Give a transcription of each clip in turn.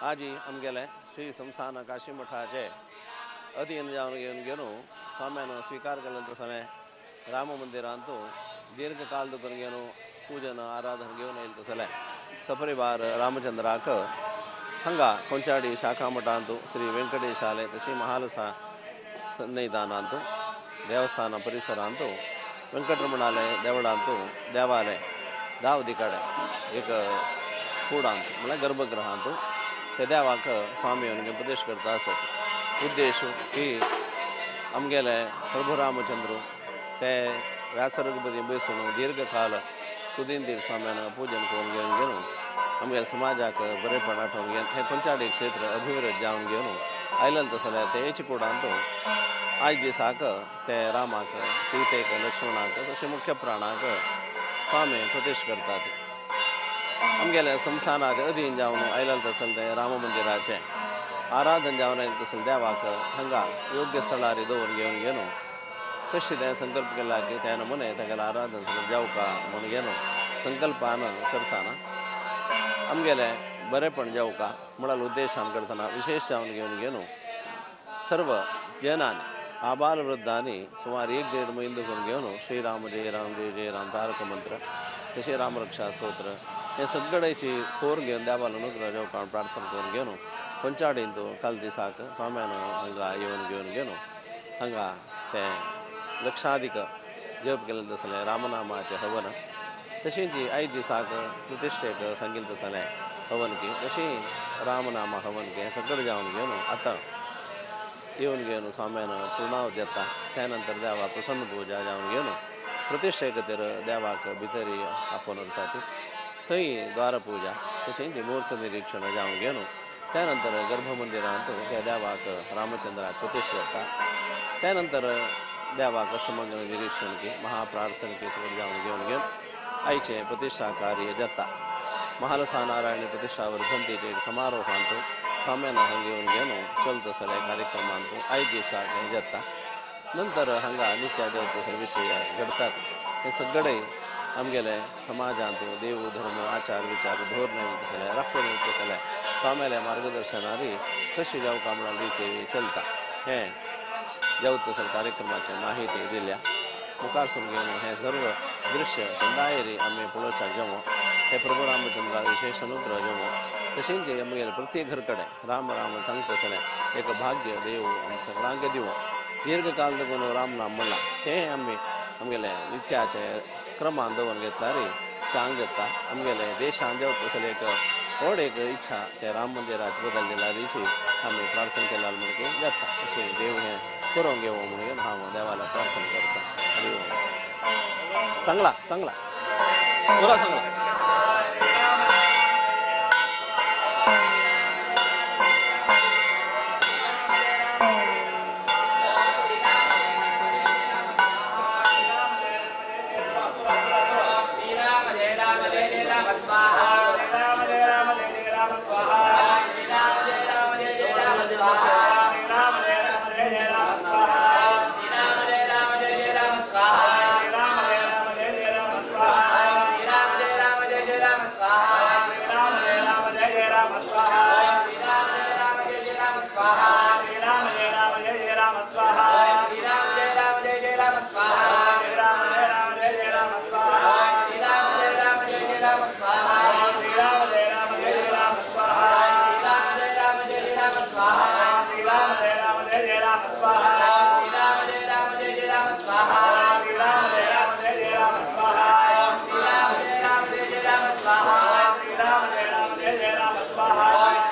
आजी आमगेले श्री संस्थान काशी मठाचे अधीन जावन घेवन घेवन स्वाम्यान स्वीकार केलें तसलें राम मंदिरांतू दीर्घकाल दुकून घेवन पूजन आराधन घेवन येयलें तसलें सपरिवार रामचंद्राक हांगा कोंचाडी शाखा मठांतू श्री वेंकटेशालय तशी महालसा सन्निधानांतू देवस्थान परिसरांतू वेंकटरमणालय देवळांतू देवालय दावदी कडेन एक कुडांत म्हळ्यार गर्भगृहांतू ते देवाक स्वामी येवन उपदेश करता आसत. उद्देश की आमगेले प्रभु रामचंद्र ते व्यासरघुपती बसून दीर्घकाल कुदिंदीर स्वाम्यान पूजन करून घेवन घेवन आमगेले समाजाक बरेपण आठोवन घेवन हें कोंचाडी क्षेत्र अभिवृद्ध जावन घेवन आयलें तसलें ते हेचे कुडांत आयज दिसाक ते रामाक सीतेक लक्ष्मणाक तशें मुख्य प्राणाक स्वामी प्रतिश्ठ करतात. आमगेले संस्थानाचे अधीन जावन आयलें तसलें तें राम मंदिराचें आराधन जावन आयलें तसलें देवाक हांगा योग्य स्थळार दवरून घेवन घेवन कशें तें संकल्प केला की त्या नमुने तागेलें आराधन जावका म्हूण घेवन संकल्पान करतना आमगेलें बरेपण जावका म्हळ्यार उद्देशान करतना विशेष जावन घेवन घेवन सर्व जनांनी आबाल वृद्धांनी सुमार 1-1.5 मैल करून घेवन श्रीराम जय राम जय जय राम तारक मंत्र तशें रामरक्षा स्तोत्र हें सगळ्याची कोर घेवन देवान अनुग्रह जावपा प्रार्थना करून घेवन कोंचाडींत काल दिसाक स्वाम्यान हांगा येवन घेवन घेवन हांगा तें लक्षाधिक जप केलें तसलें रामनामाचें हवन तशेंच आयज दिसाक प्रतिश्ठेक सांगिल्लें तसलें हवन की तशें रामनामा हवन की हें सगळें जावन घेवन आतां येवन घेवन स्वाम्यान पूर्णावत जाता. त्या नंतर देवा प्रसन्न पूजा जावन घेवन प्रतिश्ठे खातीर देवाक भितर आपोवन व्हरतात. थंय द्वार पूजा तशेंच मूर्त निरीक्षण जावन घेवन त्या नंतर गर्भमंदिरांत त्या देवाक रामचंद्राक प्रतिश्ठा जाता. त्या नंतर देवाक अष्टमंगल निरीक्षण की महाप्रार्थना की सगळें जावन घेवन घेवन आयचें प्रतिश्ठा कार्य जाता. महालसा नारायण प्रतिश्ठा वर्धंतीचे एक समारोहांत स्वाम्यान हांगा येवन घेवन चलता सगळ्या कार्यक्रमांत आयज दिसाक हें जाता. नंतर हांगा नित्य देवता विशय घडतात. हे सगळे आमगेले समाजांत देव धर्म आचार विचार धोरण सगळें राखून सगळें स्वाम्याल्या मार्गदर्शनारी कशी जावका म्हणून रिती चलता हें देवता सगळ्या कार्यक्रमाची माहिती दिल्या. मुखार सून घेवन हें सर्व दृश्य संदायरी आमी पळोवपाक जावं हे प्रभु रामचंद्रा विशेष अनुग्रह जावं. तशेंच आमगेले प्रत्येक घर कडेन राम राम सांगता आसलें एक भाग्य देव आमी सगळ्यांक दिवं. दीर्घकाल लागून राम नाम म्हणलां तें आमी आमगेले नित्याचे क्रमान दवरून घेतल्यार चांग जाता. आमगेले देशान देवता तसलें एक व्हड एक इच्छा ते राम मंदिरात बदल दिल्यारीची आमी प्रार्थना केल्यार म्हणून जाता. अशें देव हें करूंक घेवं म्हणून हांव देवाला प्रार्थना करता. हरी ओम. सांगला सांगला पुरा सांगला. Swah.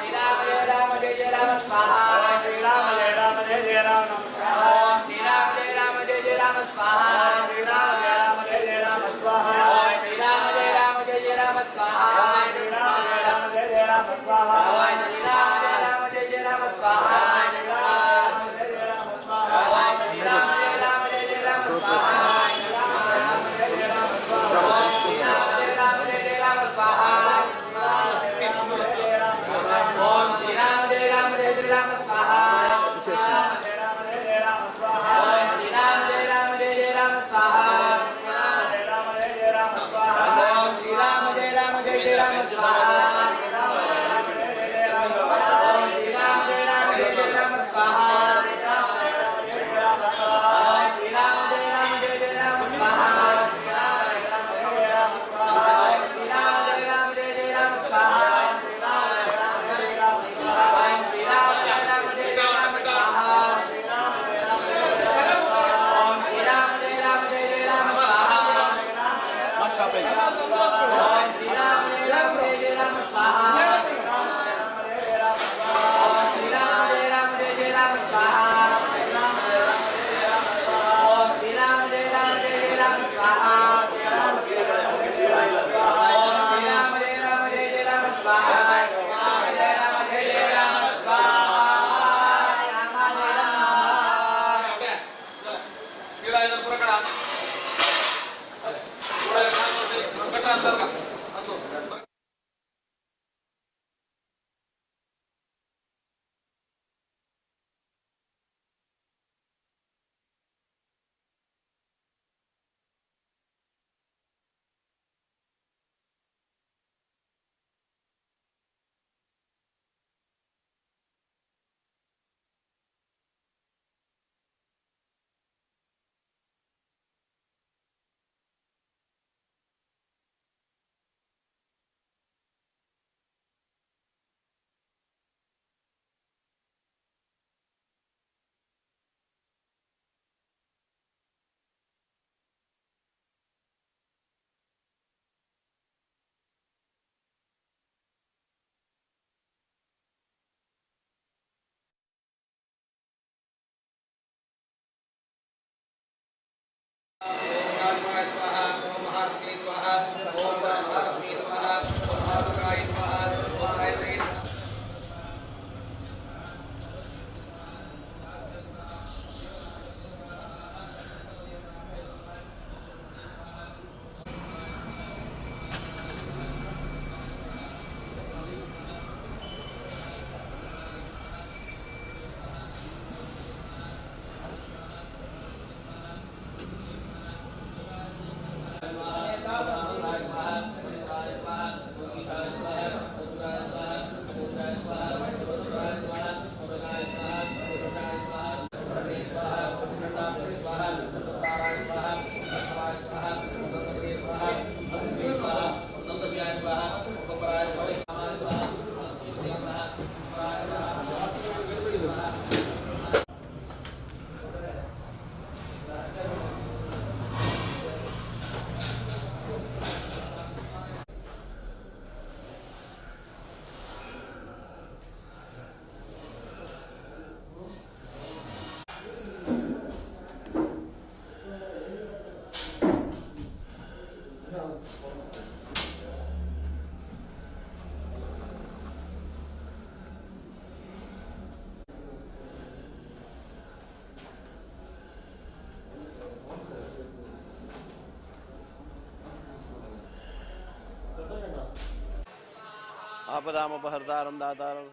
आपदामपहर्तारं दातारं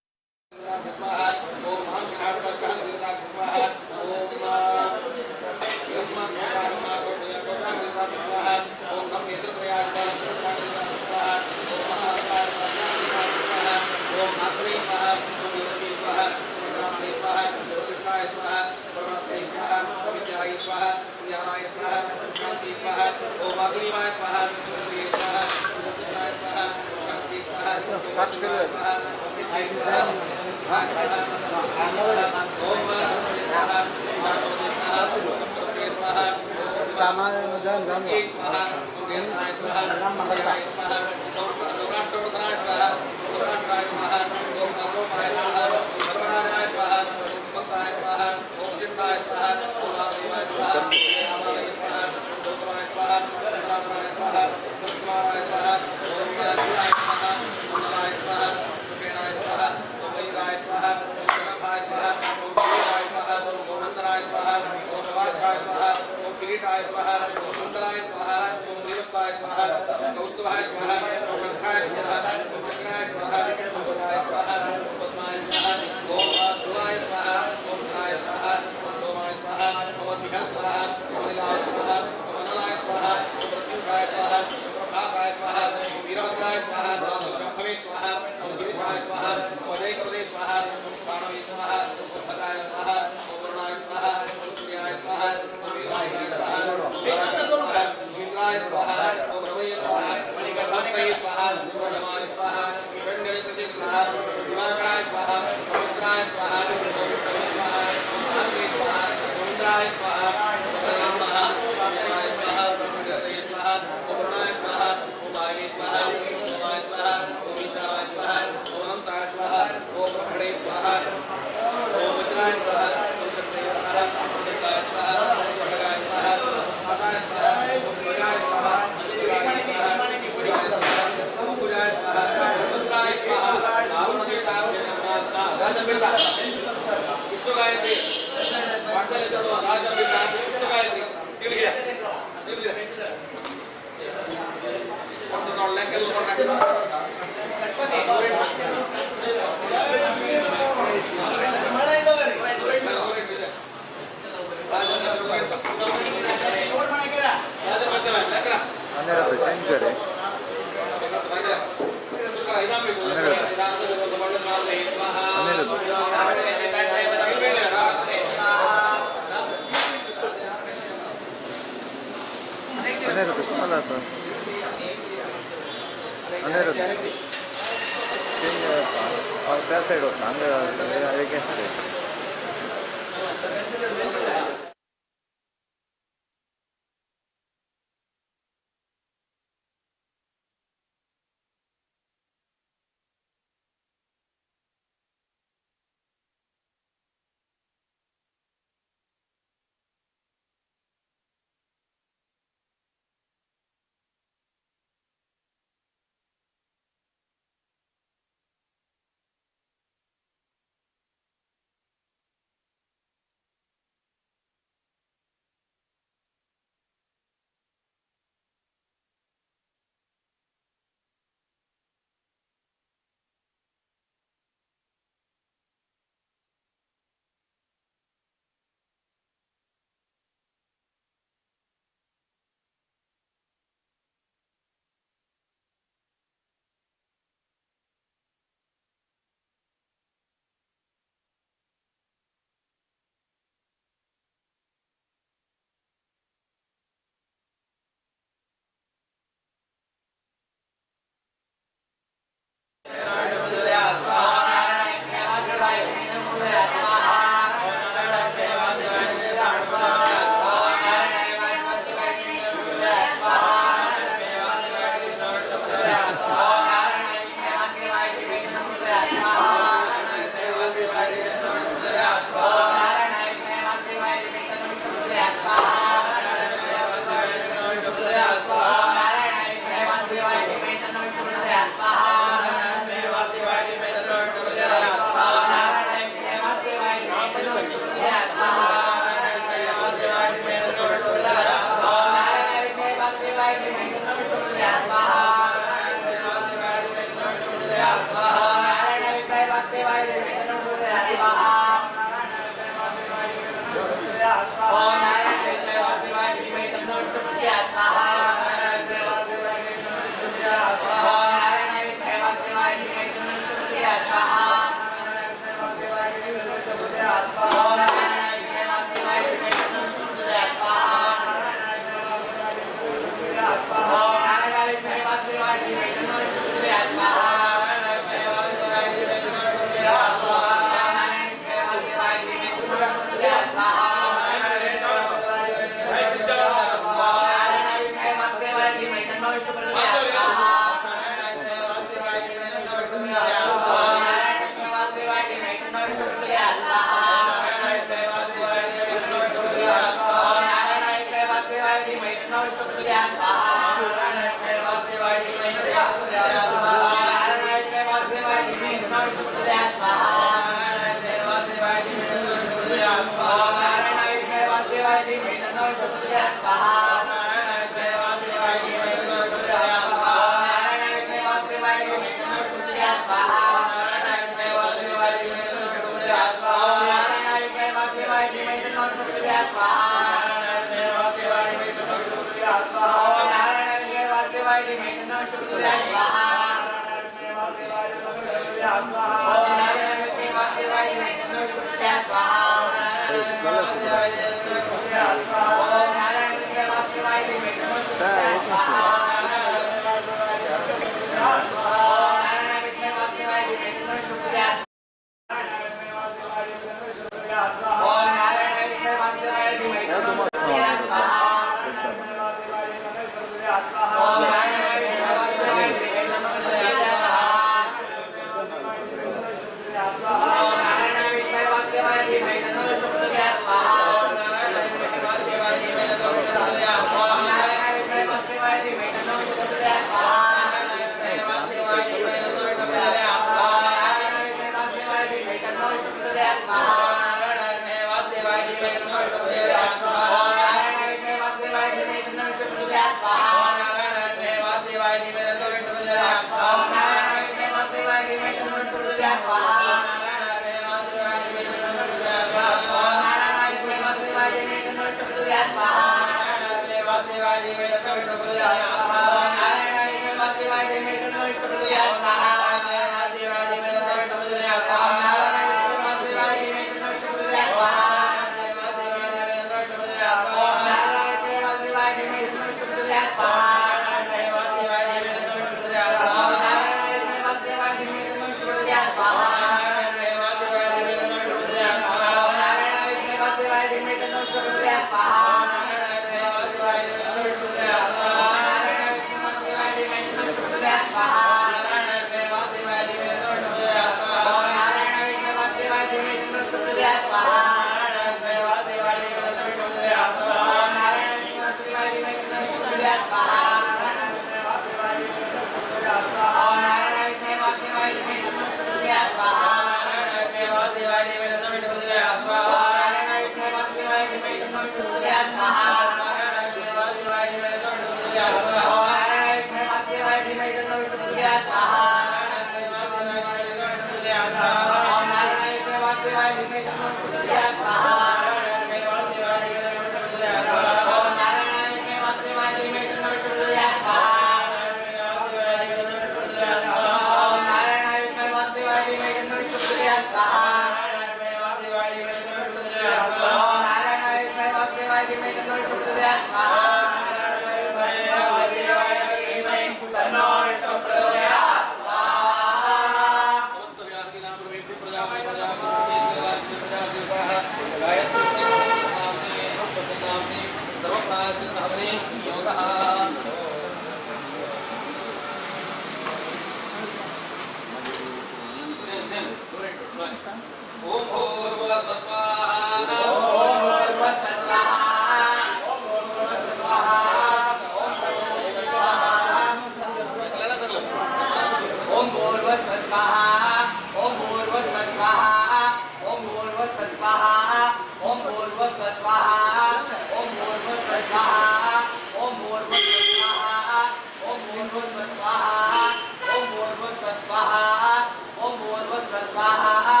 Om Bhurvasva Swaha, Om Bhurvasva Swaha.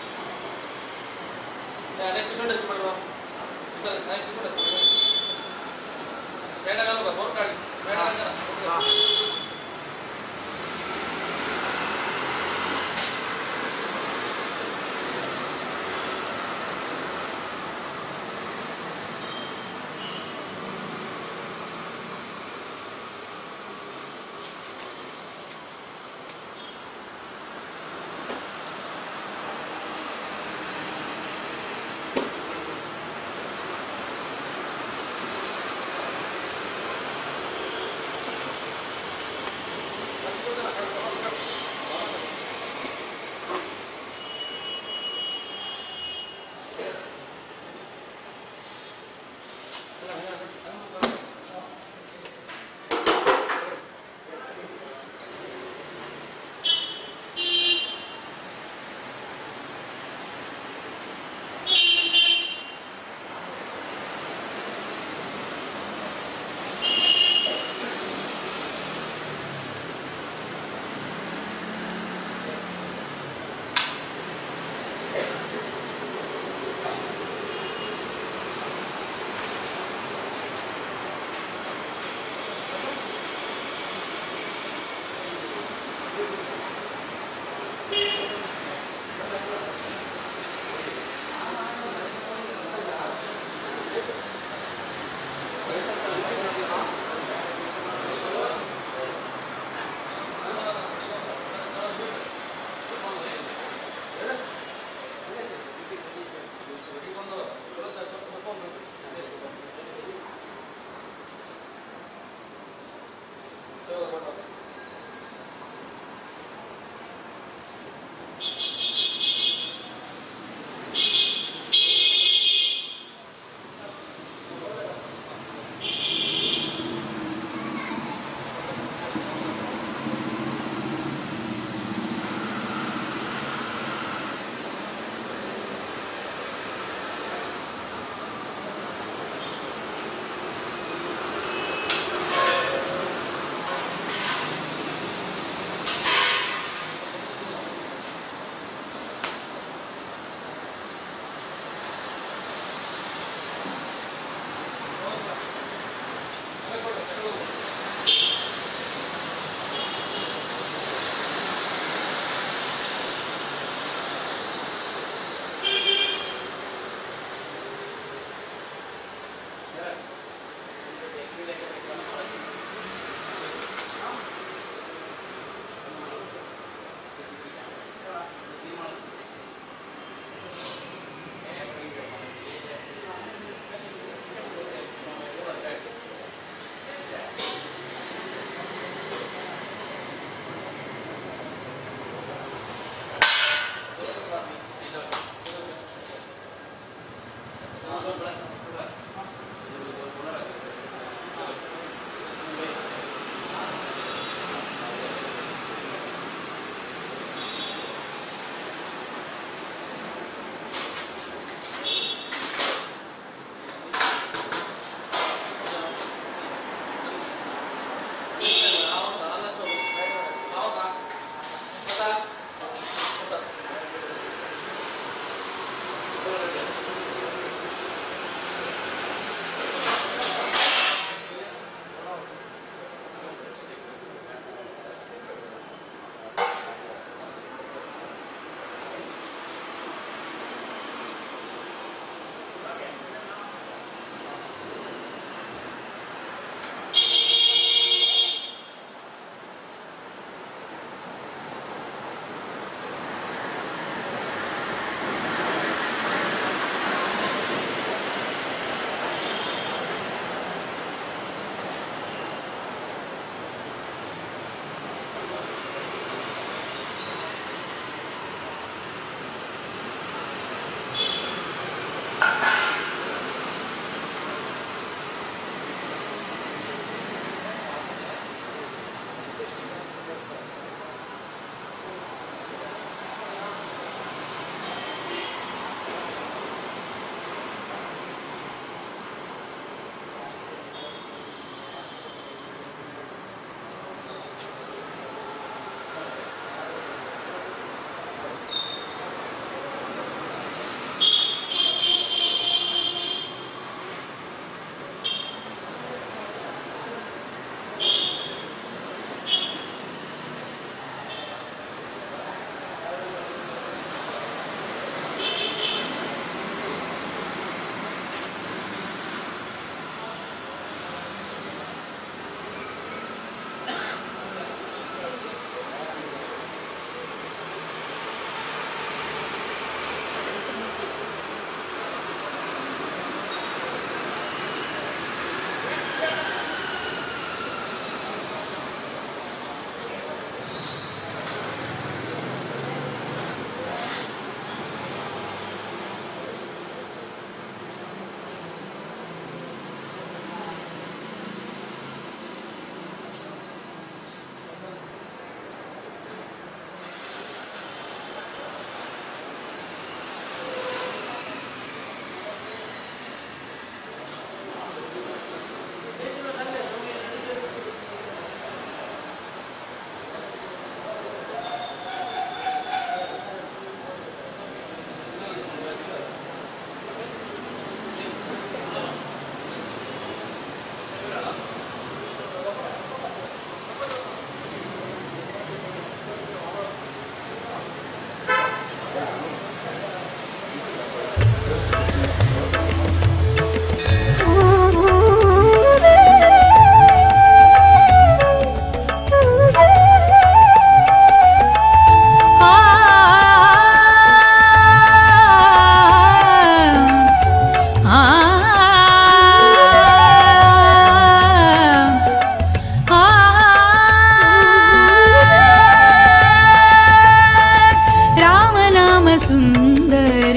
नाम सुंदर,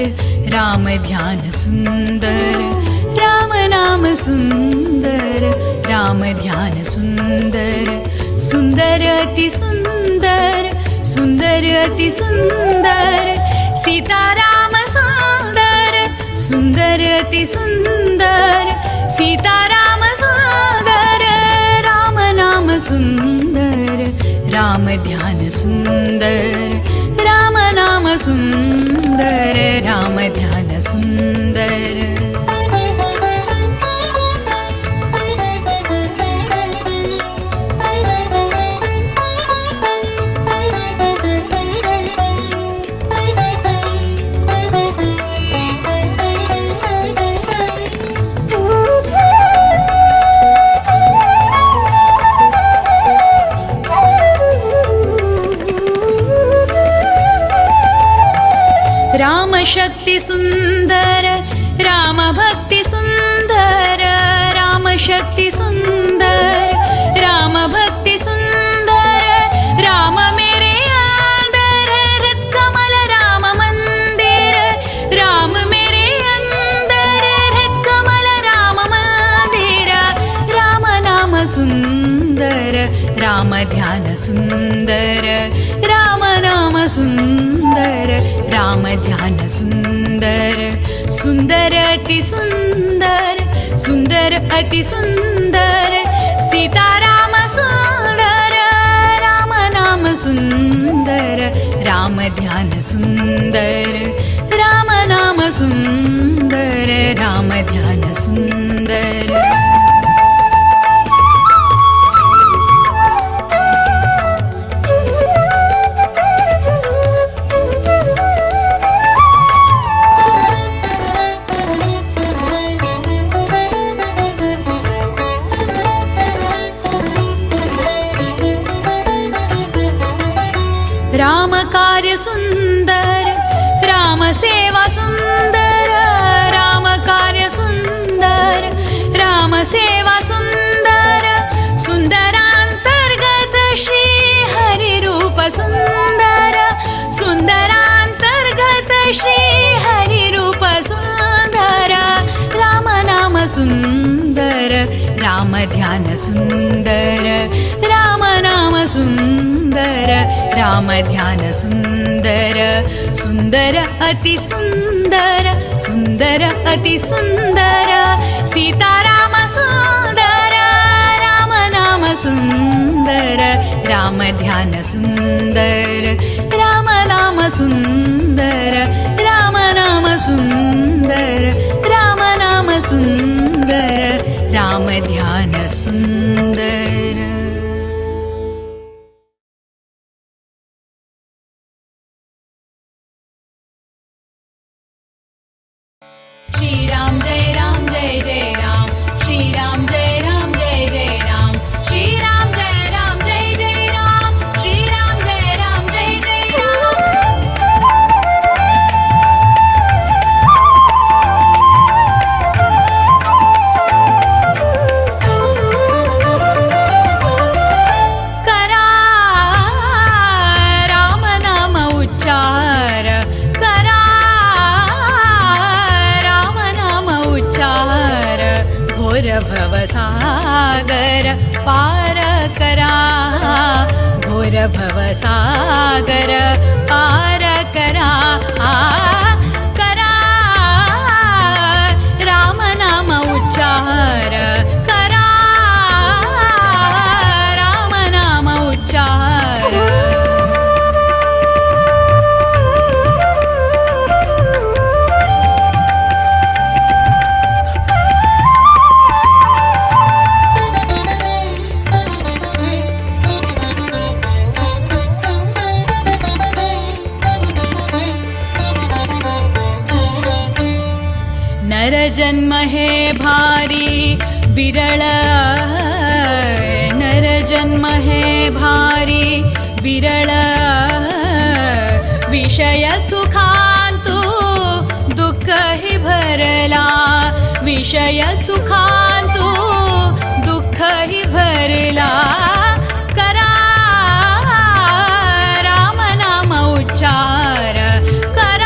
राम ध्यान सुंदर, राम नाम सुंदर, राम ध्यान सुंदर, सुंदर अति सुंदर, सुंदर अति सुंदर, सीताराम सुंदर, सुंदर अति सुंदर, सीताराम सुंदर, राम नाम सुंदर, राम ध्यान सुंदर, राम नाम सुंदर, राम ध्यान सुंदर। राम शक्ति सुंदर, राम भक्ति सुंदर, राम शक्ति सुंदर, राम भक्ति सुंदर, राम मेरे अंदर हृत्कमल राम मंदिर, राम मेरे अंदर हृत्कमल राम मंदिर, राम नाम सुंदर, राम ध्यान सुंदर, राम नाम सुंदर, राम ध्यान सुंदर, सुंदर अति सुंदर, सुंदर अति सुंदर, सीताराम सुंदर, राम नाम सुंदर, राम ध्यान सुंदर, राम नाम सुंदर, राम ध्यान सुंदर। राम कार्य सुंदर, राम सेवा सुंदर, राम कार्य सुंदर, राम सेवा सुंदर, सुंदरांतर्गत श्री हरि रूप सुंदर, सुंदरांतर्गत श्री हरि रूप सुंदर, राम नाम सुंदर, राम ध्यान सुंदर, राम नाम सुंदर, राम ध्यान सुंदर, सुंदर अति सुंदर, सुंदर अति सुंदर, सीताराम सुंदर, राम नाम सुंदर, राम ध्यान सुंदर, राम नाम सुंदर, राम नाम सुंदर, राम नाम सुंदर, राम ध्यान सुंदर। श्री राम जय राम जय जय राम, श्री राम जय राम जय जय राम, श्री राम जय राम जय जय राम, श्री राम जय राम जय जय राम। करा राम नाम उच्चार, करा राम नाम उच्चार, घोर भवसागर पार करा, घोर भवसागर पार करा, करा राम नाम उच्चार, करा राम नाम उच्चार। नर जन्म हे भारी विरळ, नर जन्म हे भारी विरळ, विषय सुखांतु दुःख हि भरला, विषय सुखांतु दुःख हि भरला, करा राम नाम उच्चार, करा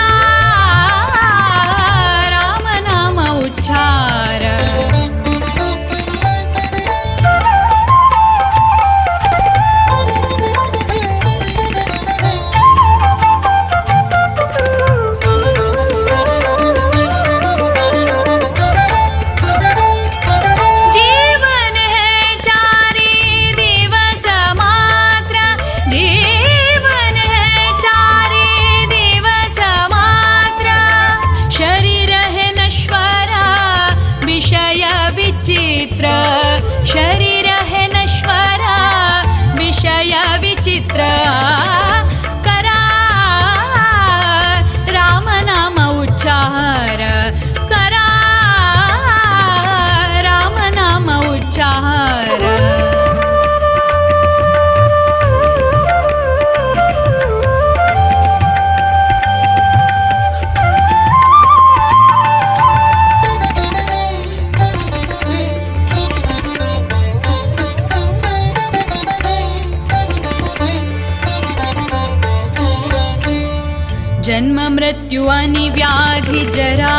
मृत्यू आणि व्याधी जरा,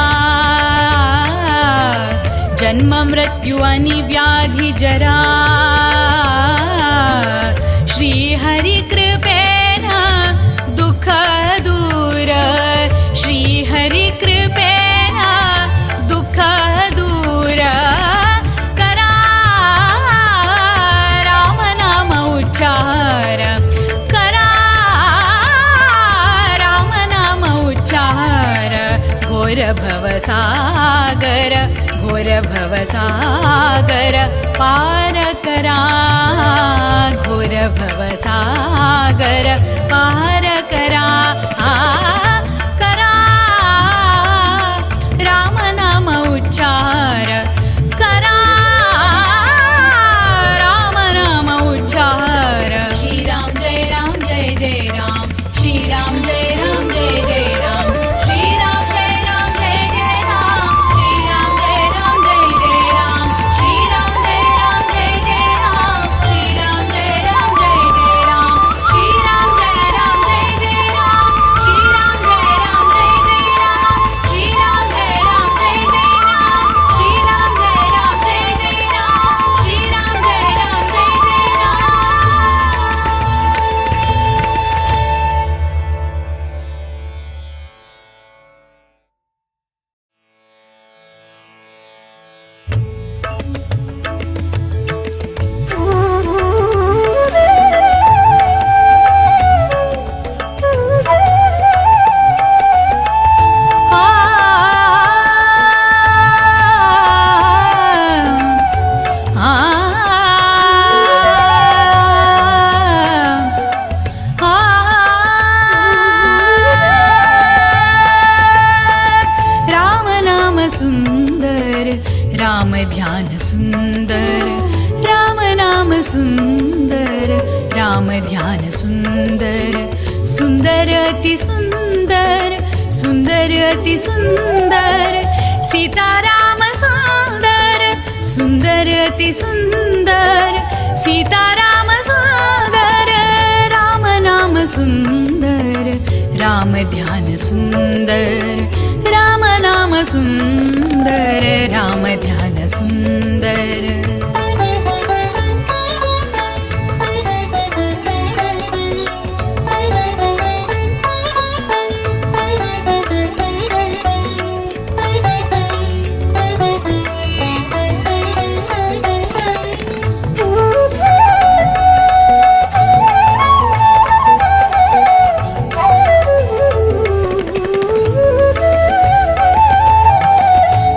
जन्म मृत्यू आणि व्याधी जरा, श्री हरि कृपेन दुःख दूर, श्री हरि कृपेन दुःख दूर, करा राम नाम उच्चार, करा राम नाम उच्चार, घोर भवसागर, घोर भवसागर पार करा, घोर भवसागर पार करा, करा राम नाम उच्चार, करा राम नाम उच्चार। श्री राम जय राम जय जय राम, श्री राम जय राम जय जय राम, श्री राम जय राम जय जय राम, श्री राम जय राम जय जय राम, श्री राम जय राम जय जय राम, श्री राम जय राम जय जय राम, श्री राम जय राम जय जय राम, श्री राम जय राम जय जय राम, श्री राम जय राम जय जय राम, श्री राम जय राम जय जय राम, श्री राम जय राम जय जय राम। राम नाम सुंदर, राम ध्यान सुंदर, राम नाम सुंदर, राम ध्यान सुंदर, सुंदर अति सुंदर, सुंदर अति सुंदर, सीताराम सुंदर, सुंदर अति सुंदर, सीताराम सुंदर, राम नाम सुंदर, राम ध्यान सुंदर, राम नाम सुंदर, राम ध्यान सुंदर।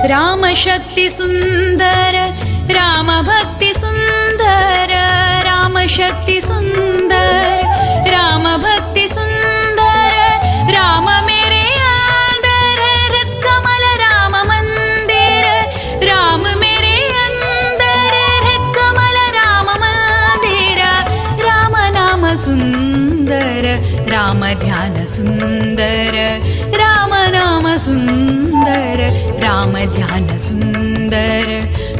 राम शक्ति सुंदर, राम भक्ति सुंदर, राम शक्ति सुंदर, राम भक्ति सुंदर, राम मेरे अंदर हृद कमल राम मंदिर, राम मेरे अंदर हृद कमल राम मंदिर, राम नाम सुंदर, राम ध्यान सुंदर, राम नाम सुंदर, राम ध्यान सुंदर,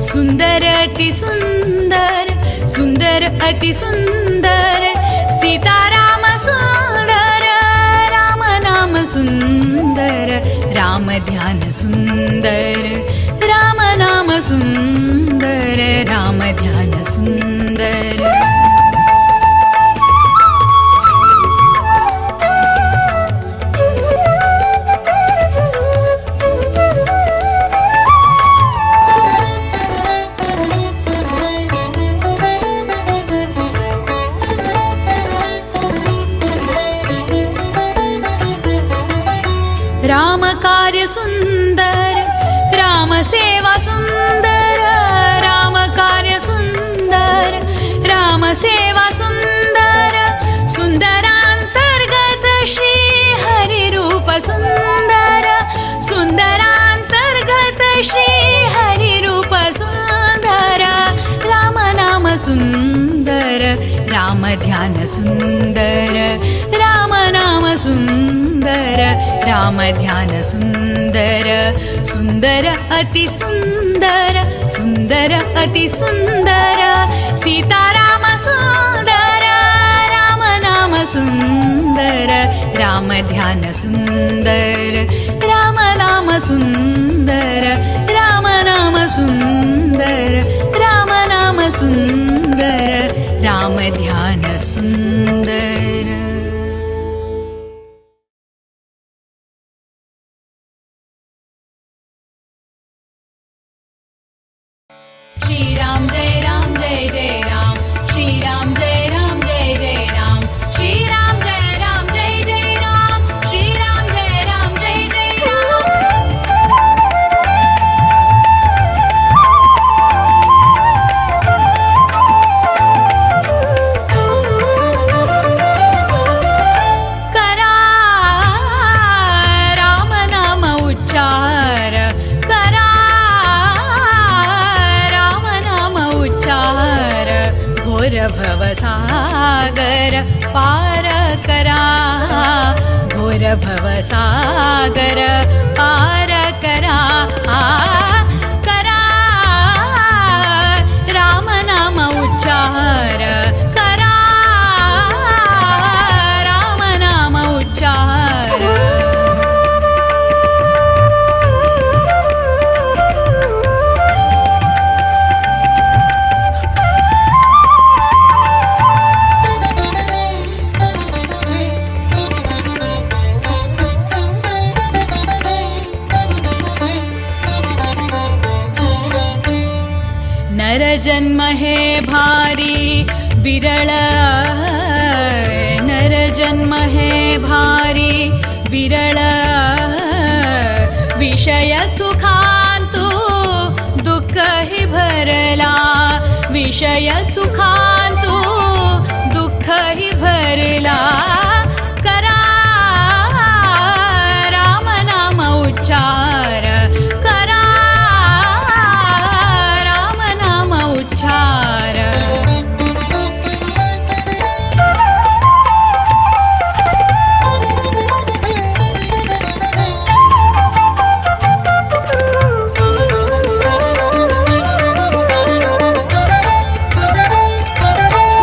सुंदर अति सुंदर, सुंदर अति सुंदर, सीताराम सुंदर, राम नाम सुंदर, राम ध्यान सुंदर, राम नाम सुंदर, राम ध्यान सुंदर। राम कार्य सुंदर, राम सेवा सुंदर, राम कार्य सुंदर, राम सेवा सुंदर, सुंदरांतर्गत श्री हरि रूप सुंदर, सुंदरांतर्गत श्री हरि रूप सुंदर, राम नाम सुंदर, राम ध्यान सुंदर, राम नाम सुंदर, राम ध्यान सुंदर, सुंदर अति सुंदर, सुंदर अति सुंदर, सीताराम सुंदर, राम नाम सुंदर, राम ध्यान सुंदर, राम नाम सुंदर, राम नाम सुंदर, राम नाम सुंदर, राम ध्यान सुंदर। श्री राम जय राम जय जय राम, श्री राम जय राम जय जय राम, श्री राम जय राम जय जय राम, श्री राम जय राम जय जय राम। करा राम नाम उच्चार, करा राम नाम उच्चार, घोर भवसागर पार करा, घोर भवसागर पार करा, करा राम नाम उच्चार, करा राम नाम उच्चार। नर जन्म हे भारी विरळ, नर जन्म हे भारी विरळ, विषय सुखांतु दुःख हि भरला, विषय सुखांतु दुःख हि भरला, करा राम नाम उच्चार, करा राम नाम उच्चार।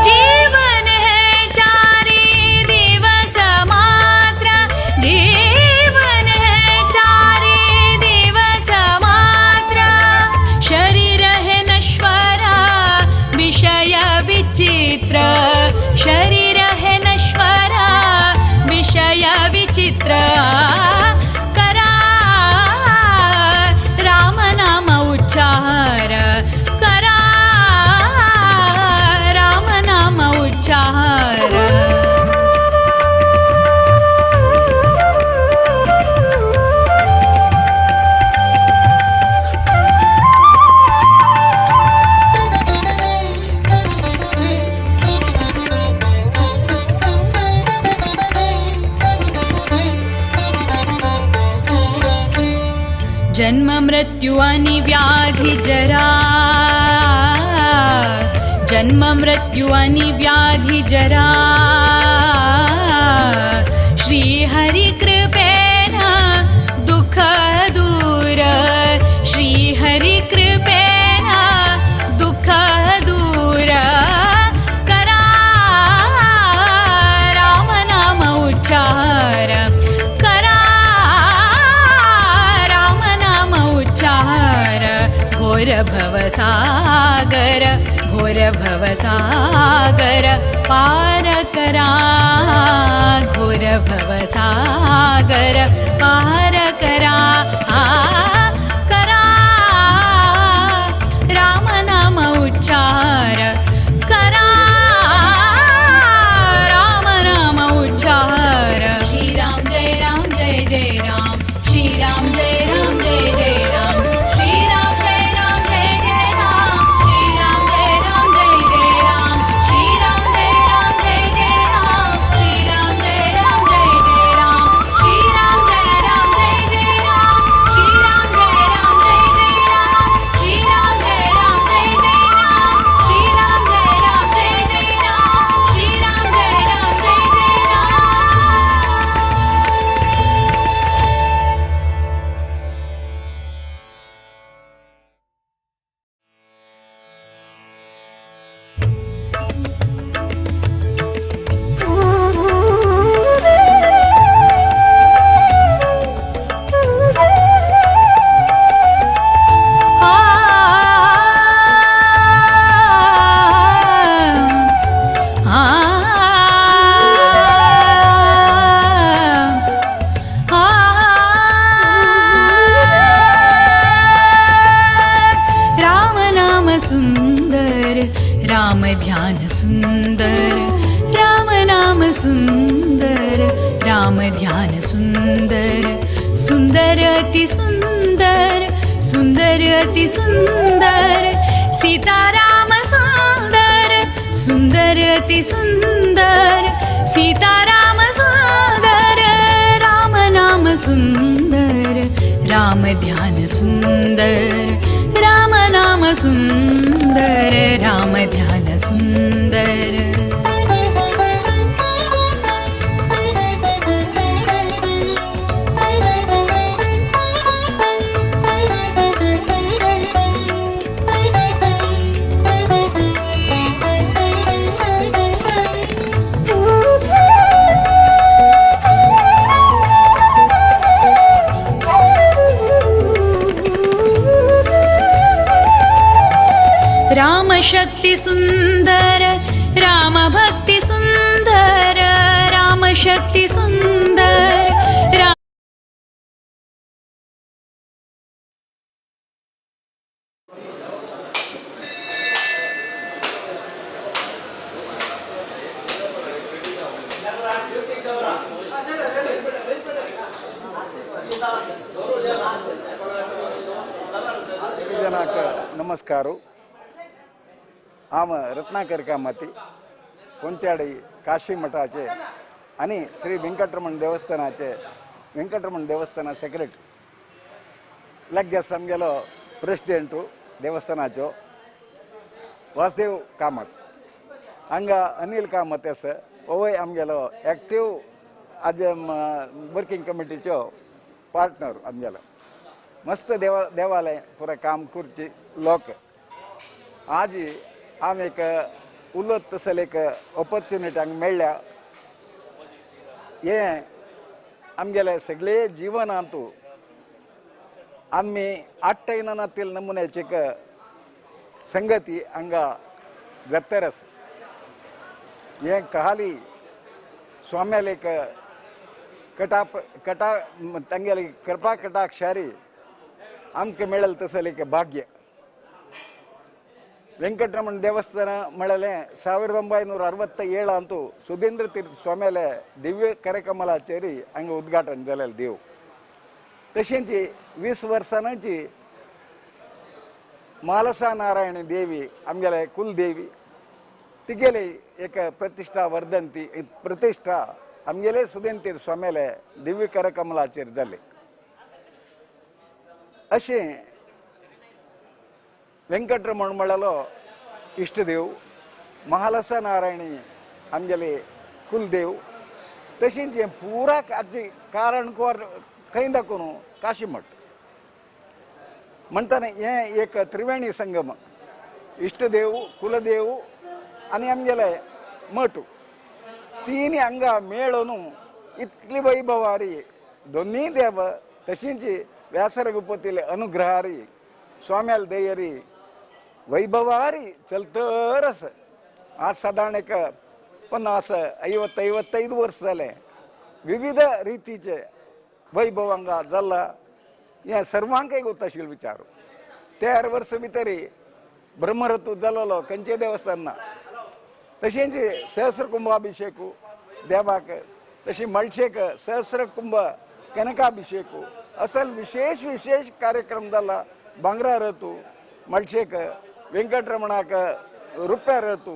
जीवन है चारी दिवस मात्र, जीवन है चारी दिवस मात्र, शरीर है नश्वर विषय विचित्र, शरीर है नश्वर विषय विचित्र, करा राम नाम उच्चार, करा राम नाम उच्चार। जन्म मृत्यु आणि व्याधी जरा, जन्म मृत्यु आणि व्याधी जरा, श्री हरि कृपेन दुःख दूर, श्री हरि कृपेन दुःख दूर, करा राम नाम उच्चार, करा राम नाम उच्चार, घोर भवसागर, घोर भवसागर पार करा, घोर भवसागर पार करा, करा राम नाम उच्चार, करा राम नाम उच्चार। श्री राम जय राम जय जय राम, श्री राम जय राम जय जय राम, श्री राम जय राम जय जय राम, श्री राम जय राम जय जय राम, श्री राम जय राम जय जय राम, श्री राम जय राम जय जय राम, श्री राम जय राम जय जय सुंदर राम ध्यान सुंदर सुंदर अति सुंदर सुंदर अति सुंदर सीताराम सुंदर सुंदर अति सुंदर सीताराम सुंदर राम नाम सुंदर राम ध्यान सुंदर राम नाम सुंदर राम ध्यान सुंदर। राम शक्ति सुंदर राम भक्ति सुंदर राम शक्ति सुंदर राम। जनाक नमस्कार। हांव रत्नाकर कामती कोंचाडी काशी मठाचे आनी श्री वेंकटरमण देवस्थानाचे वेंकटरमण देवस्थाना सेक्रेटरी लगेच आमगेलो प्रेसिडेंट देवस्थानाचो वासुदेव कामत हांगा अनिल कामत आसा होवूय आमगेलो एक्टीव आज वर्किंग कमिटीचो पार्टनर आमगेलो मस्त देवालय पुरा काम करची लोक आज आम एक उलत तसले एक ऑपॉर्च्युनिटी हांगा मेळ्ळ्या। हें आमगेले सगळे जिवनांत आमी आठ्ठयनातील नमुन्याची एक संगती हांगा जातर आसा। हें कहाली स्वाम्याले एक कटा कटा तांगेले कृपा कटाक्षारी आमकां मेळ्ळें तसलें एक भाग्य। ವೆಂಕಟರಮಣ ದೇವಸ್ಥಾನ ಮಳಲೆ 1967 ಅಂತೂ ಸುಧೀಂದ್ರ ತೀರ್ಥ ಸ್ವಾಮಿಲೆ ದಿವ್ಯ ಕರಕಮಲಾಚೇರಿ ಹಂಗೆ ಉದ್ಘಾಟನೆ जालें देव। तशेंच 20 वर्सांची मालसा नारायण देवी आमगेले कुलदेवी तिगेले एक प्रतिष्ठा वर्धंती प्रतिष्ठा आमगेले सुधींद्र तीर्थ स्वामिले दिव्य करकमलाचेर जाले। अशें वेंकटरमण म्हळ्यालो इश्टदेव महालसा नारायणी आमगेले कुलदेव तशेंच हें पुरा आजी कारण खंय दाखोवन काशीमठ म्हणटना हें एक त्रिवेणी संगम इश्टदेव कुलदेव आनी आमगेले मठ तीन हांगा मेळून इतली वैभवारी दोन्ही देव तशेंच व्यासरघुपतीले अनुग्रहारी स्वाम्याल दयरी वैभवारी चलतर आसा। आज सादारण एक 50 50 55 वर्स जालें विविध रितीचे वैभव हांगा जाला हें सर्वांकय गोत आशिल्लो विचार। 13 वर्स भितर ब्रह्मरथ जालोलो खंयचे देवस्थान ना। तशेंच सहस्र कुंभाभिषेक देवाक तशें मळशेक सहस्र कुंभ कनकाभिषेक असल विशेष विशेष कार्यक्रम जाला। भांगरा रथू मळशेक वेंकटरमणाक रुप्या रथू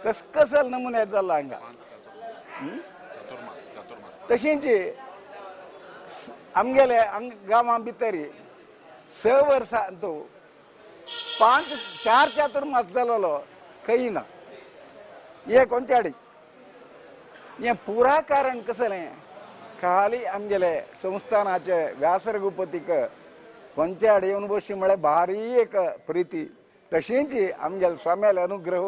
कसकसल नमुने जाला हांगा। तशेंच आमगेले गांवां भितर 6 वर्सां 5 4 चातुर्मास जालोलो खंय ना हे कोंचाडी हें पुरा कारण कसलें खाली आमगेले संस्थानाचे व्यासरघुपतीक कोंचाडी येवन बशी म्हळ्यार भारी एक प्रिती। तशेंच आमगेले स्वाम्याले अनुग्रह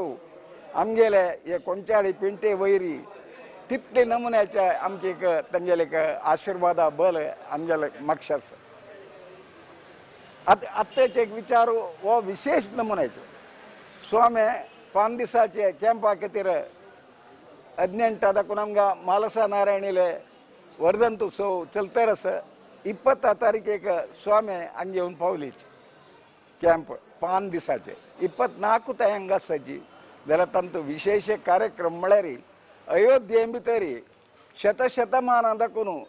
आमगेले हे कोंचाडी पेंटे वैरी तितले नमुन्याचे आमचे एक तांगेले एक आशिर्वादा बल आमगेले मागशे आसा। आतां आत्ताचे एक विचार हो विशेष नमुन्याचो स्वामी 5 दिसाचे कॅम्पा खातीर 18 दाखोवन आमकां मालसा नारायणीले वर्धंत उत्सव चलतर आसा। 20 तारखेक स्वामी हांगा येवन पावलीच कॅम्प 5 दिसाचे 24 तांकां आसाची जाल्यार तांचो विशेष कार्यक्रम म्हळ्यार अयोध्ये भितर शतशतमानां दाखोवन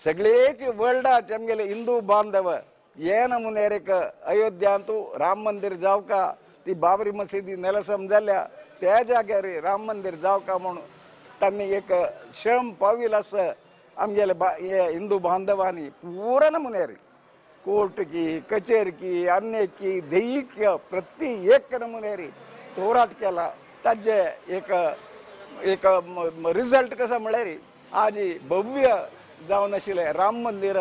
सगळेच वर्ल्डाचे आमगेले हिंदू बांधव हे नमुन्यार एक अयोध्यांतू राम मंदिर जावका, ती बाबरी मशिदी नेलसम जाल्या त्या जाग्यार राम मंदिर जावका म्हणून तांणी एक श्रम पाविल आसा आमगेले हिंदू बांधवांनी पुरा नमुन्यार कोर्टकी कचेरकी अन्यकी दैहिक प्रति एक नमुन्यार होराट केला. ताजे एक एक रिजल्ट कसा म्हळ्यार आज भव्य जावन आशिल्लें राम मंदिर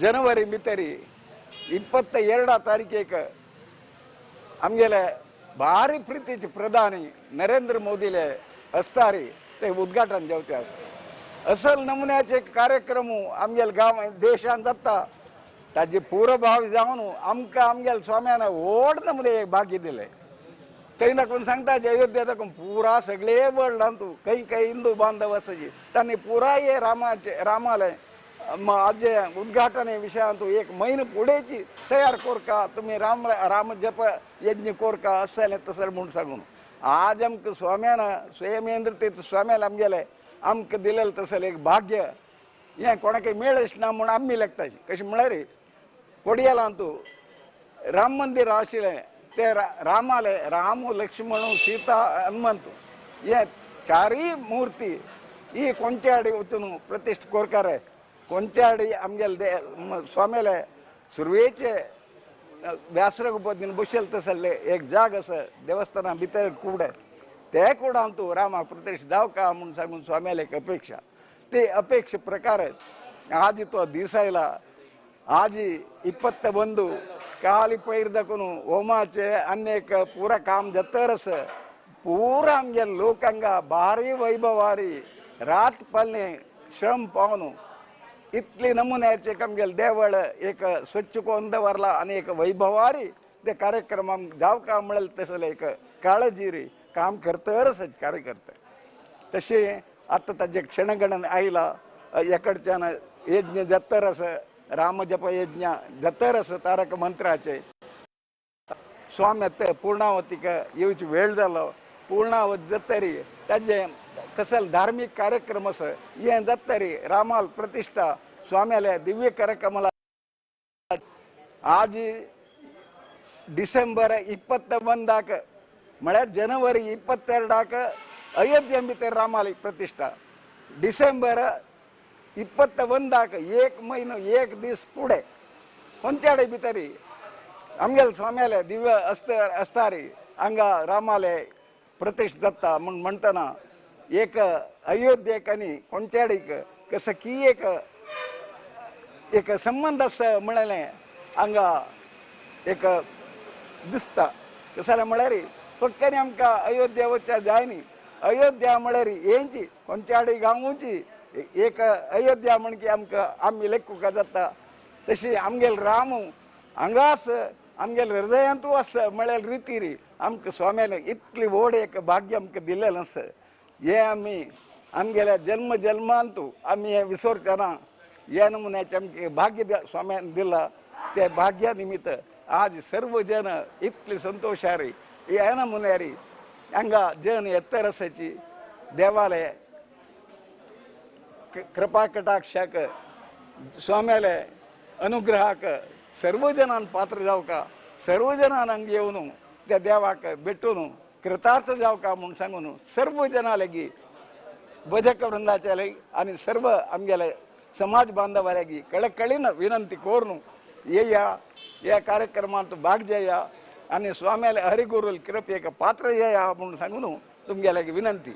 जनवरी भितर 22 तारखेक आमगेले भारी प्रितीचे प्रधानी नरेंद्र मोदीले हस्तारी ते उद्घाटन जावचें आसा. असल नमुन्याचे कार्यक्रम आमगेले गांव देशान जाता ताजे पूर्वभाव जावन आमकां आमगेले स्वाम्यान व्हड नमुने एक भाग्य दिलें. थंय दाखोवन सांगता अयोध्या दाखोवन पुरा सगळे वर्ल्डांतू खंय खंय हिंदू बांधव आसाची तांणी पुराय हे रामाचे रामाले आजे उद्घाटन विशयांतू एक म्हयनो फुडेंची तयार कोरका तुमी राम राम जप यज्ञ कोरका अशें तशें म्हूण सांगून आज आमकां स्वाम्यान स्वयमेंद्र तीर्थ स्वाम्यान आमगेले आमकां दिलेलें तसलें एक भाग्य हें कोणाकय मेळच ना म्हूण आमी लेखता. कशें म्हळ्यार कोडियालांतू राम मंदिर आशिल्लें ते रामाले राम लक्ष्मण सीता हनुमंत हे चारय मूर्ती ही कोंच्याडी वचून प्रतिष्ठ कोरकार कोंच्याडी आमगेले स्वाम्याले सुरवेचे व्यासरघुपतीन बशेल तसले एक जाग आसा देवस्थाना भितर कूड ते कुडांतू रामाक प्रतिष्ठ जावका म्हूण सांगून स्वाम्याले एक अपेक्षा ते अपेक्षा प्रकार आज तो दीस आयला. आज 21 काली पैर दाखोवन होमाचे अनेक पुरा काम जातर आसा पुरा आमगे लोकांक भारी वैभवारी रात पालने श्रम पावन इतली नमुन्याचे आमगेले देवळ एक स्वच्छ कोन्न दवरला आनी एक वैभवारी ते कार्यक्रम जावका म्हळें तसलें एक काळजीरी काम करतरच कार्यकर्ते. तशें आतां ताजें क्षणगणन आयला एकडच्यान यज्ञ जातर आसा रामजप यज्ञ जातर आसा तारक मंत्राचे स्वामी आतां पूर्णावतीक येवची वेळ जालो. पूर्णावत जातरी ताजें कसले धार्मीक कार्यक्रम आसा हें जातरी रामाल प्रतिष्ठा स्वाम्याले दिव्य कार्यक्रमाला आज डिसेंबर 21 म्हळ्यार जनवरी 22 अयोध्ये भितर रामाली प्रतिष्ठा डिसेंबर 21 एक म्हयनो एक दीस फुडें कोंच्याडे भितर आमगेले स्वाम्याले दिव्य अस्तारी हांगा रामाले प्रतिष्ठा जाता म्हूण म्हणटना एक अयोध्येक आनी कोंच्याडीक कसो की एक एक संबंद आसा म्हणलें हांगा एक दिसता. कशें जाल्यार म्हळ्यार फक्त आमकां अयोध्या वचच्या जाय न्ही. अयोध्या म्हळ्यार हेंची कोंच्याडी गांवची एक अयोध्या म्हण की आमकां आमी लेखुका जाता. तशी आमगेले राम हांगाच आमगेले हृदयांतू आसा म्हळ्यार रितीर आमकां स्वाम्यान इतली व्हड एक भाग्य आमकां दिल्लें आसा. हें आमी आमगेल्या जल्म जल्मांतू आमी हें विसरचे ना. ह्या नमुन्याचें आमकां भाग्य स्वाम्यान दिलां ते भाग्या निमित्त आज सर्व जन इतली संतोशारी ह्या नमुन्यारी हांगा जन येतर आसाची देवाले कृपा कटाक्षाक स्वाम्याले अनुग्रहाक सर्व जनान पात्र जावका सर्व जनान हांगा येवन त्या देवाक भेटून कृतार्थ जावका म्हूण सांगून सर्व जनां लागीं भजक वृंदाच्या लागीं आनी सर्व आमगेले समाज बांधवा लागीं कळकळीन विनंती करून येया ह्या कार्यक्रमांत भाग घेया आनी स्वाम्याले हरिगुरुल कृपेक पात्र येया म्हूण सांगून तुमगे लागीं विनंती.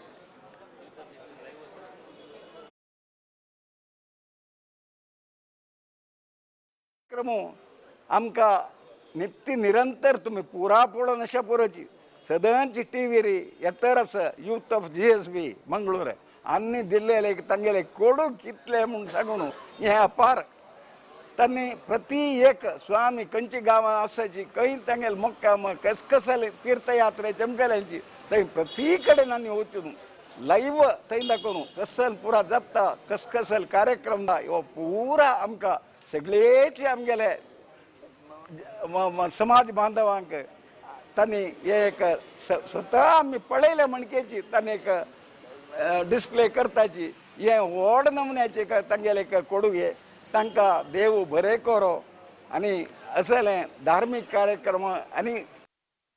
कार्यक्रम आमकां नित्य निरंतर तुमी पुरा पळोवन अशें पुरोची सदांची टी व्ही येतर आसा youth of GSB Mangalore आनी दिल्लेले तांगेले कोडू कितले म्हूण सांगून हें अपार तांणी प्रति एक स्वामी खंयच्या गांवां आसाची खंय तांगेले मुक्काम कसकसले तीर्थयात्रे चमकल्यांची थंय प्रति कडेन आनी वचून लायव्ह थंय दाखोवन कसल पुरा जाता कसकसल कार्यक्रम हो पुरा आमकां सगळेच आमगेले समाज बांधवांक तांणी एक स्वता आमी पळयलें म्हणकेची तांणी एक डिस्प्ले करताची हे व्हड नमुन्याचे तांगेले कोडुगे तांकां देव बरें करो आनी असले धार्मीक कार्यक्रम आनी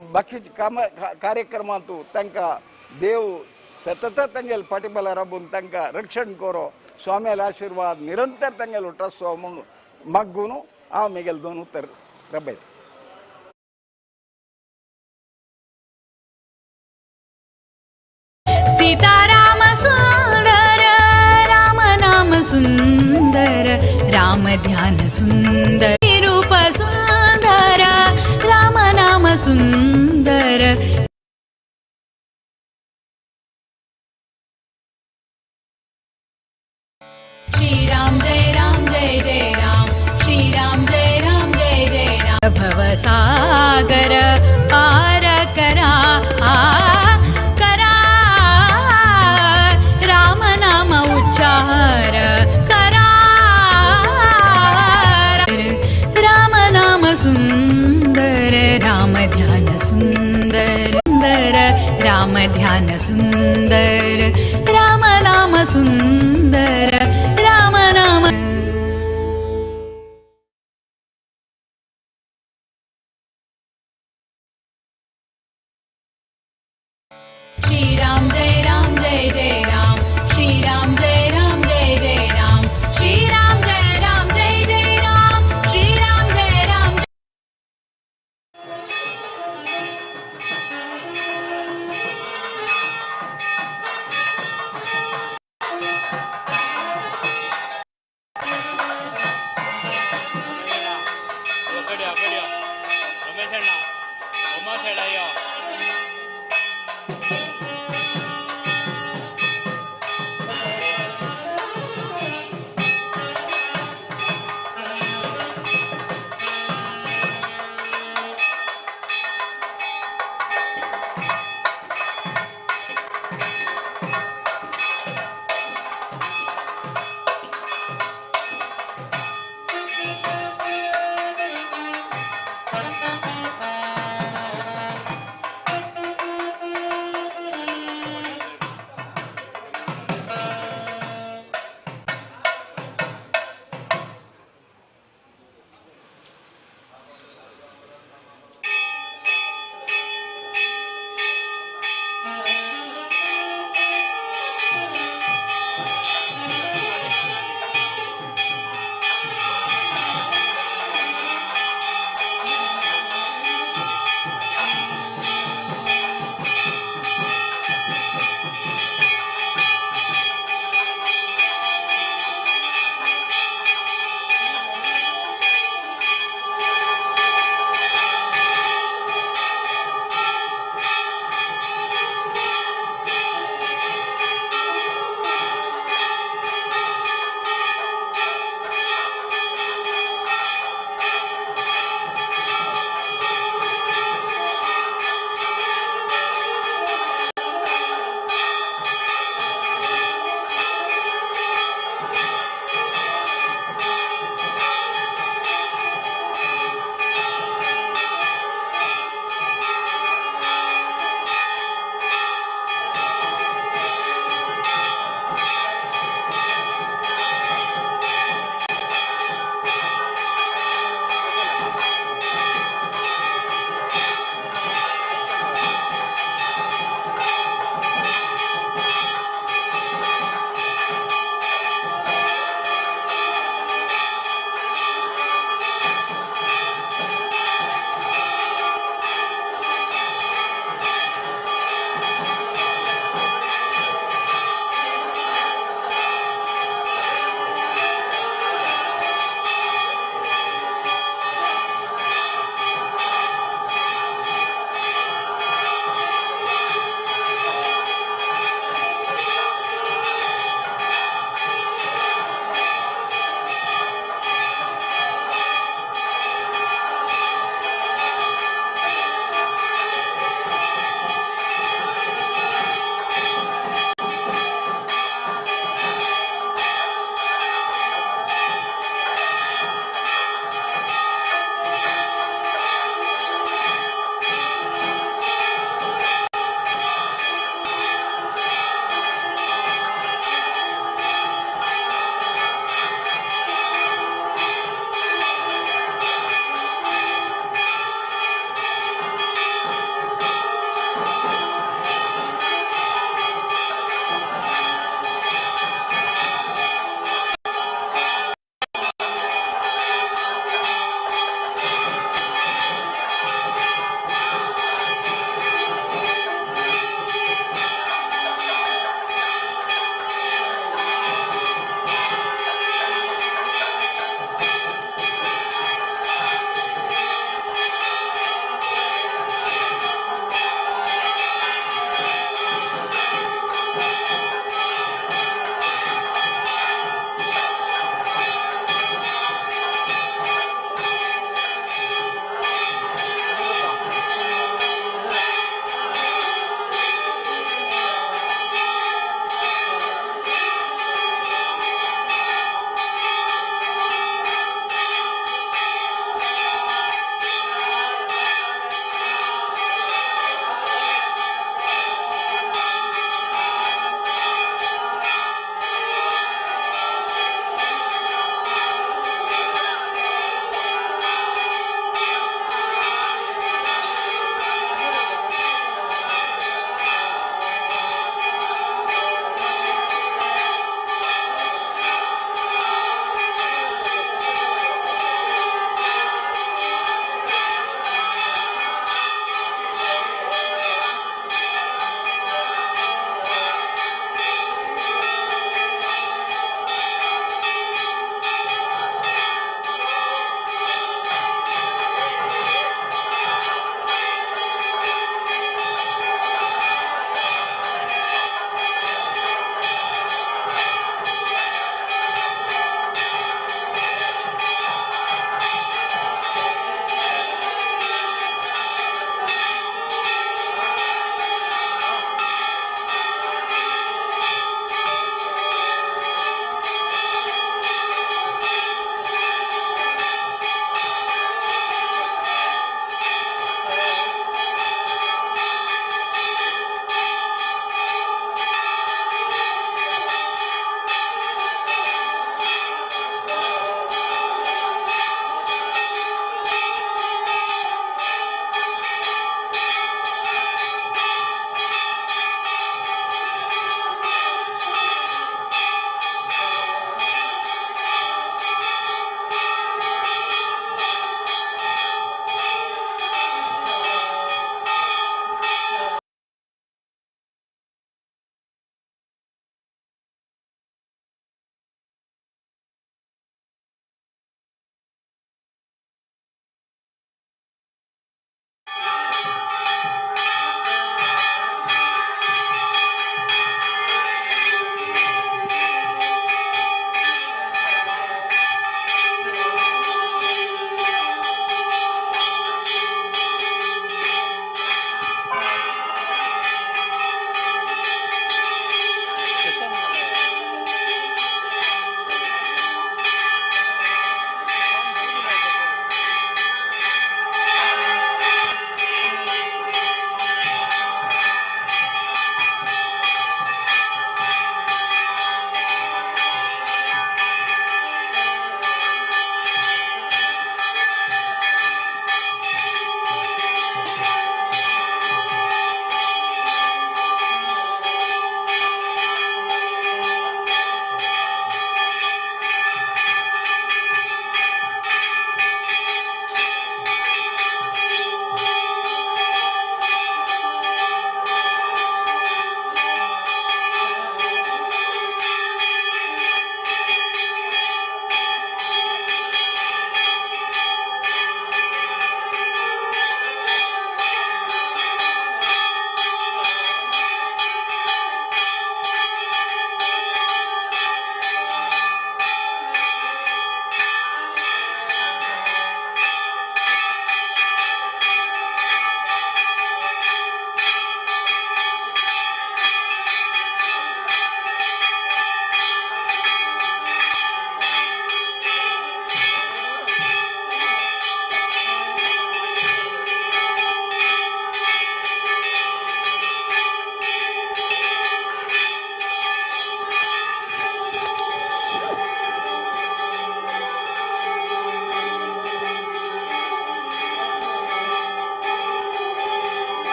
बाकीचे कामां कार्यक्रमांतू तांकां देव सतत तांगेले फाटीबला राबून तांकां रक्षण करो स्वाम्याले आशिर्वाद निरंतर तांगेलो ट्रस्टो म्हणून मागून हांव मेगेले दोन उतर रबयता. सीताराम सुंदर राम नाम सुंदर राम ध्यान सुंदर रूप सुंदर राम नाम सुंदर. श्री राम जय राम जय जय राम श्री राम जय राम जय जय राम. भवसागर पार करा करा राम नाम उच्चार करा राम नाम सुंदर राम ध्यान सुंदर राम ध्यान सुंदर राम नाम सुंदर राम नाम. श्री राम जय राम जय जय राम श्री राम जय राम जय जय राम श्री राम जय राम जय जय राम श्री राम जय राम. रमेश अण्णा उमा सायडा यो.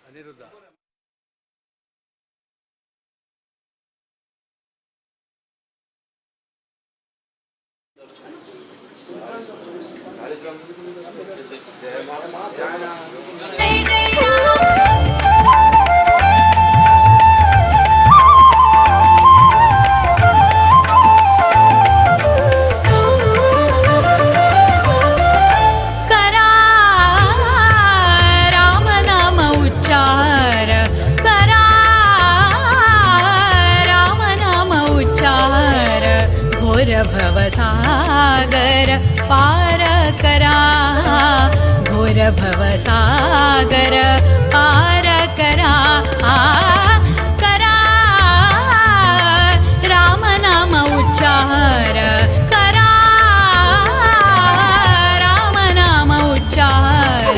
अनिरुद्ध जय जय राम। करा राम नाम उच्चार, करा राम नाम उच्चार, घोर भवसागर पार करा, घोर भवसागर पार करा, करा राम नाम उच्चार, करा राम नाम उच्चार।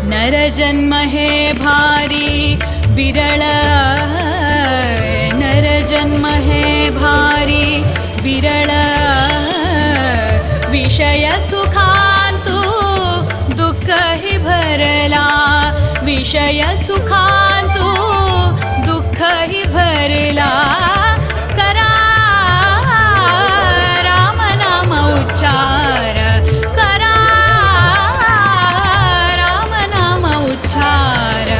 नर जन्म हे भारी विरळ, नर जन्म हे भारी विरळ, विषय सुखांतु दुःख ही भरला, विषय सुखांतु दुःख ही भरला, करा राम नाम उच्चार, करा राम नाम उच्चार।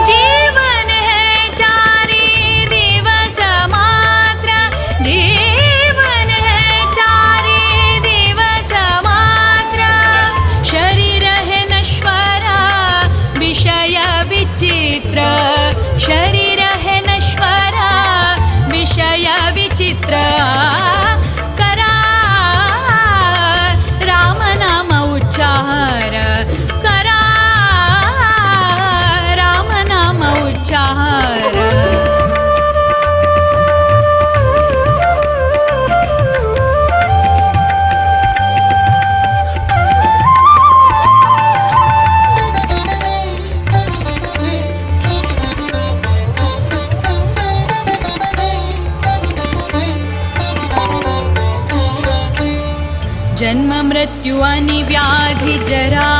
जीवन है चारी मंत्र करा राम नाम उच्चार करा राम नाम उच्चार। जन्म मृत्यु आणि व्याधी जरा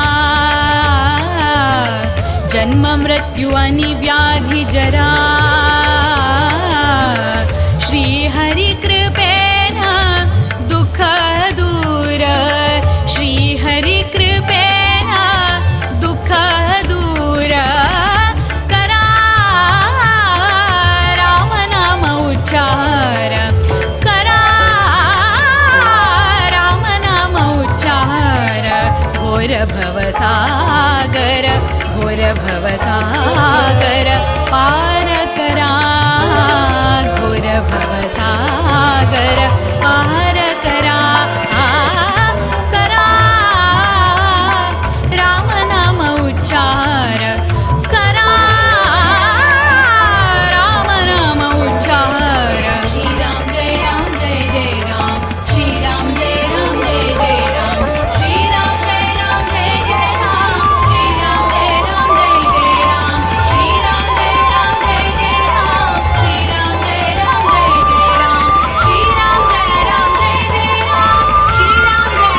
जन्म मृत्यु आणि व्याधी जरा श्री हरि कृपेन दुःख दूर श्री हरि कृपेन दुःख दूर करा राम नाम उच्चार करा राम नाम उच्चार घोर भवसागर घोर भवसागर पार करा घोर भवसागर पार करा करा राम नाम उच्चार करा राम नाम उच्चार। श्री राम जय राम जय जय राम श्री राम जय राम जय जय राम श्री राम जय राम जय जय राम श्री राम जय राम जय जय राम श्री राम जय राम जय जय राम श्री राम जय राम जय जय राम श्री राम जय राम जय जय राम श्री राम जय।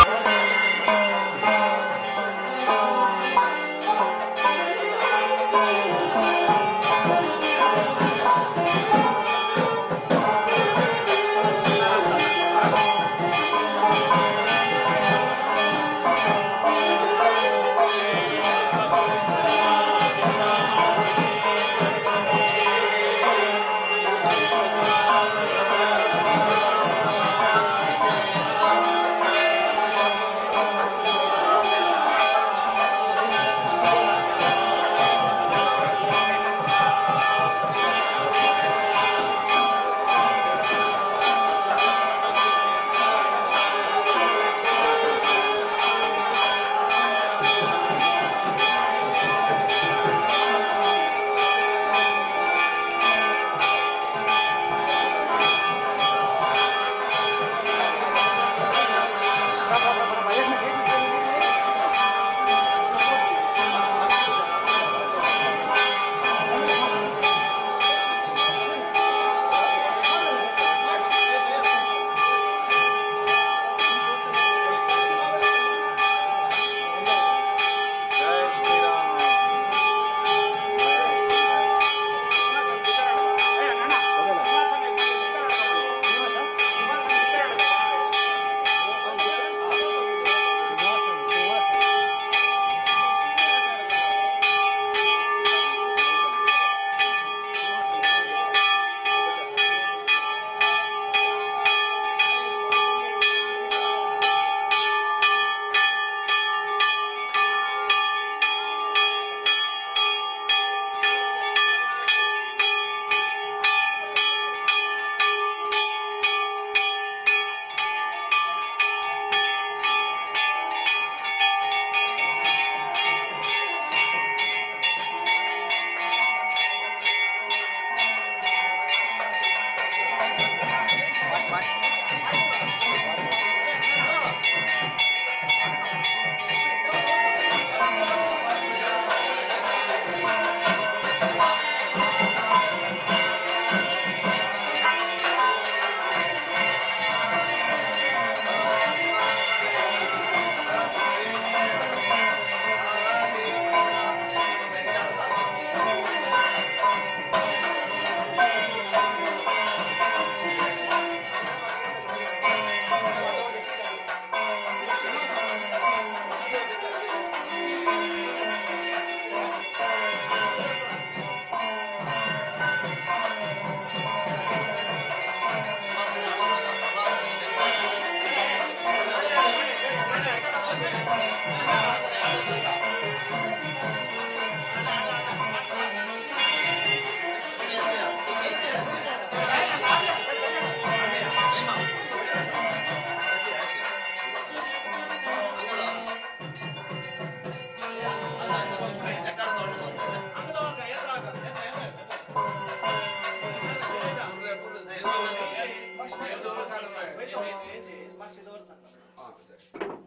Shri Ram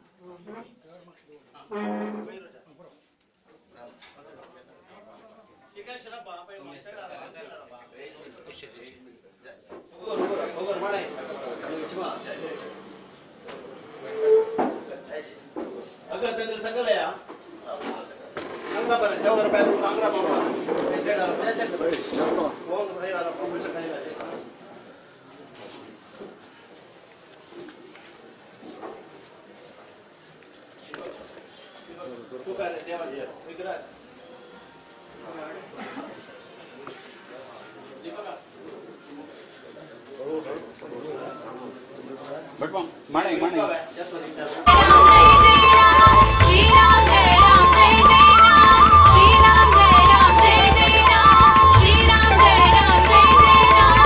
जय राम जय जय राम, श्री राम जय राम जय जय राम, श्री राम जय राम जय जय राम।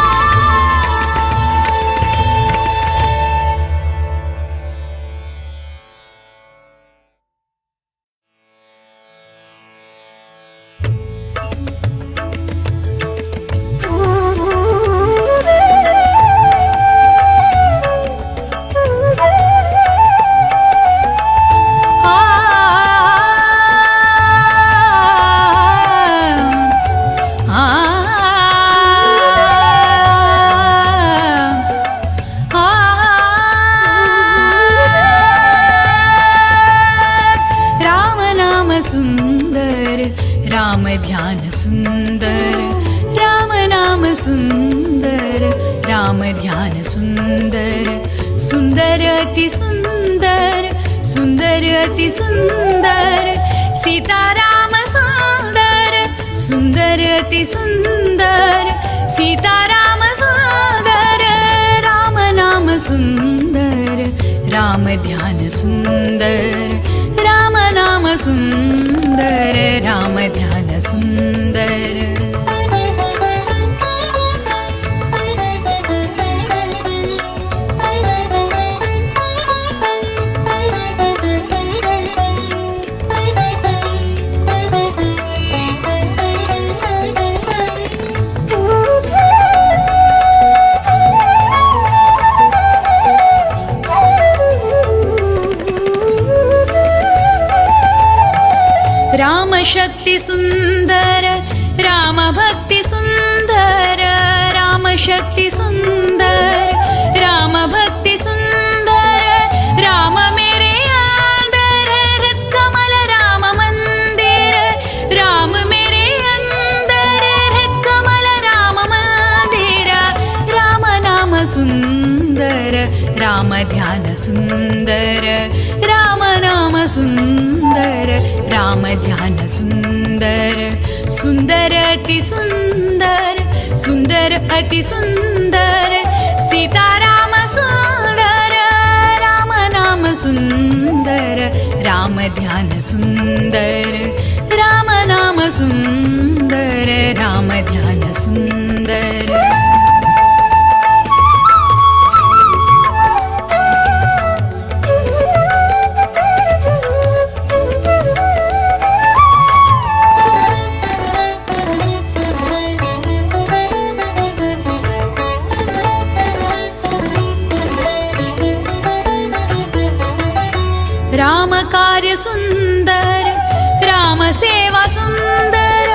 राम नाम सुंदर, राम ध्यान सुंदर, राम नाम सुंदर, राम ध्यान सुंदर, सुंदर अति सुंदर, सुंदर अति सुंदर, सीताराम सुंदर, सुंदर अति सुंदर, सीताराम सुंदर, राम नाम सुंदर, राम ध्यान सुंदर, राम नाम सुंदर, राम ध्यान सुंदर। राम शक्ति सुंदर, राम भक्ति सुंदर, राम शक्ति सुंदर, राम भक्ति सुंदर, राम मेरे अंदर हृद कमल राम मंदिर, राम मेरे अंदर हृद कमल राम मंदिर, राम नाम सुंदर, राम ध्यान सुंदर, राम नाम सुंदर, राम ध्यान सुंदर, सुंदर अति सुंदर, सुंदर अति सुंदर, सीताराम सुंदर, राम नाम सुंदर, राम ध्यान सुंदर, राम नाम सुंदर, राम ध्यान सुंदर। राम कार्य सुंदर, राम सेवा सुंदर,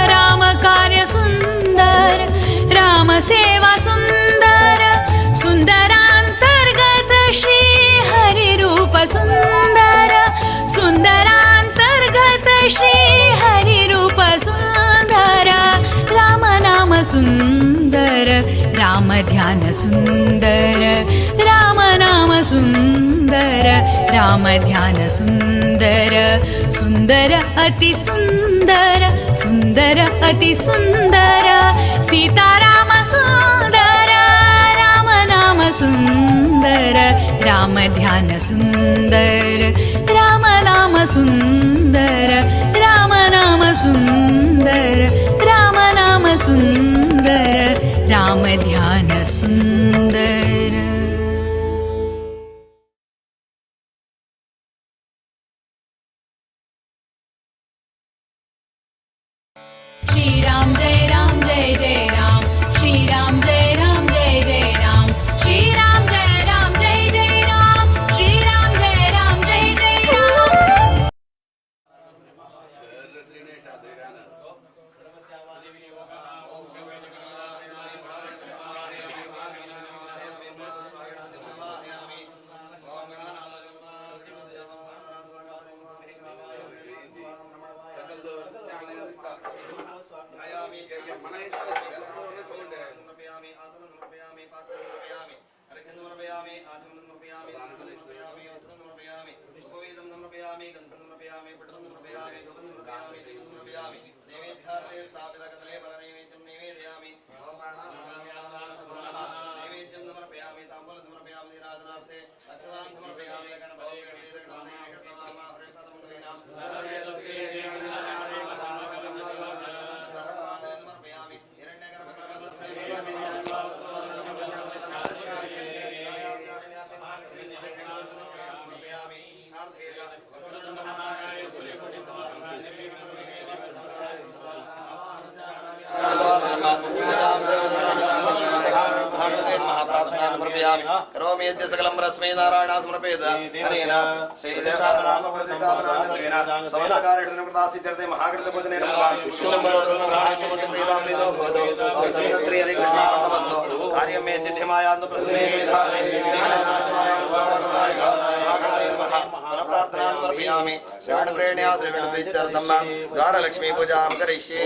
राम कार्य सुंदर, राम सेवा सुंदर, सुंदरांतर्गत श्री हरि रूप सुंदर, सुंदरांतर्गत श्री हरि रूप सुंदर, राम नाम सुंदर, राम ध्यान सुंदर, राम नाम सुंदर, राम ध्यान सुंदर, सुंदर अति सुंदर, सुंदर अति सुंदर, सीताराम सुंदर, राम नाम सुंदर, राम ध्यान सुंदर, राम नाम सुंदर, राम नाम सुंदर, राम नाम सुंदर, राम ध्यान सुंदर। श्री राम जय राम जय जय राम, श्री राम जय राम जय जय राम, श्री राम जय राम जय जय राम, श्री राम जय समर्पयामि करोमि यद्य सकलं रस्मै नारायण समर्पयेत अनेन श्रीदेवरामप्रतिष्ठापनाङ्गत्वेन समस्तकार्येषु सिद्ध्यर्थे महाकृतपूजनेन भगवान् विश्वम्भरो भवतु श्री हरिकृष्णार्पणमस्तु कार्यं मे सिद्धिमायान्तु प्रसन्ने प्रार्थनां समर्पयामि श्रवणप्रेण्या श्रीवेणप्रीत्यर्थं द्वारलक्ष्मी पूजां करिष्ये।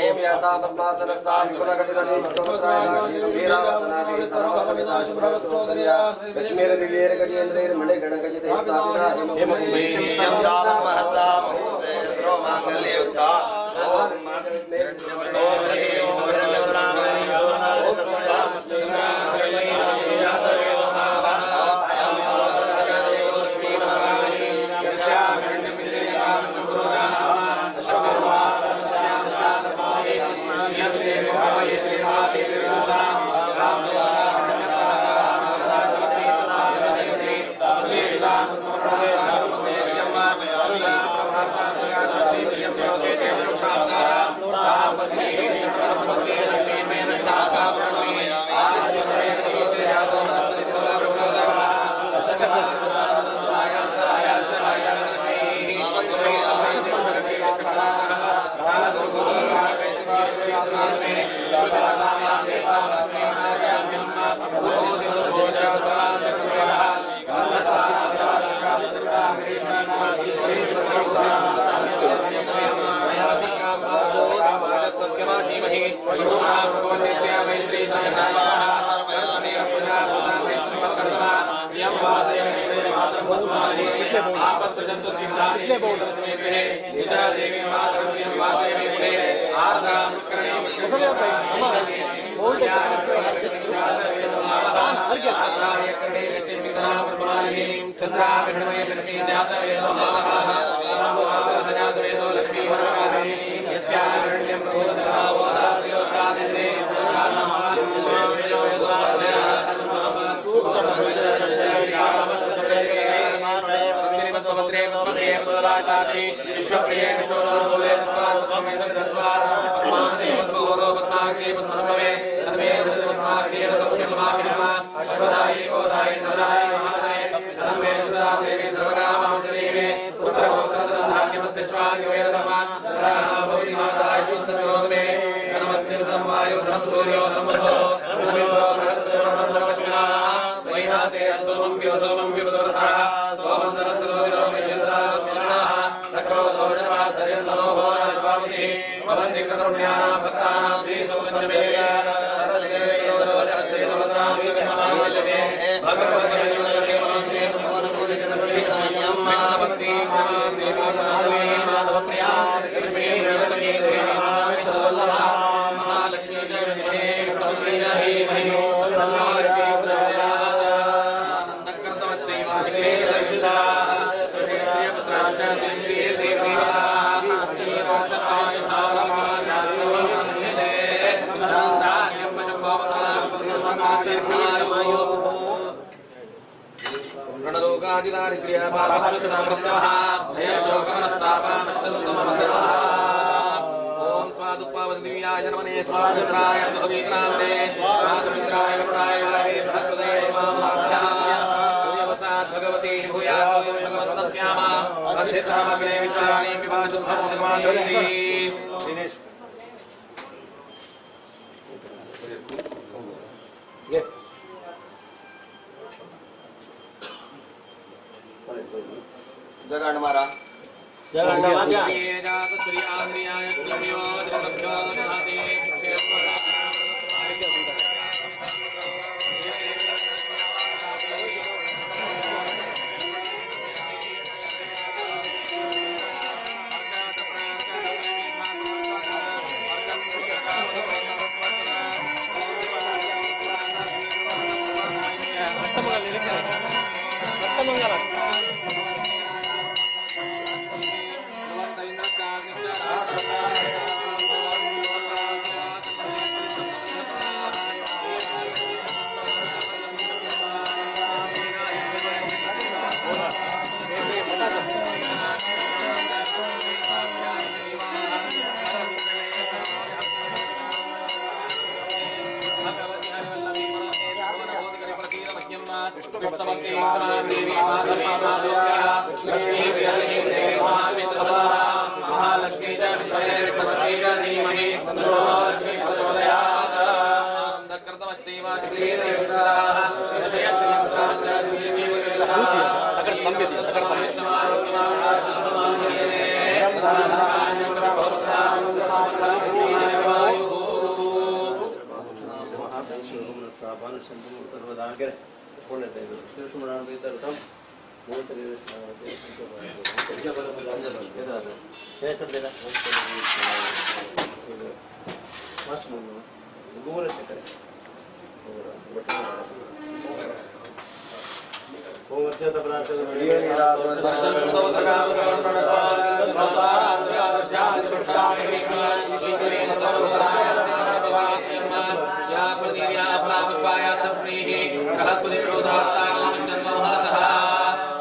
महालक्ष्मी च विद्महे च धीमहि तन्नो लक्ष्मी प्रचोदयात्।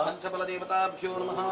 पंचबलदेवताभ्यो नमः।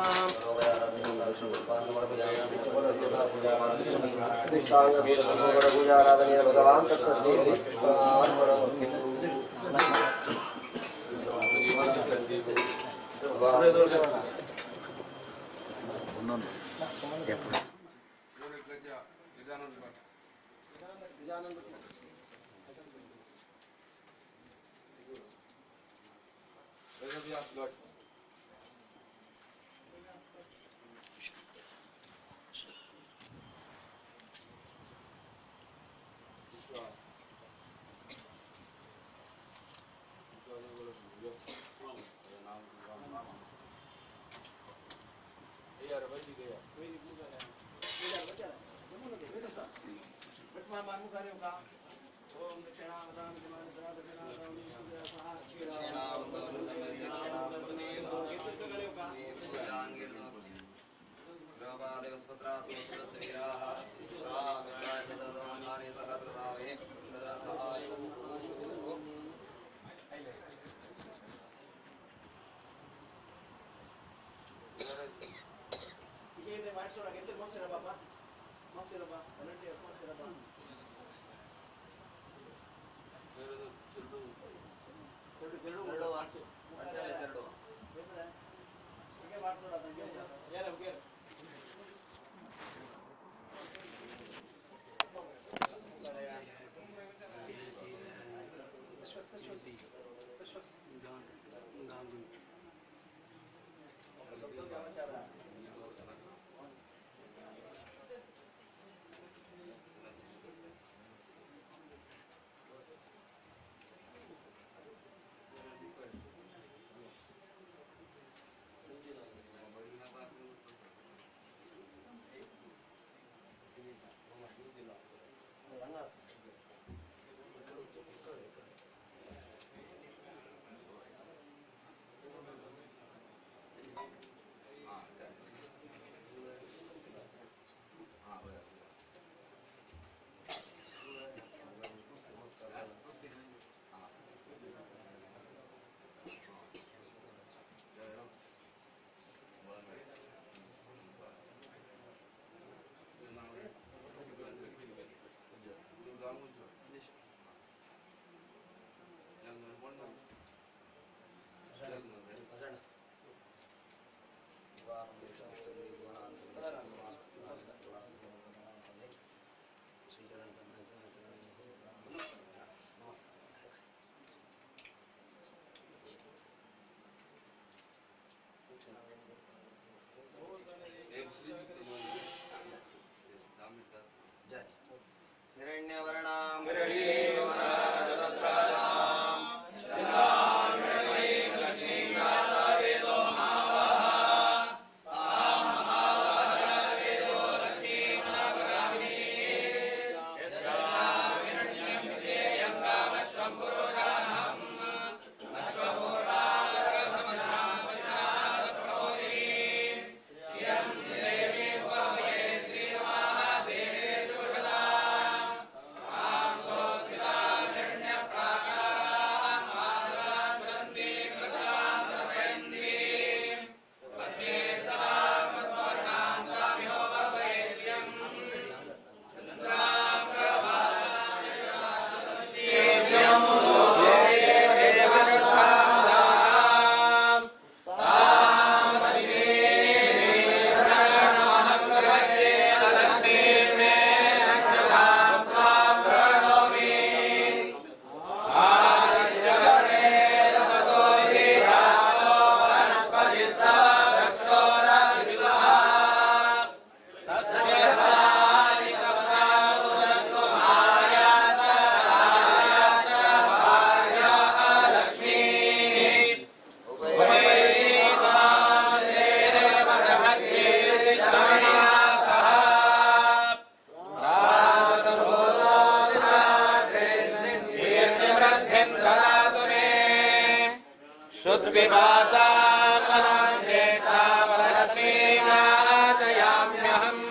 मृत्पिपासामलक्ष्मीनाशयाम्यहम्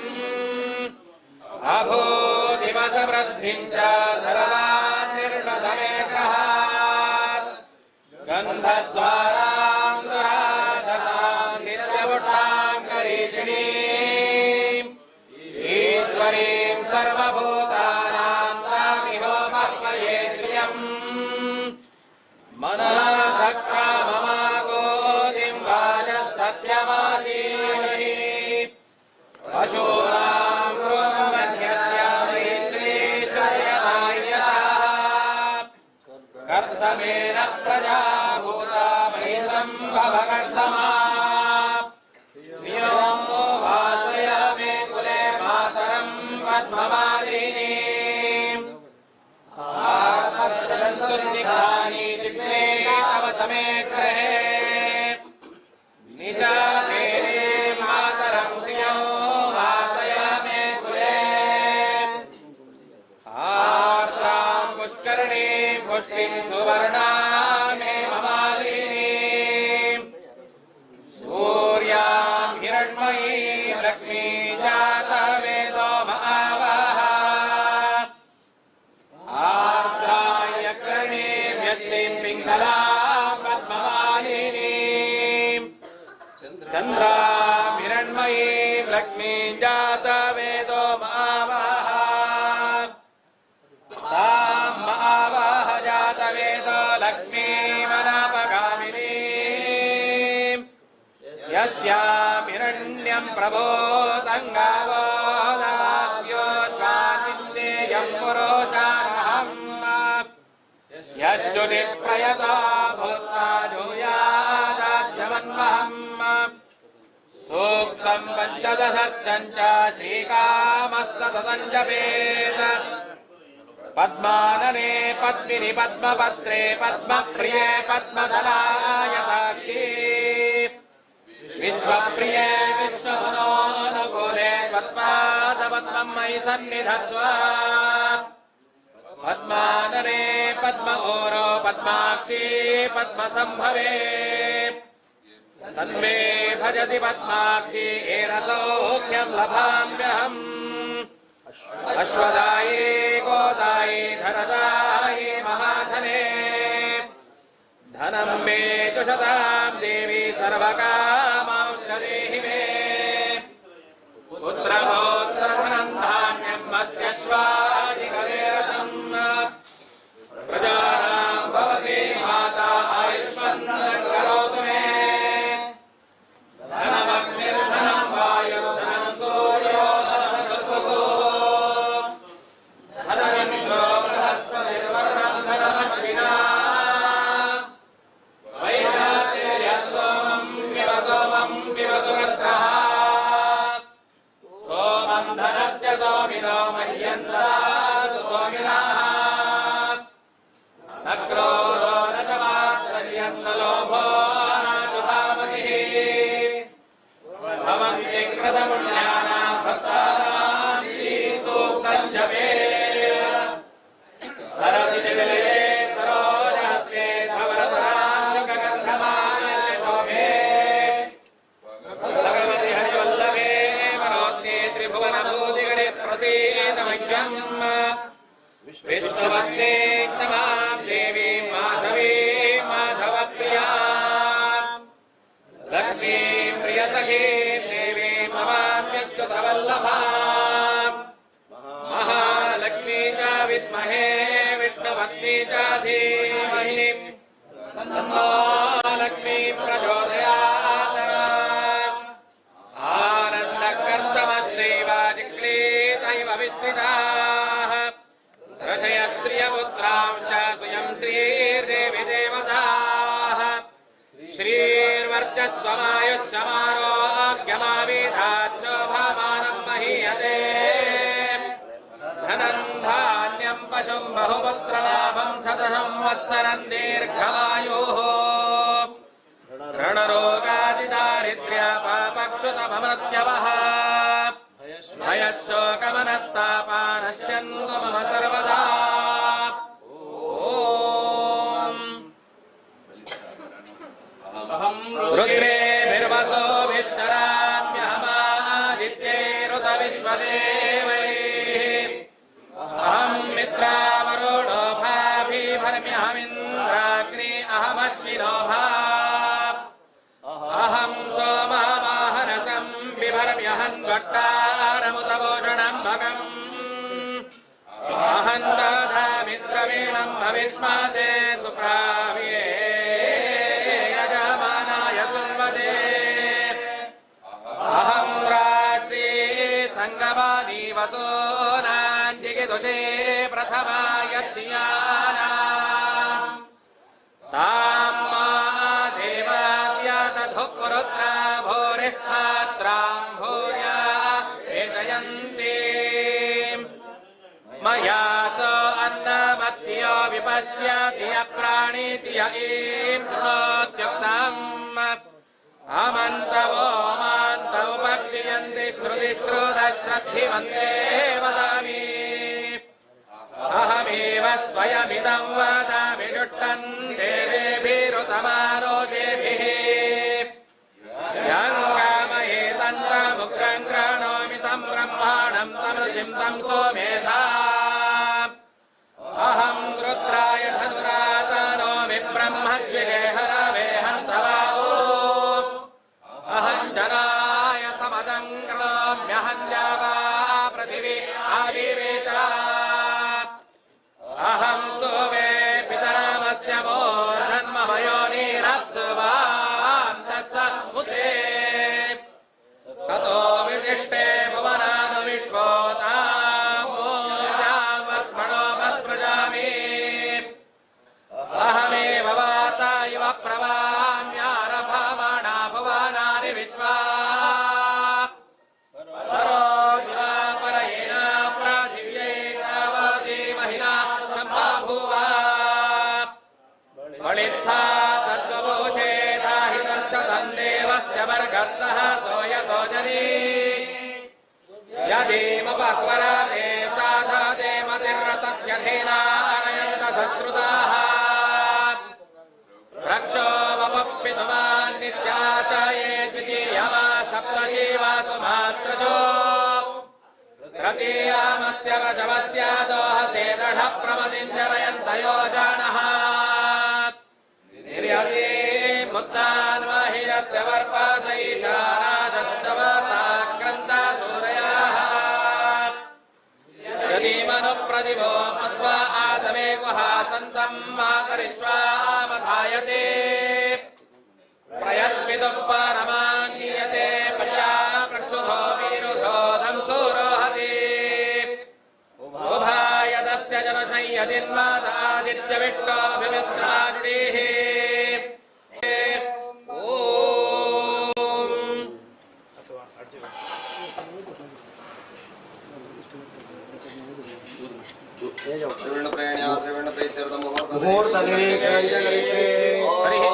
अभूतिमसमृद्धिं च सर्वान् निर्णधमेकहात् गन्धद्वारां दुराधतां नित्यमुष्टां करीषिणीम् ईश्वरीं सर्वभूतानां तामिहोपह्वये श्रियम् मनः सक्राममाकोतिं वाचः सत्यमाशीमहि पशूनां रोगमध्यस्य श्रीचयनायः कर्दमेन प्रजा भूता मयि सम्भव कर्दमा श्रियो वासय मे कुले मातरं पद्ममालिनीम् आत्मस्रजन्तु स्निग्धानि जिह्वे अवसमे ग्रहे निजातेरे मातरं श्रियो वासय मे कुले आर्द्रां पुष्करिणीं पुष्टिं सुवर्णां मे ममालिनीम् सूर्यां हिरण्मयीं लक्ष्मीं जातवेदो महावः आर्द्राय कर्णीं यष्टिं पिङ्गलां पद्ममालिनीम् चन्द्रां हिरण्मयीं लक्ष्मीं जातवेदो महावः तां महावह जातवेदो लक्ष्मीमनापगामिनीम् यस्यां हिरण्यं प्रबोधङ्गावो दास्यो स्वानिन्देयं पुरोचारहम् यश्रुतिप्रयतो भूत्वा भूयादास्यमन्वहम् सूक्तं पञ्चदशं च श्रीकामः सततं जपेत् पद्मानने पद्मिनि पद्मपत्रे पद्मप्रिये पद्मदलायताक्षी विश्वप्रिये विश्वमनोनुकूले पद्मादपद्मं मयि सन्निधत्स्व पद्मानने पद्म ओरो पद्माक्षी पद्मसम्भवे तन्मे भजसि पद्माक्षी एनसौख्यं लभाम्यहम् अश्वदायी गोदायी धनदायी महाधने धनं मे जुषतां देवी सर्वकामांश्च देहि मे पुत्रपौत्रधनं धान्यम् अस्त्यश्वादिकवेरसम् प्रजानां भवसि माता आयुष्मन् करोतु मे धनमग्निर्धनं वायुर्धनं सूर्यो धनमसुः धनमिन्द्रो बृहस्पतिर्वर्णं धनमश्विना वैरातेय सोमं पिब सोमं पिबतु रत्रः सोमं धनस्य सोमिनो मह्यं ददातु सोमिनः न क्रोधो न च मात्सर्यं न लोभो न शुभामतिः भवन्ति कृतपुण्यानां भक्तानां श्रीसूक्तं जपेत् सरसिजनिलये सरोजहस्ते धवलसराङ्गगन्धमानसे शोभे भगवति हरिवल्लभे मनोज्ञे त्रिभुवनभूतिगणे प्रसीद मह्यम् विष्णुपत्नी क्षमां देवीं माधवीं माधवप्रियाम् लक्ष्मीं प्रियसखीं देवीं ममाम्यच्युतवल्लभाम् महालक्ष्मी च विद्महे विष्णुपत्नी च धीमहि तन्नो लक्ष्मी प्रचोदयात् आनन्दकर्तमश्चैव जिक्लीतैव विश्रिताः रचय श्रियपुत्रां च स्वयं श्रीर्देवि देवताः श्रीर्वर्चस्वमायुष्यमारोग्यमाविधाच्चोभामानं महीयते धनं धान्यं पशुं बहुपुत्रलाभं शतसंवत्सरं दीर्घमायुः रणरोगादिदारिद्र्य पापक्षुतमृत्यवः भयशोकमनस्तापा नश्यन्तु मम सर्वदा। ॐ। हविष्मते सुप्राव्ये यजमानाय सुन्वते अहं राष्ट्री संगमानि वसूनाञ्जिगिदुषे प्रथमा यज्ञानाम् तां मा देवाव्यादधुः भूरिस्थात्रां भूया वेदयन्ति मया स अन्नमत्य विपश्यति अप्राणीति य ईं शृणोत्युक्तम् अमन्तवो मान्त उपक्षियन्ति श्रुतिश्रुतश्रद्धिमन्ते वदामि अहमेव स्वयमिदं वदामि जुष्टं देवेभिरुतमारोचेभिः यं कामयेतन्तमुग्रं क्रणोमि तं ब्रह्माणं तमृषिं तं सोमेधा अहं रुद्राय धनुरातनोमि ब्रह्मद्विषे हरवे हन्तवा अहं जनाय समदं करोम्यहं द्यावा पृथिवी आविवेश अहं सुवे पितरमस्य मोर्धन्मयोनिरप्सुवान्तसमुद्रे ततो विशिष्टे भुवनानु विश्वोतामोजामत्मणोपस्पृजामि अहमेव वाता इव प्रवाम्यारभमाणा भुवनानि विश्वा परो दिवा परयेण पृथिव्यैतावती महिना सम्बभूव बलित्था तद्वपोषेधा हि दर्शतं देवस्य वर्गः सह सोऽयतो जनी यदीमुपह्वरते साधते मतिर्रतस्य धेना अनयन्त सश्रुताः रक्षोमपितुमान् नित्याचये द्वितीयमा सप्तजीवासु मातृजो तृतीयामस्य व्रजवस्य दोहसे दृढप्रमतिं जनयन्तयो जानः निर्यदे मुद्दान्महिरस्य वर्पादैशाराजस्यवसाक्रन्त सूरयाः यदि मनुप्रदिवो मत्वा आदमे गुहा सन्तं मातरिष्वामधायते प्रयत्पितुः परमान्यते प्रजा प्रक्षुधो विरुधो धंसुरोहति उभायदस्य जनसंयदिन्मादादित्यविष्टोऽभिमित्राजुडीः ॐ हरिः ॐ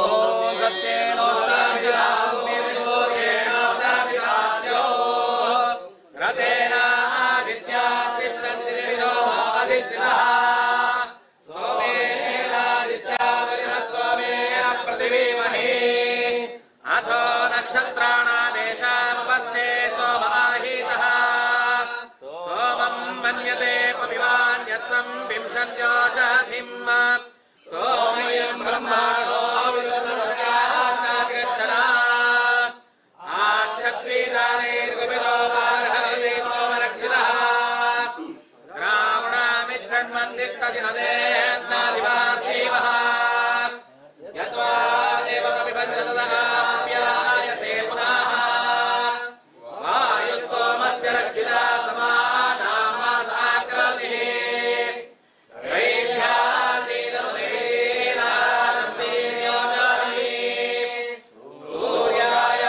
सत्येनोत्ताभिराज्ञो रतेन आदित्या तिष्ठन्ति दिविजो अधिश्रितः सोमेनादित्या वरिणः सोमेन पृथिवीमहि अथो नक्षत्राणामेषामुपस्थे सोम आहीतः सोमं मन्यते पपिवान् यत्सं विंशन्त्योषधिम् सोमयं ब्रह्माणो आच्छद्वीदानैर्गुपितो बार्हवति सोमरक्षितः द्रावणामिषण्मन्दित्तजिनदेस्नादिवार्थीवः यत्त्वा देवमपिबन्धतदाप्यायसे पुनः वायुः सोमस्य रक्षिता समानां वासाकृतिः सूर्याय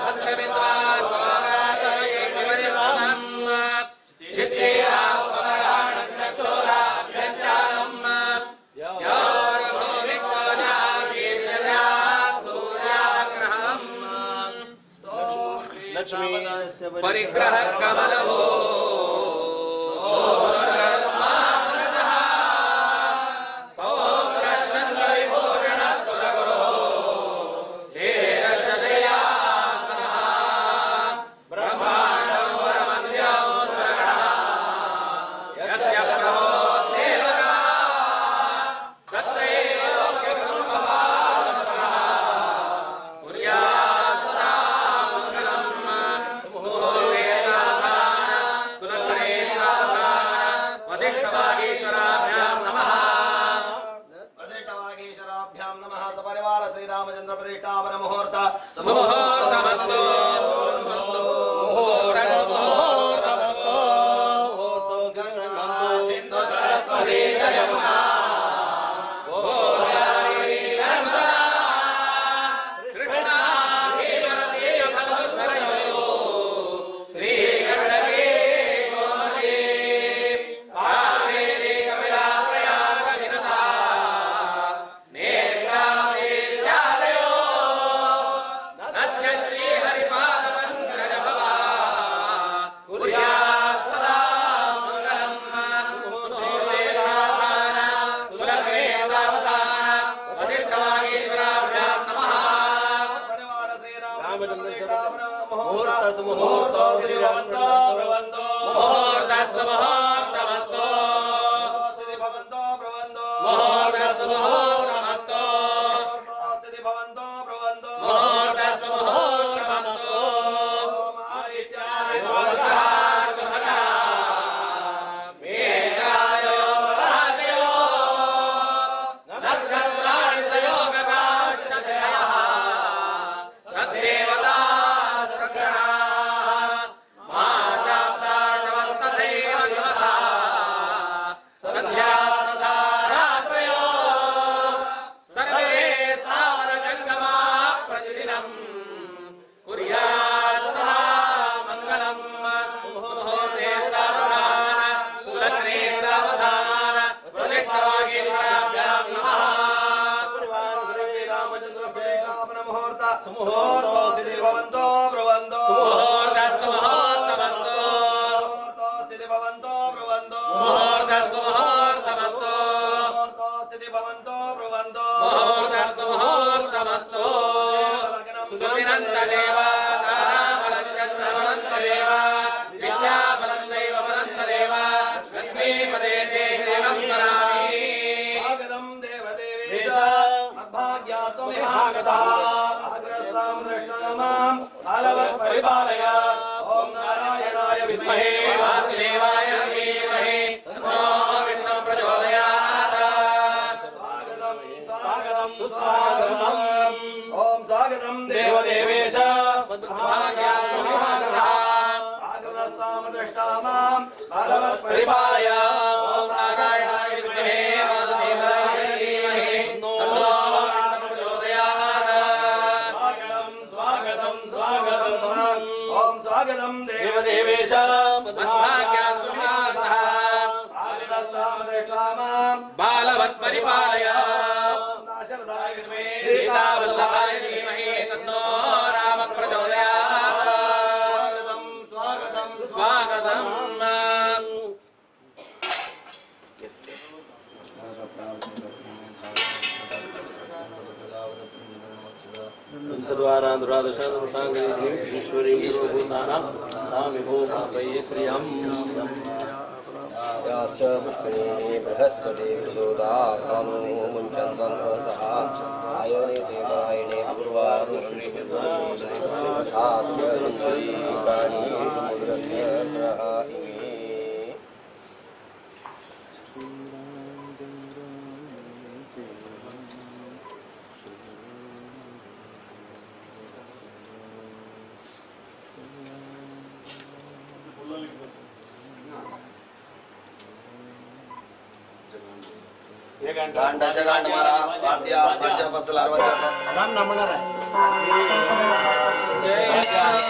भद्रमित्वा स्वागतये शिवरिष्मम् चित्तेयापराणचक्षुराभ्यञ्जानम् योर्भूमिकोजासीर्यया सूर्याग्रहम् परिग्रह कमलभो कुर्यात् सदा मङ्गलम्। प्रतिष्ठापन मुहूर्त सुमुहूर्तमस्तु मुहूर्तमस्तु सिंधु सरस्वती जयमुना गोदावरी नर्मदा कृष्णा भीमरथी सरयू श्री गण्डकी गोमती कावेरी कपिला प्रयाग विनता नेत्रावती इत्यादयो नद्य श्री हरिपाद पंकज भवा कुर्यात् सदा मंगलम् सुमुहूर्ते सावधान सुलग्ने सावधान वसिष्ठवागीश्वराभ्यां नमः। परिवार श्री रामचंद्र मुहूर्त सुमुहूर्तो श्री भवन्तो ब्रुवन्तो मुहूर्तस्य मुहूर्तमस्तु स्थिति भवन्तो ब्रुवन्तो मुहूर्तस्य मुहूर्तमस्तु स्थिति भवन्तो ब्रुवन्तो मुहूर्तस्य मुहूर्तमस्तु नक्षत्राणि सयोगकाश्चतयः तद्देवतास्तग्रहाः मासाब्दार्णवस्तथैव दिवसाः सन्ध्या तथा रात्रयो सर्वे स्थावरजङ्गमाः प्रतिदिनम् कुर्यात् सदा मङ्गलम्। सुमुहूर्ते सावधान सुलग्ने सावधान वसिष्ठवागीश्वराभ्यां नमः। परिवार श्री रामचंद्र प्रतिष्ठापन मुहूर्त सुमुहूर्तो स्थिति भवन्तो ब्रुवन्तो मुहूर्तस्य मुहूर्तमस्तु मुहूर्तो स्थिति भवन्तो ब्रुवन्तो मुहूर्तस्य मुहूर्तमस्तु मुहूर्तो स्थिति भवन्तो ब्रुवन्तो मुहूर्तस्य मुहूर्तमस्तु सुदिनन्तदेव ताराबलञ्चन्द्रबलन्तदेव विद्याबलं दैवबलन्तदेव लक्ष्मीपदे ते देवं स्मरामि। स्वागतं देवदेवेश मद्भाग्यात्वमिहागतः आग्रस्तां दृष्ट्वा मां कालवत् परिपालय। ॐ नारायणाय विद्महे वासुदेवाय धीमहि तन्नो विष्णुः प्रचोदयात्। स्वागतं स्वागतं सुस्वागतम्। ॐ स्वागतं देवदेवेश मद्भाग्यात्वमिहागतः आग्रस्तां दृष्ट्वा मां कालवत् परिपालय। ॐ नारायणाय विद्महे वासुदेवाय धीमहि तन्नो विष्णुः प्रचोदयात्। स्वागतं स्वागतं स्वागतम्। ॐ स्वागतं देवदेवेश मद्भाग्यात्वमिहागतः आग्रस्तां दृष्ट्वा मां बालवत् परिपालय। दाशरथाय विद्महे सीतावल्लभाय धीमहि तन्नो रामः प्रचोदयात्। स्वागतं स्वागतं स्वागतम्। याश्च पुष्पिणी बृहस्पति प्रचोदासानो मुञ्चन्तं सः आयने देवायने पूर्वाणि समुद्रस्य ग्रहा इमे। गांडा गांड मारा वाद्या पंच फसल Gracias.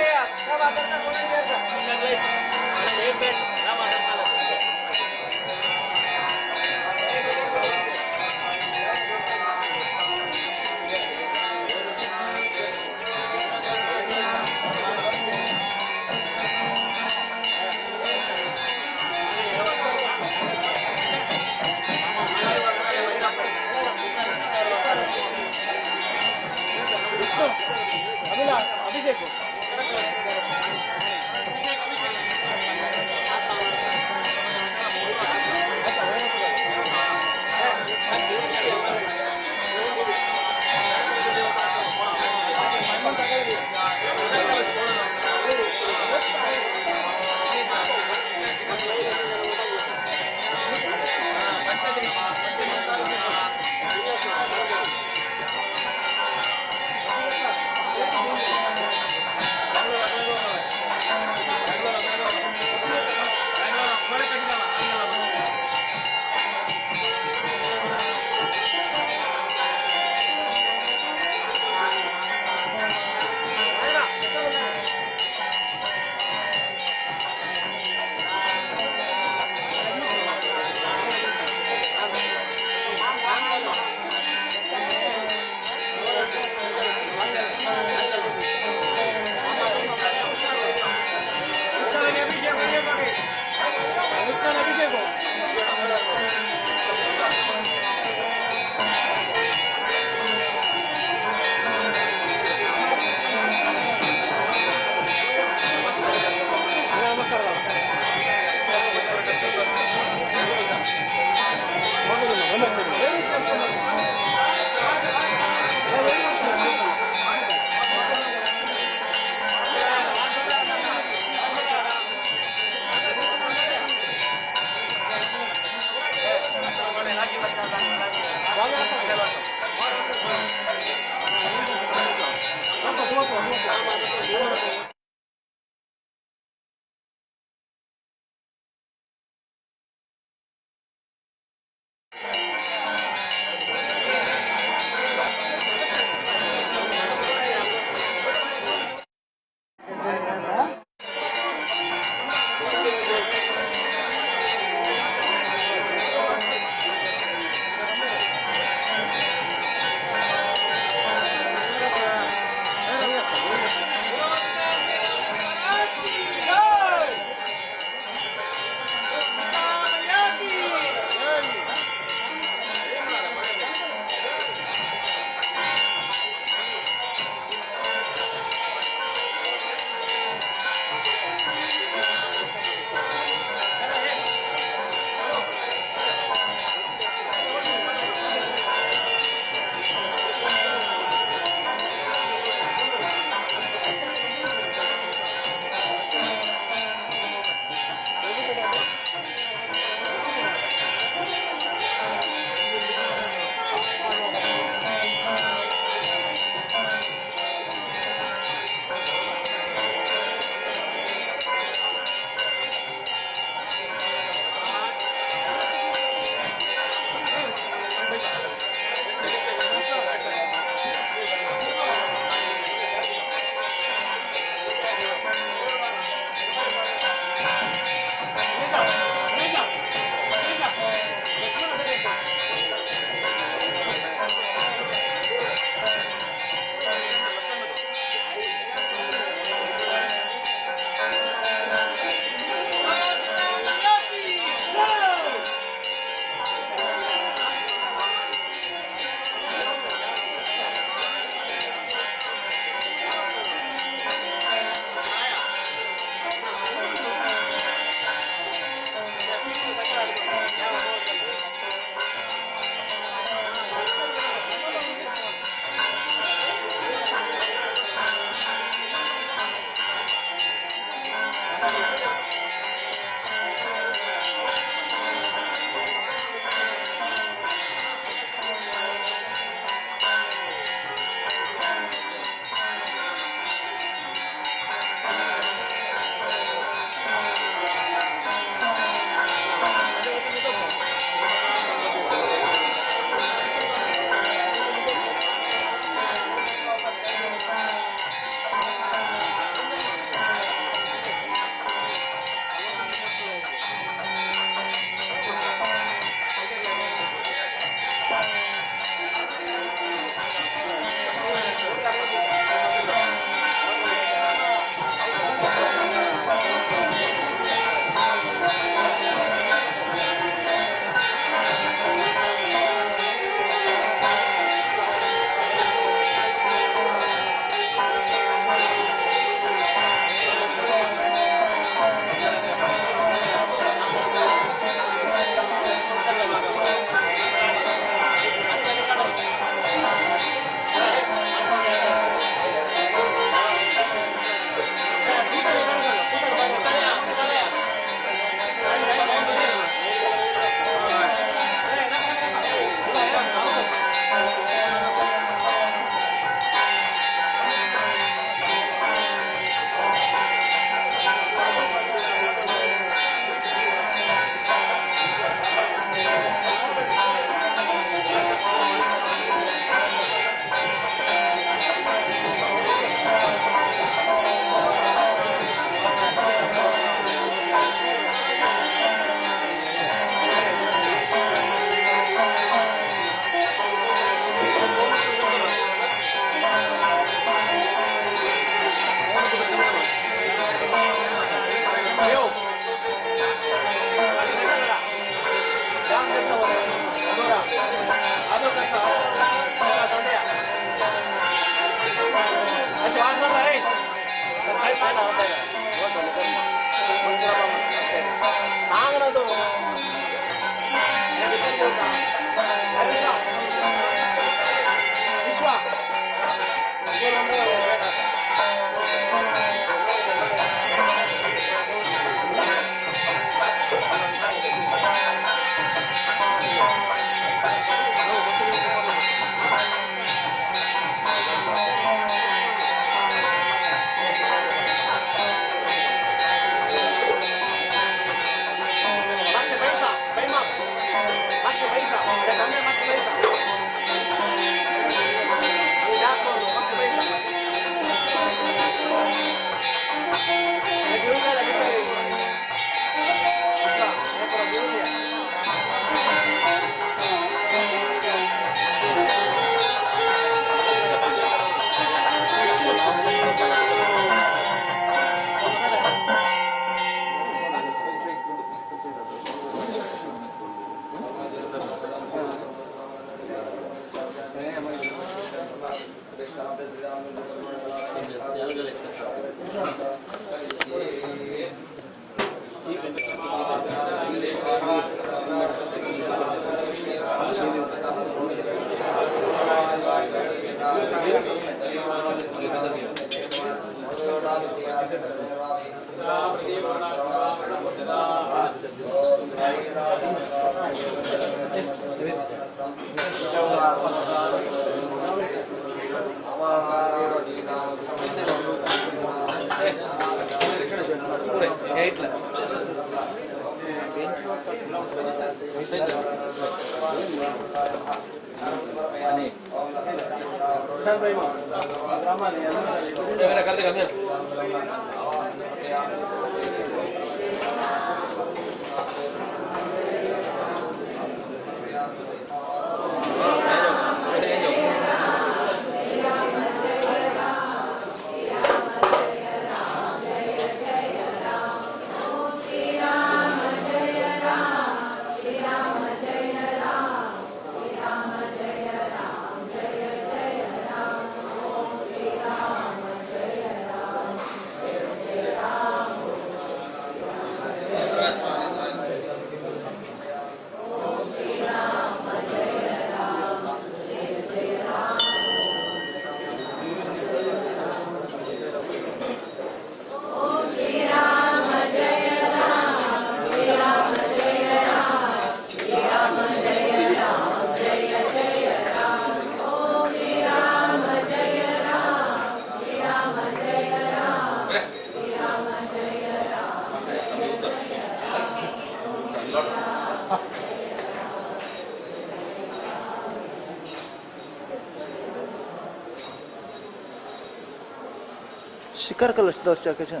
शिखर कलश दवरच्या कशें?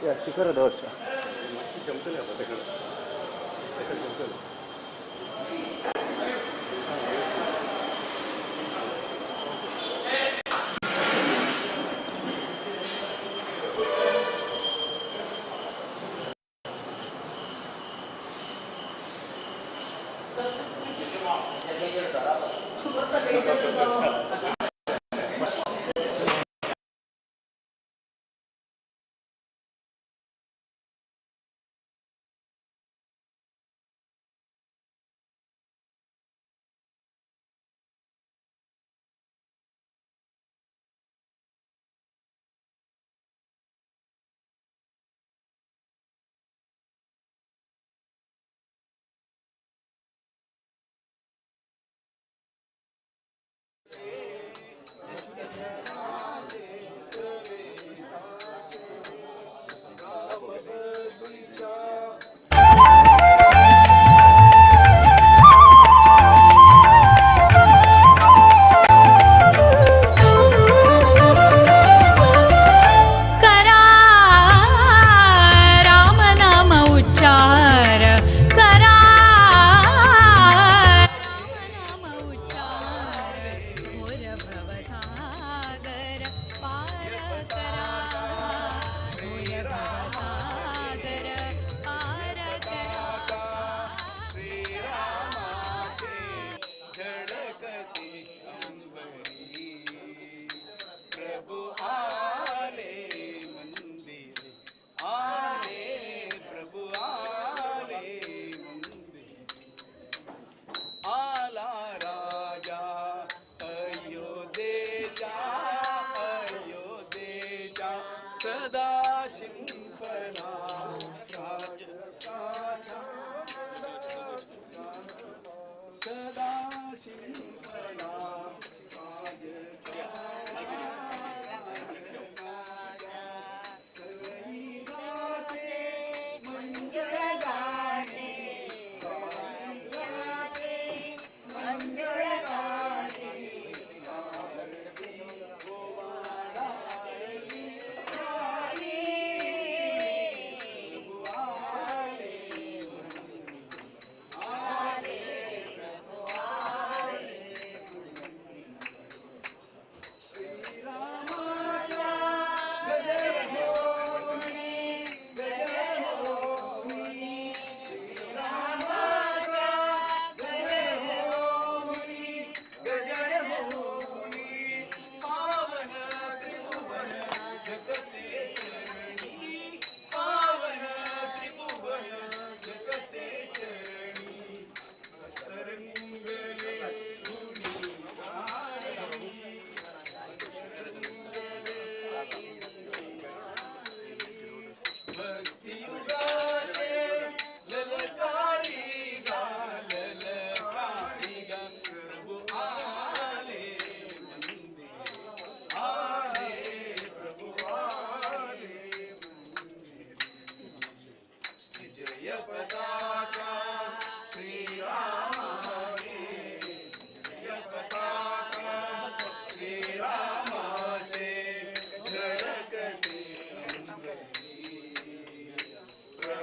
या शिखर दवरच्या. करा राम नाम उच्चार करा राम नाम उच्चार मोर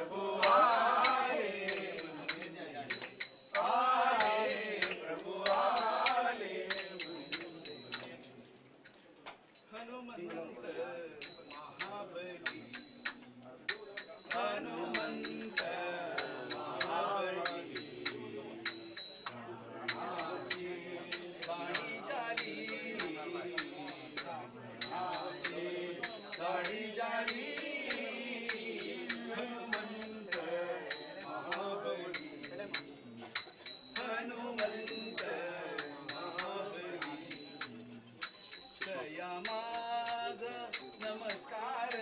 प्रभु आले आले प्रभु आले हनुमंत महाबली हनुमंत महाबली रावणाची गाडी झाली रावणाची गाडी झाली हनुमंत महाबली हनुमंत महाबली दया माझ नमस्कार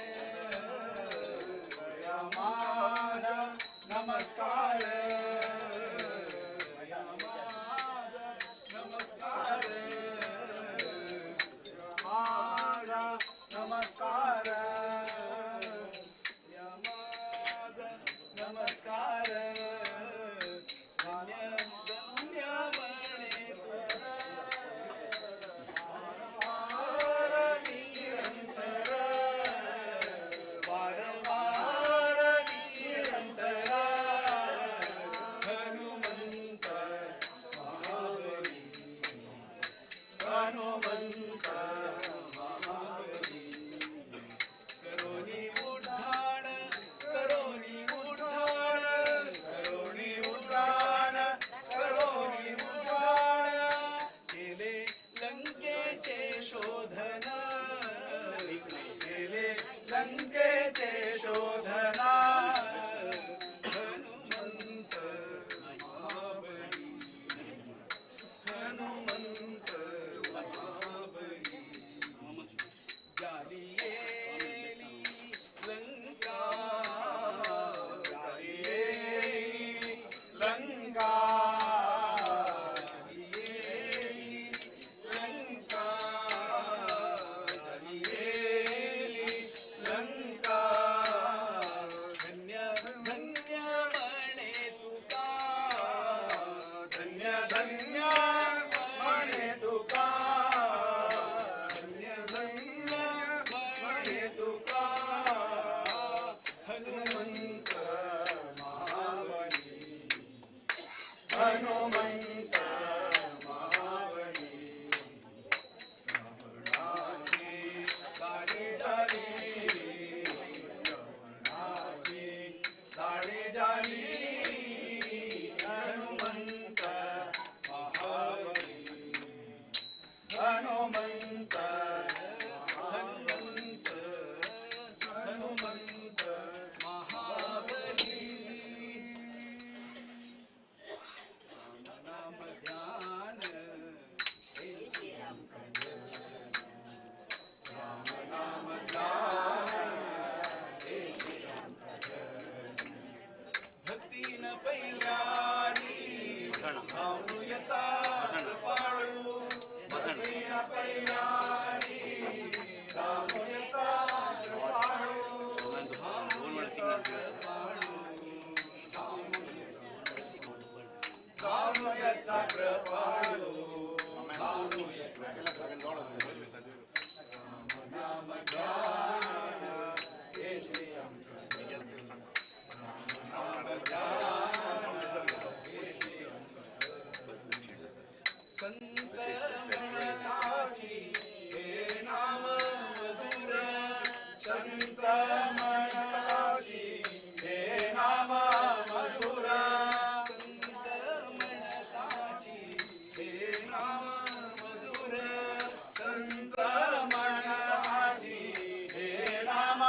दया माझ नमस्कार दया माझ नमस्कार माझ नमस्कार दया माझ नमस्कार धन्य धन्य म्हणे वार निरंतर वारंवार निरंतर हनुमंत महाबली हनुमंत महाबली करोनी उड्डाण करोनी उड्डाण करोनी उड्डाण करोनी उड्डाण केले लंकेचे शोधन केले लंकेचे शोधन हनुमंत महाबली हनुमंत महाबली जालियेली लंका जालियेली लंका जालियेली लंका जालियेली लंका धन्य धन्य म्हणे तुका धन्य धन्य म्हणे तुका धन्य धन्य म्हणे तुका हनुमंत महाबली हनुमंत महाबली रावणाची गाडी झाली रावणाची गाडी झाली हनुमंत महाबली हनुमंत हनुमंत हनुमंत महाबली राम नाम ध्यान राम नाम ध्यान भक्ती न पैलारी भावनुयता कृपाळू भक्ती न पैलारी रामयता कृपाळू भावनुयता कृपाळू भावनुयता कृपाळू भावनुयता राम नाम ध्यान हे श्री राम संत म्हणताची हे नाम मधुर संत म्हणताची हे नाम मधुर संत म्हणताची हे नाम मधुर संत म्हणताची हे नाम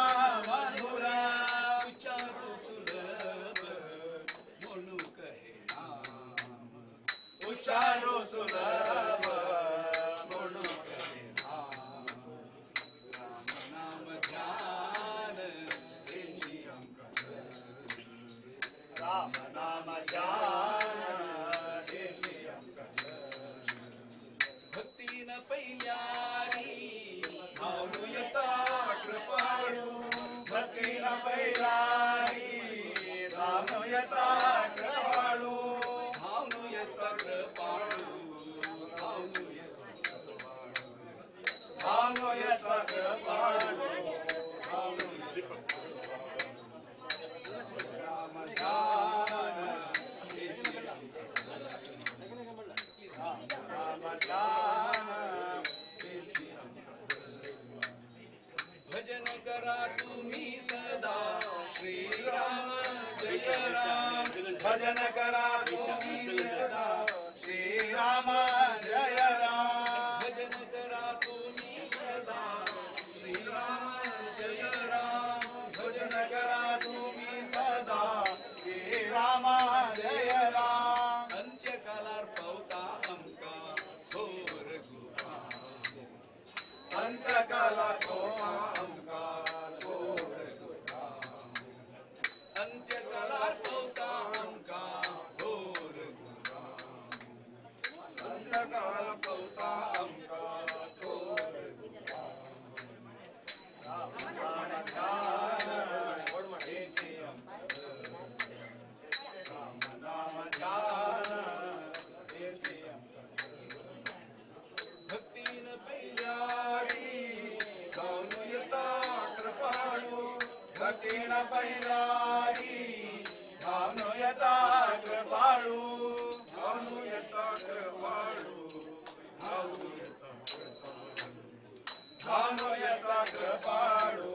मधुर उच्चारू सुलभ म्हणू कहे नाम उच्चारो सुलभ म्हणू कहे नाम राम नाम ध्यान हेची राम नाम ध्यान हेची भक्ती न पैल्यारी भावनुयता कृपाळू भक्ती न पैलारी रामयता कृपाळू भावनुयता कृपाळू भावनुयता भावनुयता कृपाळू भावनुयता राम भजन करा तुम्ही सदा श्री राम जय राम भजन करा तुम्ही सदा श्री राम जय राम भजन करा तुम्ही सदा श्री राम जय राम अंत्यकालार पावता आमकां हो रघुराम अंत्यकालार पावता आमकां हो रघुराम अंत्यकालार पावता आमकां हो रघुराम अंत्यकालार पावता आमकां हो रघुराम राम नाम ध्यान भक्तीन पैलारी गाऊन येता कृपाळू भक्तीन पैलारी गाऊन येता कृपाळू गाऊन येता कृपाळू गाऊन येता कृपाळू गाऊन येता कृपाळू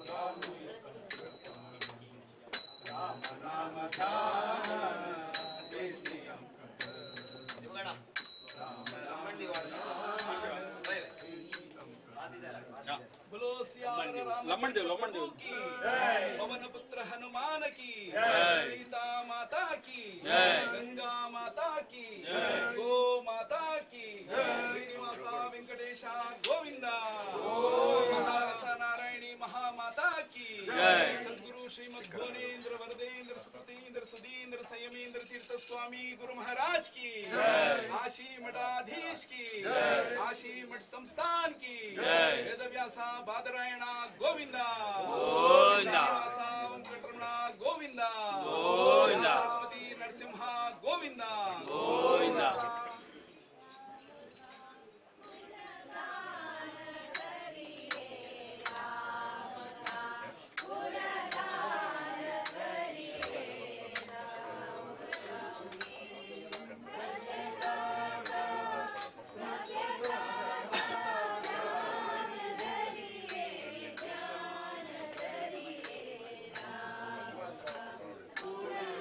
गाऊन येता कृपाळू राम नाम ध्यान देसी बोलो सियावर रामचंद्र की पवन पुत्र हनुमान की सीता माता की गंगा माता की गो माता की श्रीनिवासा वेंकटेशा गोविंदा महारसा नारायणी महामाता की सद्गुरु श्रीमद भुवनेन्द्र वरदेन्द्र सुकृतेन्द्र सुधीन्द्र संयमेन्द्र तीर्थ स्वामी गुरु महाराज की आशी मठाधीश की आशी मठ संस्थान की वेदव्यासा बादरायणा गोविंदा श्रीनिवासा वेंकटरमणा गोविंदा रघुपति नरसिंहा गोविंदा गोविंदा. Thank you.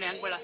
ರುಕ್ಮಿಣಿ ಹಂಗೆ ಬೇಡ.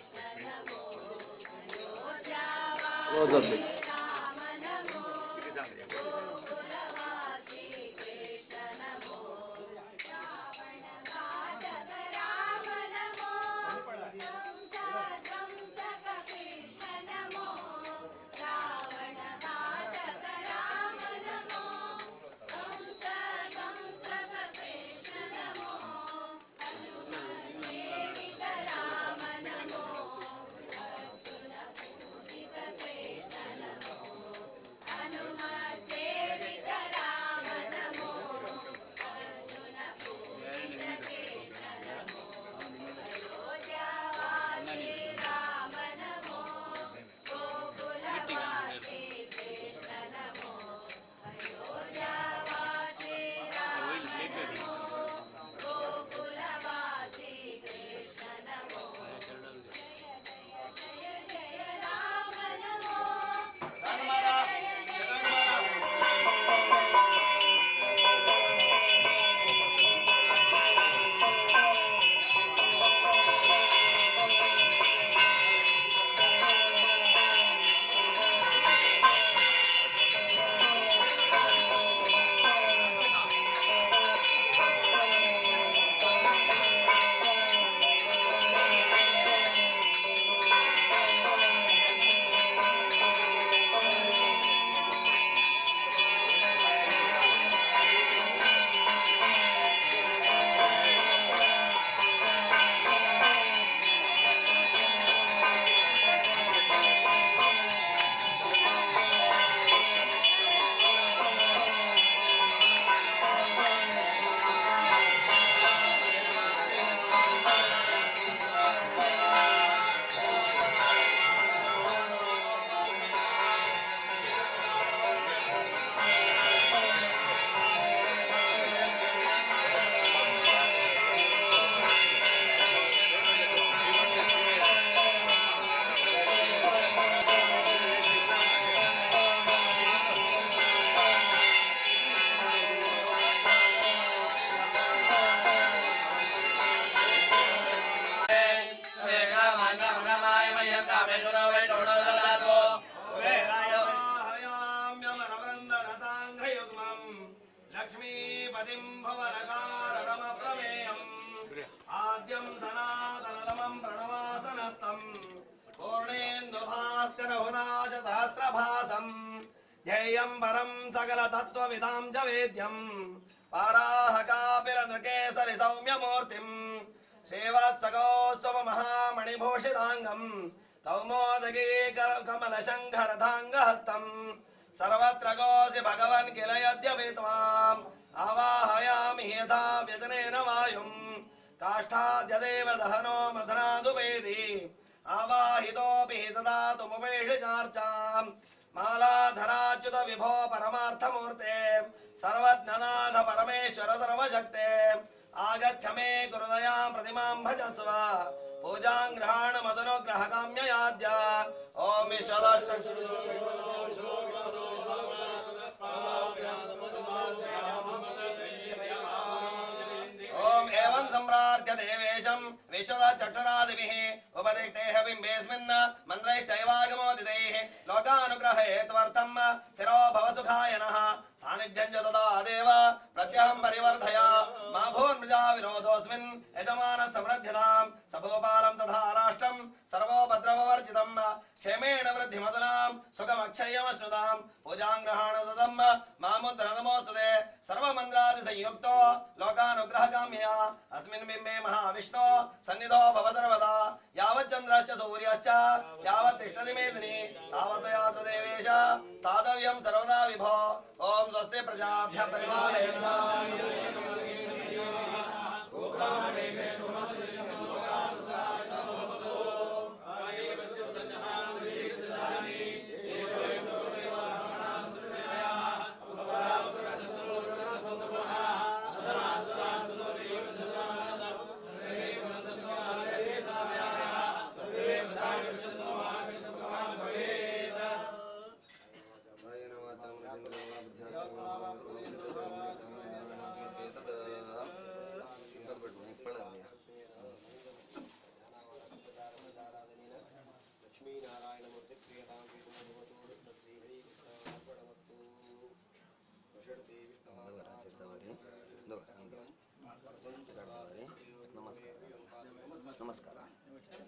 नमस्कार नमस्कार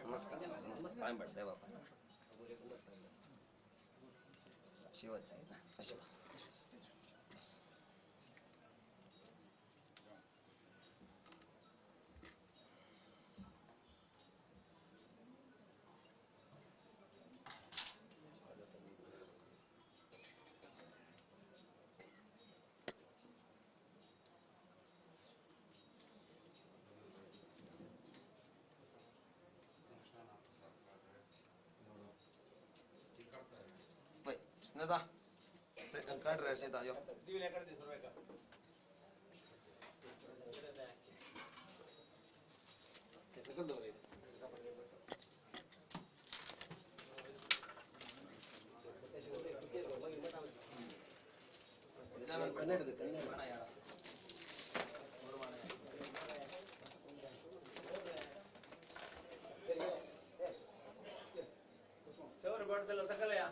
नमस्कार पांय पडताय बापा शिवाच आहे ना अशी बस नदा काढ रे शेता यो दिवल्या कडे सर्व का कन्नड कन्नड चवर बडतलो सकलया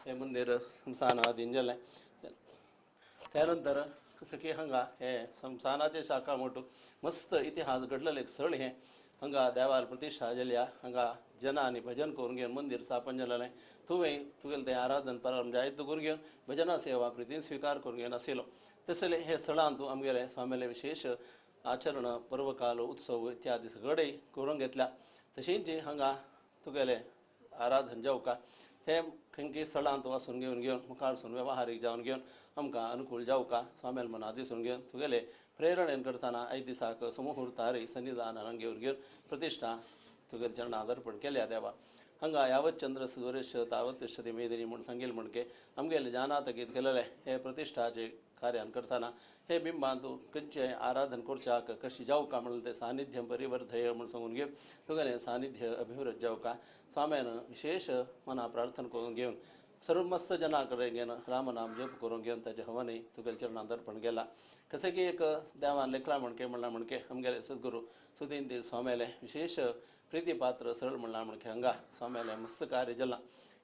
हे मंदिर स्मशान आदीन जालें. त्यानंतर कसं की हांगा हे स्मशानाचे शाखा मोठो मस्त इतिहास घडलेलें एक स्थळ हें. हांगा देवाल प्रतिश्ठा जाल्या, हांगा जनांनी भजन करून घेवन मंदिर स्थापन जालें. तुवें तुगेलें तें आराधन प्रारंभ जायत करून घेवन भजना सेवा प्रितीन स्विकार करून घेवन आशिल्लो. तसले हे स्थळांत आमगेले स्वामीले विशेष आचरण पर्वकाल उत्सव इत्यादी सगळे करून घेतल्या. तशेंच हांगा तुगेले आराधन जावका ते खंयकी स्थळांत वचून घेवन घेवन मुखार सून वेव्हारीक जावन घेवन आमकां अनुकूल जावका स्वामील मना दिसून घेवन तुगेले प्रेरणेन करतना आयज दिसाक समुहूर्तारी सन्निधानान घेवन घेवन प्रतिश्ठा तुगेले चरणांत अर्पण केल्या देवा. हांगा यावत चंद्र सुरेश तावत तिष्ठति मेदिनी म्हूण सांगील म्हणके आमगेले जानातगीत केलेले हे प्रतिश्ठाचे कार्यान करतना हे बिंबांत खंयचें आराधन करच्याक कशी जावका म्हणून तें सानिध्यम परिवर्धय म्हूण सांगून घेवन तुगेलें सानिध्य अभिवृद्ध जावका स्वाम्यान विशेष मना प्रार्थना करून घेवन सर्वमस्त जना कडेन घेवन रामनाम जप करून घेवन ताजे हवनय तुगेले चरणांत अर्पण केला. कशें की एक देवान लेखला म्हणके म्हणलां म्हणके आमगेले सद्गुरू सुदीन स्वाम्याले विशेष प्रितीपात्र सरळ म्हणलां म्हणके हांगा स्वाम्याले मस्त कार्य जालां.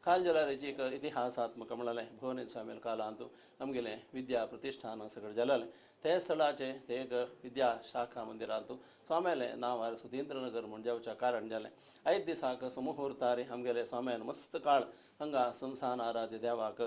काल जलारेची एक इतिहासात्मक म्हणलें भुवनेश्वर स्वामील कालांत आमगेलें विद्या प्रतिष्ठान सगळें जालें. ते स्थळाचें ते एक विद्या शाखा मंदिरांत स्वाम्यालें नांवार सुधींद्रनगर म्हूण जावच्या कारण जालें. आयज दिसाक समुहूर्तार आमगेले स्वाम्यान मस्त काळ हांगा संस्थान आराध्य देवाक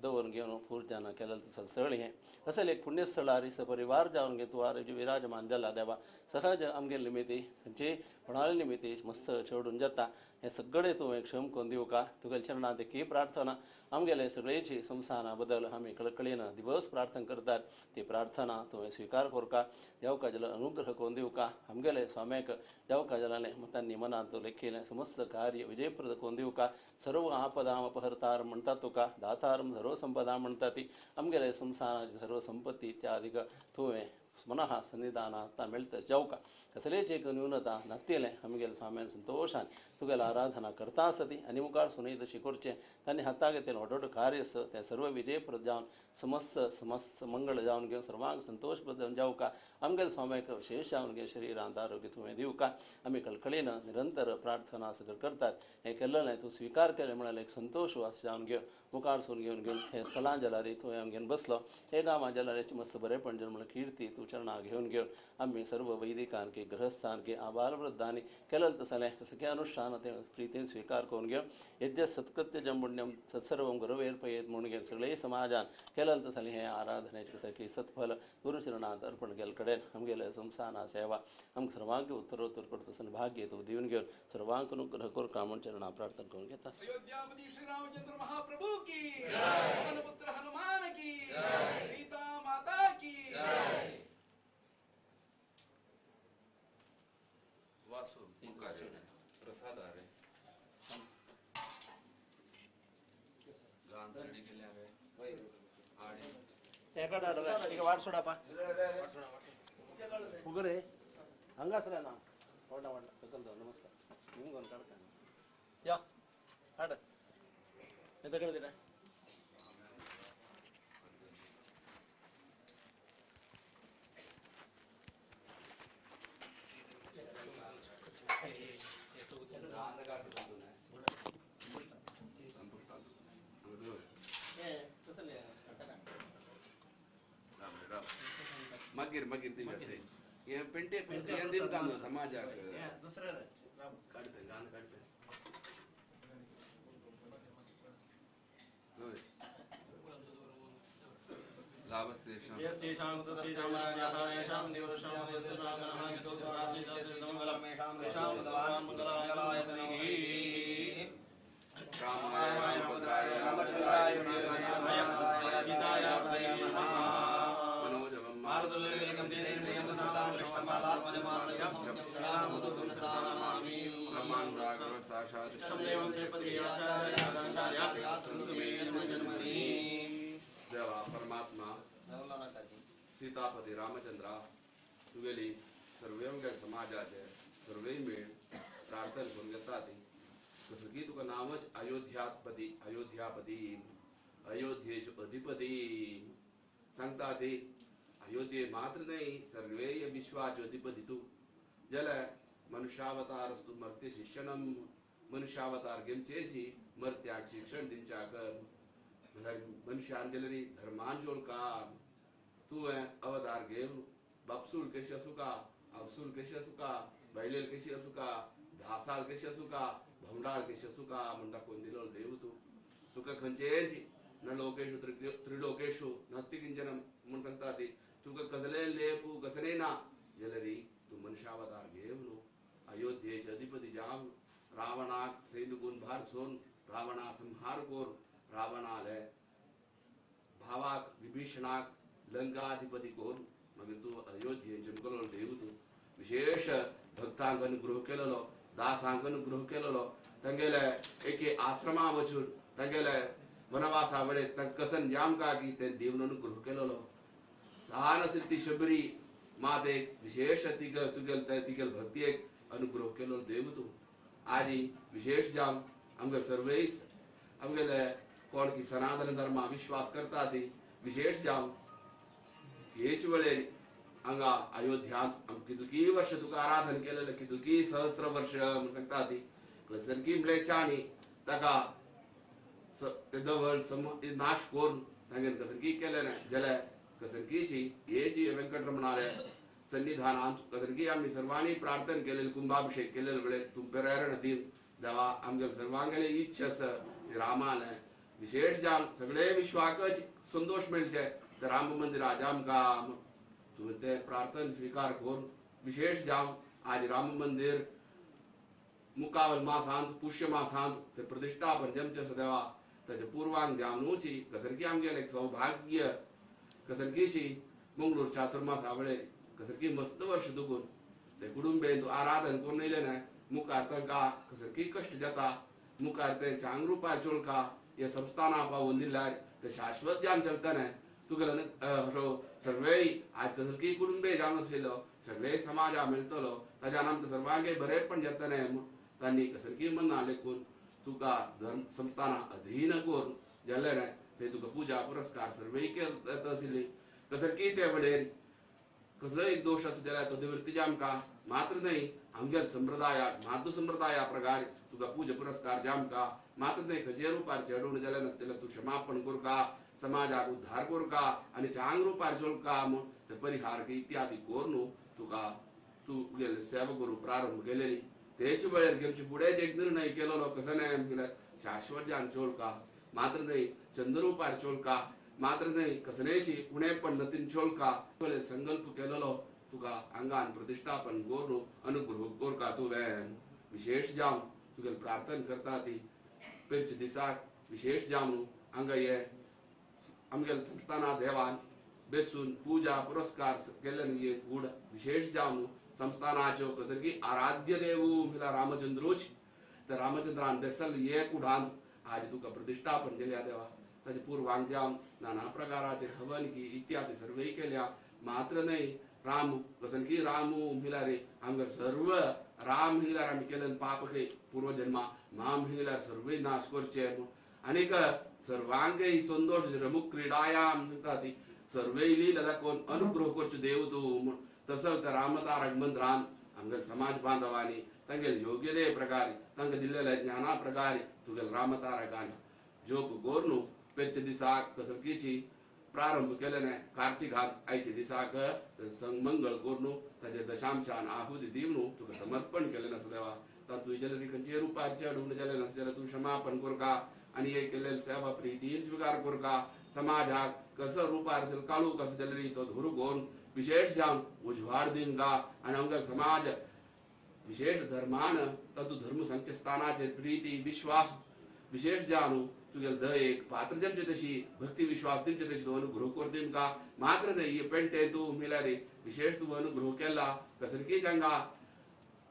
दवरून घेवन पुर्जान केलें तसं स्थळ हें. असेल एक पुण्यस्थळार सपरिवार जावन घे तुवार विराजमान जाला देवा. सहज आमगेले निमित्ती खंयची कोणाले निमित्ती मस्त चेडून जाता. हें सगळें तुवें क्षम करून दिवका. तुगेले चरणांत एकही प्रार्थना आमगेले सगळेची संस्थाना बदल आमी कळकळीन दिवस प्रार्थना करतात ती प्रार्थना तुवें स्विकार करका. देवका जल अनुग्रह करून दिवका. आमगेले स्वाम्याक देवका जलालें तांणी मनांत लेखिलें समस्त कार्य विजयप्रद करून दिवका. सर्व आपदाम अपहर्तार म्हणटात तुका दातारम सर्व संपदा म्हणटा ती आमगेले संस्थानाची सर्व संपत्ती इत्यादीक तुवें मनः सन्निधान आतां मेळटा जावका कसलेच एक न्यूनता नातिलें आमगेले स्वाम्यान संतोशान तुगेले आराधना करता आसती आनी मुखार सुनय तशी करचें तांणी हाताक घेतलें व्हड व्हड कार्य आसा तें सर्व विजयप्रद जावन समस्त समस्त मंगळ जावन घेवन सर्वांक संतोशप्रद जावका आमगेले स्वाम्याक विशेष जावन घेवन शरिरांत आरोग्य तुवें दिवका आमी कळकळीन निरंतर प्रार्थना सगळं करतात हें केल्लें तूं स्विकार केलें म्हळ्यार एक संतोश वास जावन घेवन मुखार सून घेवन घेवन हे स्थलां जाल्यार थंय आम घेवन बसलो हे गांवां जाल्यार मस्त बरेपण जन म्हणल्यार कीर्ती तूं चरणां घेवन घेवन आमी सर्व वैदिकान की गृहस्थान की आबालवृद्धांनी केलें तसलें सगळें अनुष्ठान तें प्रितीन स्विकार करून घेवन यद्य सत्कृत्य पुण्यम तत्सर्वं गुरवेर्पयेत म्हणून घेवन सगळे समाजान केलें तसलें हें आराधनेचें सारकें सत्फल गुरुचरणांत अर्पण केल्ले कडेन आमगेले संस्थाना सेवा आमकां सर्वांक उत्तरोत्तर करता आसतना भाग्य तूं दिवन घेवन सर्वांक अनुग्रह करका म्हूण चरणां प्रार्थना करून घेता. अयोध्यापति श्री रामचंद्र महाप्रभु की जय, पवनपुत्र हनुमान की जय, सीता माता की जय. वासु मुखारे प्रसाद आरे गांधी गेले आरे आडी एका डाडरा ಈಗ ವಾಡ್ ಸೋಡಪ್ಪ ಉಗರೆ ಹಂಗಾಸರ ನಾ ಹೊಡ ಹೊಡ ಸಕಲ್ದ ನಮಸ್ಕಾರ ನಿಮ್ಗೊಂದು ಕಡ್ಕ ಯಾ ಹಾಡ ಎಂತ ಕೇಳಿದಿರ मगीर मगीर दिव्या हे पेंटे पेंटे हे दिवका न्हू समाजाक दुसरे काडपे गान काडपे रामाय रामभद्राय रामचंद्राय सीताय देवा परमात्मा सीतापती रामचंद्रा तुगेली सर्वे समाजाचे सर्वे मेळ प्रार्थना करून घेता ती कसं की तुका नामच अयोध्यापती अयोध्यापती अयोध्येचो अधिपती सांगता ती अयोध्ये मात्र नाही सर्वे विश्वाचो अधिपती तू जाल्यार मनुष्यावतारस्तु मर्त्य शिक्षणम मनुष्यावतार घेवचेची मर्त्याक शिक्षण दिवच्याक मनुष्यान जाल्यार धर्मान जोडका तुवें अवतार घेवन बापसूल कशी आसूं का आपसूल कशी आसूं का बायलेल कशी आसूं का धासाल कशी आसूं का भोंवडाळ कशी आसूं का म्हण दाखोवन दिलो देव तूं तुका खंयचेच न लोकेशु त्रिलोकेशु नास्ति किंचन म्हूण सांगता ती तुका कसले लेपू कसले ना जाल्यार तूं मनुष्यावतार घेवन अयोध्येचे अधिपती जावन रावणाक थंय दुगून भार सोन रावणा संहार कोर रावणाले भावाक विभीषणाक लंकाधिपती कोर मागीर तूं अयोध्येन जमकलो देव तूं विशेष भक्तांक अनुग्रह केलेलो दासांक अनुग्रह केलेलो तांगेले एके आश्रमा वचून तांगेले वनवासा वेळे तांकां कसन जामका की ते देवन अनुग्रह केलेलो सहान आशिल्ली ती शबरी मात एक विशेष तुगेल तिगेल भक्ती एक अनुग्रह केलो देव तूं आजी विशेष जावन आमगेले सर्वय आमगेले कोण की सनातन धर्मा विश्वास करता ती विशेष जावन हेच वेळेर हांगा अयोध्यांत कितकी वर्ष तुका आराधन केलेलें कितकी सहस्र वर्ष म्हूण सांगता ती कसनकी म्लेच्छांनी ताका दवळ नाश करून तांगेन कसनकी केलें ना जाल्यार कसनकीची हेची वेंकटरमणाले सन्निधानांत कसनकी आमी सर्वांनी प्रार्थना केलेली कुंभाभिषेक केलेले वेळेर तूं प्रेरणा दिवन देवा आमगे सर्वांगेले इच्छा आसा रामाले विशेष जावन सगळे विश्वाकच संतोष मेळचे ते राम मंदिरा जामकां तुवें ते प्रार्थना स्विकार करून विशेष जावन आज राम मंदिर मुकावल मासांत पुष्य मासांत ते प्रतिष्ठापन जमचें आसा देवा ताचे पूर्वांग जावनूची कसनकी आमगेलें एक सौभाग्य कसनकीची मंगळूर चातुर्मासा वेळेर कसनकी मस्त वर्ष दुखून ते कुटुंबेन तूं आराधन करून येयलें ना मुखार तांकां कसनकी कश्ट जाता मुखार ते चांगरुपा चोळका हे संस्थाना पावोवन दिल्यार ते शाश्वत जाम चलतलें तुगेलो सर्वेय आज कसलकी कुटुंबे जावन आशिल्लो सगळे समाजा मेळटलो ताज्यान आमकां सर्वांगे बरेपण जातलें म्हूण तांणी कसलकी मना लेखून तुका धर्म संस्थाना अधीन करून जाल्ले ते तुका पूजा पुरस्कार सर्वेय करता आशिल्ली कसलकी ते वडेर कसलोय एक दोश आसा जाल्यार तो निवृत्ती आमकां मात्र न्हय आमगेल संप्रदायाक मातू संप्रदाया प्रकार तुका पूजा पुरस्कार जामका मात्र न्हय खंयचे रुपार चेडून जाल्यार नासतलें तूं क्षमापण करका समाजाक उद्धार करका आनी चांग रुपार चोलका म्हूण ते परिहार इत्यादी करून तुका तूं गेले सेवा करूं प्रारंभ केलेली तेच वेळेर घेवचे फुडें एक निर्णय केलेलो कसो न्हय म्हळ्यार शाश्वत जान चोलका मात्र न्हय चंद्ररुपार चोलका मात्र न्हय कसलेची उणेपण नतीन चोलका संकल्प केलेलो तुका आंगान प्रतिष्ठापन करून अनुग्रह करका तुवें विशेष जावन तुगेल प्रार्थना करता ती पेरच्या दिसाक विशेष जावन हांगा हे आमगेल संस्थाना देवान बेसून पूजा पुरस्कार केल्ल्यान हे गूढ विशेष जावन संस्थानाच्यो कसली आराध्य देवू म्हळ्यार रामचंद्रूच तर रामचंद्रान बेसल हे कुडान आज तुका प्रतिष्ठापन केल्या देवा ताजे पूर्वांग जावन नाना प्रकाराचे हवन की इत्यादी सर्वय केल्या मात्र न्हय राम कसं की रामू म्हळ्यार आमगेर सर्व राम म्हळ्यार आमी केलें पाप खंय पूर्वजन्मा माम म्हळ्यार सर्वय नाश करचे आनीक सर्वांगय संतोष रमुक क्रिडायाम सांगता ती सर्वय लीला दाखोवन अनुग्रह करचो देव तूं म्हूण तसो त्या रामतारक मंत्रान आमगेल समाज बांधवांनी तांगेल योग्य ते प्रकारे तांकां दिल्लेल्या ज्ञाना प्रकारे तुगेल रामतारकान जोप करून पेरच्या दिसाक कसलकीची प्रारंभ केलें कार्तिकाक आयच्या दिसाक मंगळ करून ताजे दशांशान आहुती दिवन तुका समर्पण केलें आसा देवा तातूंत जाल्यार खंयचे रुपार चडून जालें नासता जाल्यार तूं क्षमापण करका आनी हे केल्ले सेवा प्रितीन स्विकार करका समाजाक कसो रुपार काळूक आसा जाल्यार तो धुरू करून विशेष जावन उजवाड दिवंका आनी आमकां समाज विशेष धर्मान तातूंत धर्म सांगच्या स्थानाचेर प्रिती विश्वास विशेष जावन तुगेल दयेक पात्र जमचे तशी भक्ती विश्वास दिवचे तशी तूं अनुग्रह कर दिवंका मात्र न्हय हे पेंटे तूं म्हळ्यार विशेष तूं अनुग्रह केला कसलकी हांगा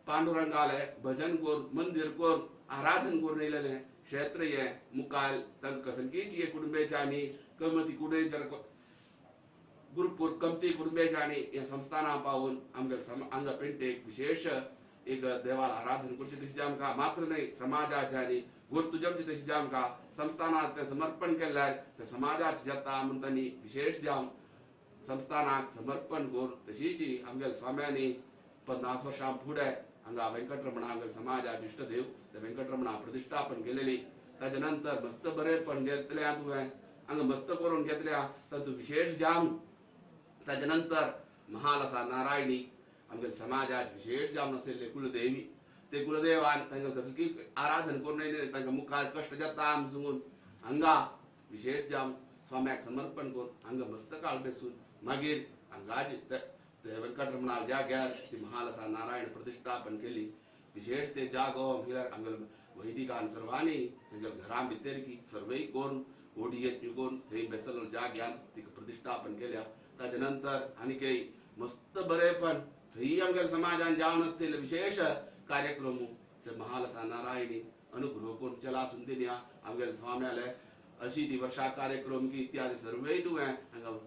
पांडुरंगाले भजन कर मंदिर कर आराधन करून येयलेलें क्षेत्र हे मुखार तांकां कसलकीच हे कुटुंबेच्या कमती कुडे गुरुपूर कमती कुटुंबेच्या ह्या संस्थाना पावून आमगेल हांगा पेंटेक विशेष एक देवाल आराधन करचें तशें आमकां मात्र न्हय समाजाच्या आनी गुर्तू जमचें तशें आमकां संस्थानाक तें समर्पण केल्यार ते समाजाक जाता म्हूण तांणी विशेष जावन संस्थानाक समर्पण करून तशीच आमगेल स्वाम्यांनी 50 वर्सां फुडें हांगा वेंकटरमणा आमगेल समाजाचे इश्टदेव ते वेंकटरमणा प्रतिष्ठापन केलेली ताजे नंतर मस्त बरेपण घेतल्या तुवें हांगा मस्त करून घेतल्या तातूंत विशेष जावन ताजे नंतर महालसा नारायणी आमगेल समाजात विशेष जावन आशिल्ले कुलदेवी ते कुलदेवान तांकां कसली आराधन करून येयलें तांकां मुखार कश्ट जाता आम सांगून हांगा विशेष जावन स्वाम्याक समर्पण करून हांगा मस्त काळ बेसून मागीर हांगाची ते वेंकटरमणा जाग्यार ती महालसा नारायण प्रतिष्ठापन केली विशेष ते जागो म्हळ्यार आमगेल वैदिकान सर्वांनी तांगेल घरां भितर की सर्वय करून ओडी यज्ञ करून थंय बेसलो जाग्यान तिका प्रतिष्ठापन केल्या ताजे नंतर आनीकय मस्त बरेपण थंय आमगेल समाजान जावन आसतले विशेष कार्यक्रम ते महालसा नारायणी अनुग्रह करून चला सुंदिन्या आमगेल स्वाम्याले अशी ती वर्षा कार्यक्रम की इत्यादी सर्वय तुवें हांगा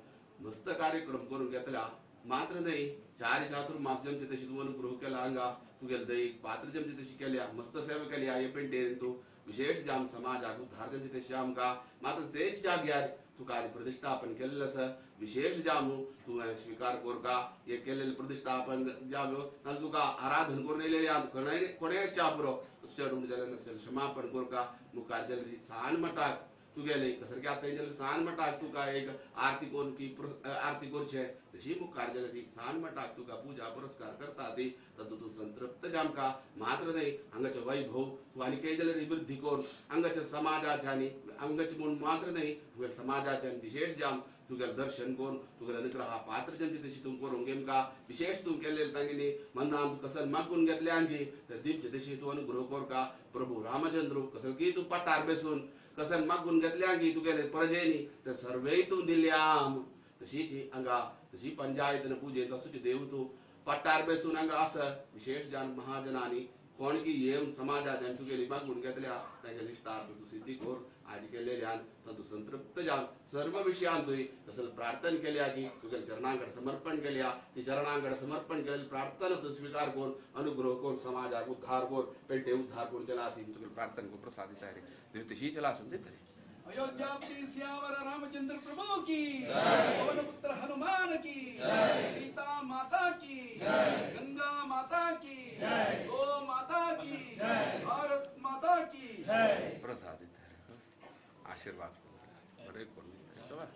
मस्त कार्यक्रम करून घेतला मात्र न्हय चार चातुर्मास जमचे तशी तूं अनुग्रह केला हांगा तुगेल दयेक पात्र जमचे तशी केल्या मस्त सेवा केल्या हे पेंटेन तूं विशेष जावन समाजाक उद्धार जमचे तशी आमकां मात्र तेच जाग्यार तुका आज प्रतिष्ठापन केल्लें आसा विशेष जावन तुवें स्विकार करका हे केल्लें प्रतिष्ठापन जावन नाजाल्यार तुका आराधन करून येयलें कोणेच च्या पुरो चडून जाल्यार नासलें क्षमापण करका मुखार जाल्यार सान मठाक तुगेले सारकें आतां जाल्यार सान मठाक तुका एक आरती करून की आरती करचें तशी मुखार जाल्यार सान मठाक तुका पूजा पुरस्कार करता ती तातूंत तूं संतृप्त जामका मात्र न्हय हांगाचें वैभव तूं आनी कितें जाल्यार वृद्धी करून हांगाच्या समाजाच्या आनी हांगाचें म्हूण मात्र न्हय तुगेल्या समाजाच्या विशेष जावन तुगेलें दर्शन करून तुगेलें अनुग्रहा पात्र जमचे तशी तूं करूंक घेमका विशेष तूं केल्लें तांगेली मनान कसल मागून घेतलें आनी तर दिवचे तशी तूं अनुग्रह करका प्रभू रामचंद्र कसल की तूं पट्टार बेसून कसन मागून घेतल्या की तुगेले प्रजेनी तर सर्वय तूं दिल्या तशीच हांगा तशी पंचायतन पुजेंत तसोच देव तूं पट्टार बेसून हांगा आसा विशेष जावन महाजनांनी कोण की हे समाजाच्यान तुगेली मागून घेतल्या तांगे निश्ठार्थ तूं सिद्धी कर आज केलेल्यान तातूंत संतृप्त जावन सर्व विशयान तुवें तसो प्रार्थना केल्या की तुगेल्या चरणांकडे समर्पण केल्या ती चरणांकडे समर्पण केलेली प्रार्थना तूं स्वीकार कर अनुग्रह कर समाजाक उद्धार कर पेटे उद्धार करून चला आसी तुगेली प्रार्थना कर प्रसाद दिता रे तशी चला आसून दिता रे. अयोध्यापति सियावर रामचंद्र प्रभु की जय, पवन पुत्र हनुमान की जय, सीता माता की जय, गंगा माता की जय, गो माता की जय, भारत माता की जय. प्रसाद दिता रे आशीर्वाद बरे करून दिता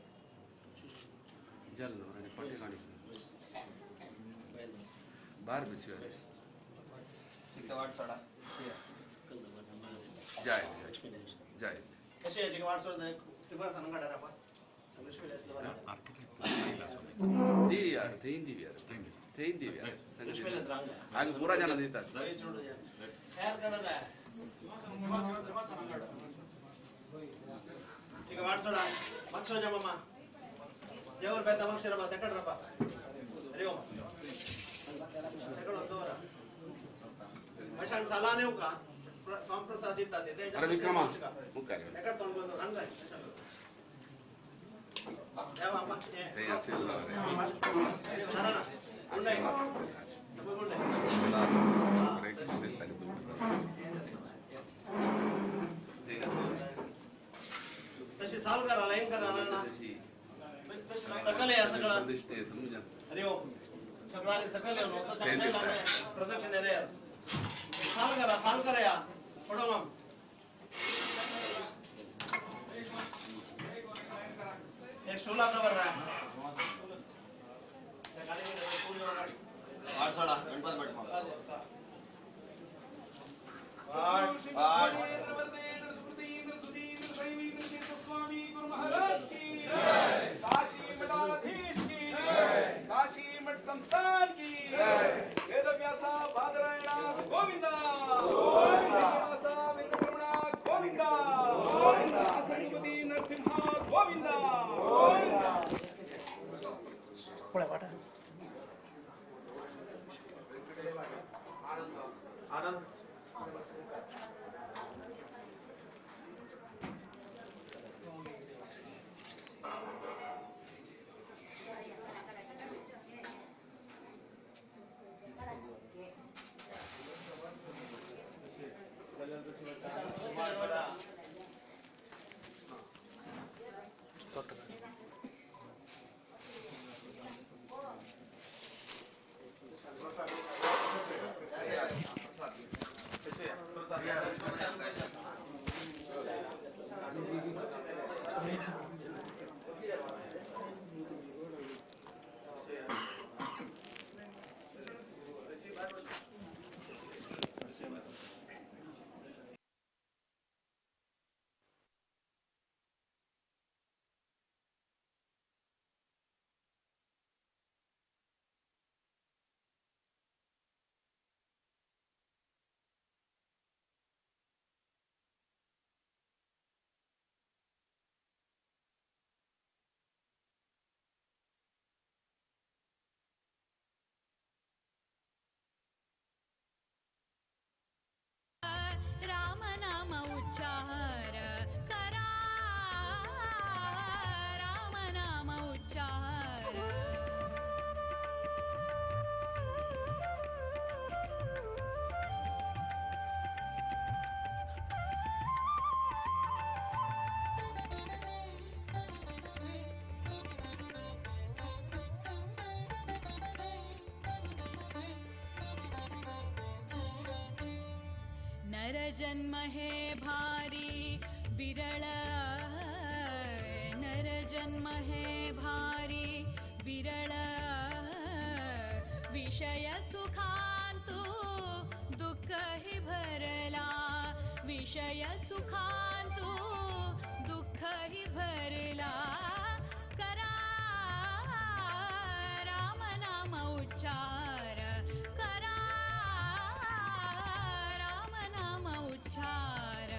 जल नवराणी पट्टी गाणी बार बिसी जय जय. पूरा जाना देता स्वामी गुरु महाराज की जय, काशी मठाधीश की जय, काशी मठ संस्थान की जय, वेदव्यासा बादरायण गोविंदा, वेंकटासा वेंकटरमणा गोविंदा, दासगणपति नरसिंहा गोविंदा. आनंद राम नाम उच्चार करा, राम नाम उच्चार. नर जन्म हे भारी विरळ, नर जन्म हे भारी विरळ, विषय सुखांतु दुःख ही भरला, विषय सुखांतु दुःख ही भरला. करा राम नाम उच्चार करा, राम नाम उच्चार.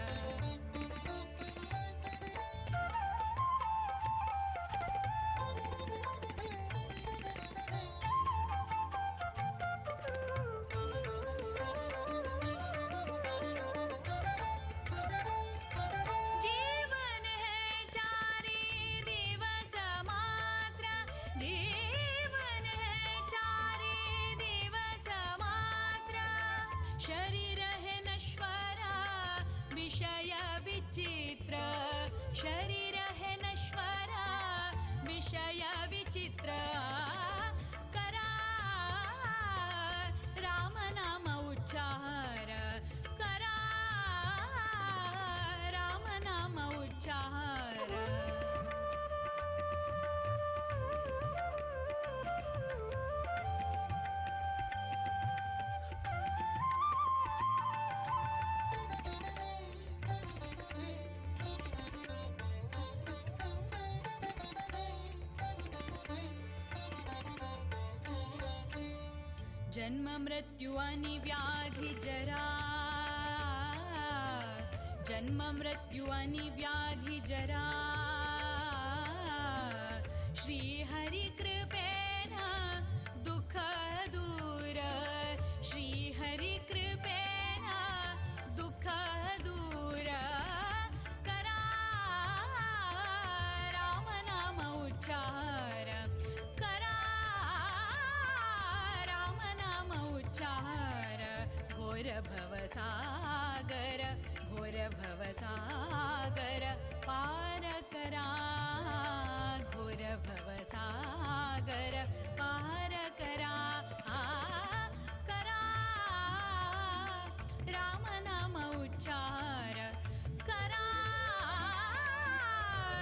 जन्म मृत्यु आणि व्याधी जरा, जन्म मृत्यु आणि व्याधी जरा, श्री हरि कृपेन दुःख दूर, श्री हरि कृपेन दुःख दूर, करा राम नाम उच्चार, करा राम नाम उच्चार, घोर भवसागर, घोर भवसागर पार करा, घोर भवसागर पार करा, करा राम नाम उच्चार, करा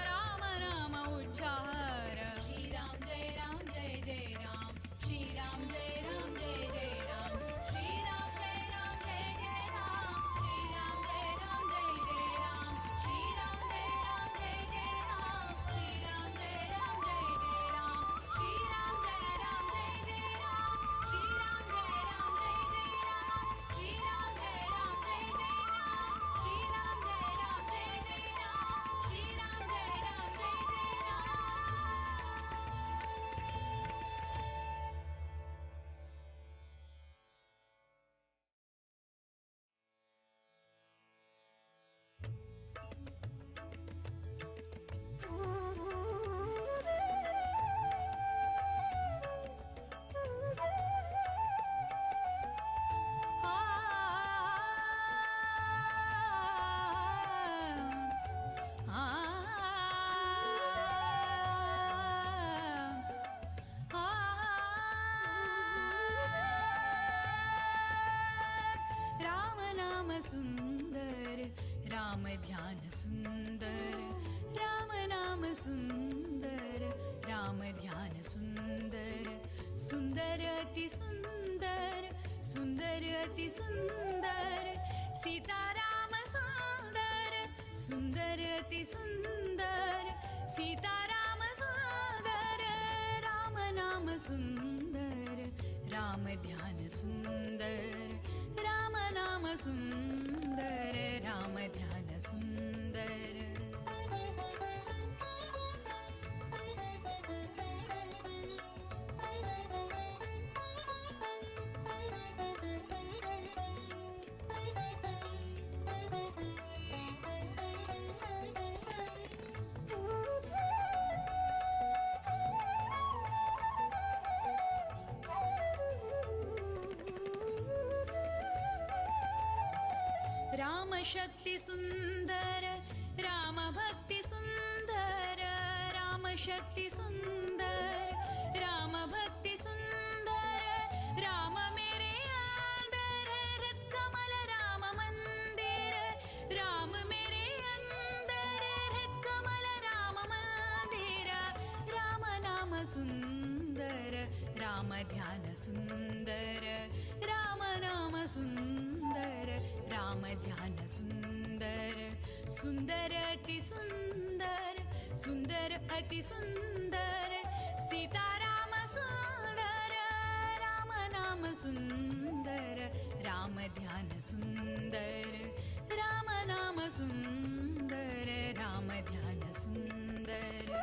राम नाम उच्चार। श्री राम जय राम जय जय राम, श्री राम जय राम जय जय राम, श्री राम जय राम जय जय राम, श्री राम जय राम जय जय राम, श्री राम जय राम जय जय राम, श्री राम जय राम जय जय राम, श्री राम जय राम जय जय राम, श्री राम जय राम जय जय राम, श्री राम जय राम जय जय राम, श्री राम जय राम जय जय राम, श्री राम जय राम जय जय राम। राम नाम सुंदर, राम ध्यान सुंदर, राम नाम सुंदर, राम ध्यान सुंदर, सुंदर अति सुंदर, सुंदर अति सुंदर, सीताराम सुंदर, सुंदर अति सुंदर, सीताराम सुंदर, राम नाम सुंदर, राम ध्यान सुंदर, राम नाम सुंदर, राम ध्यान सुंदर। राम शक्ति सुंदर, राम भक्ति सुंदर, राम शक्ति सुंदर, राम भक्ति सुंदर, राम मेरे अंदर हृद कमल राम मंदिर, राम मेरे अंदर हृद कमल राम मंदिर, राम नाम सुंदर, राम ध्यान सुंदर, राम नाम सुंदर, राम ध्यान सुंदर, सुंदर अति सुंदर, सुंदर अति सुंदर, सीताराम सुंदर, राम नाम सुंदर, राम ध्यान सुंदर, राम नाम सुंदर, राम ध्यान सुंदर।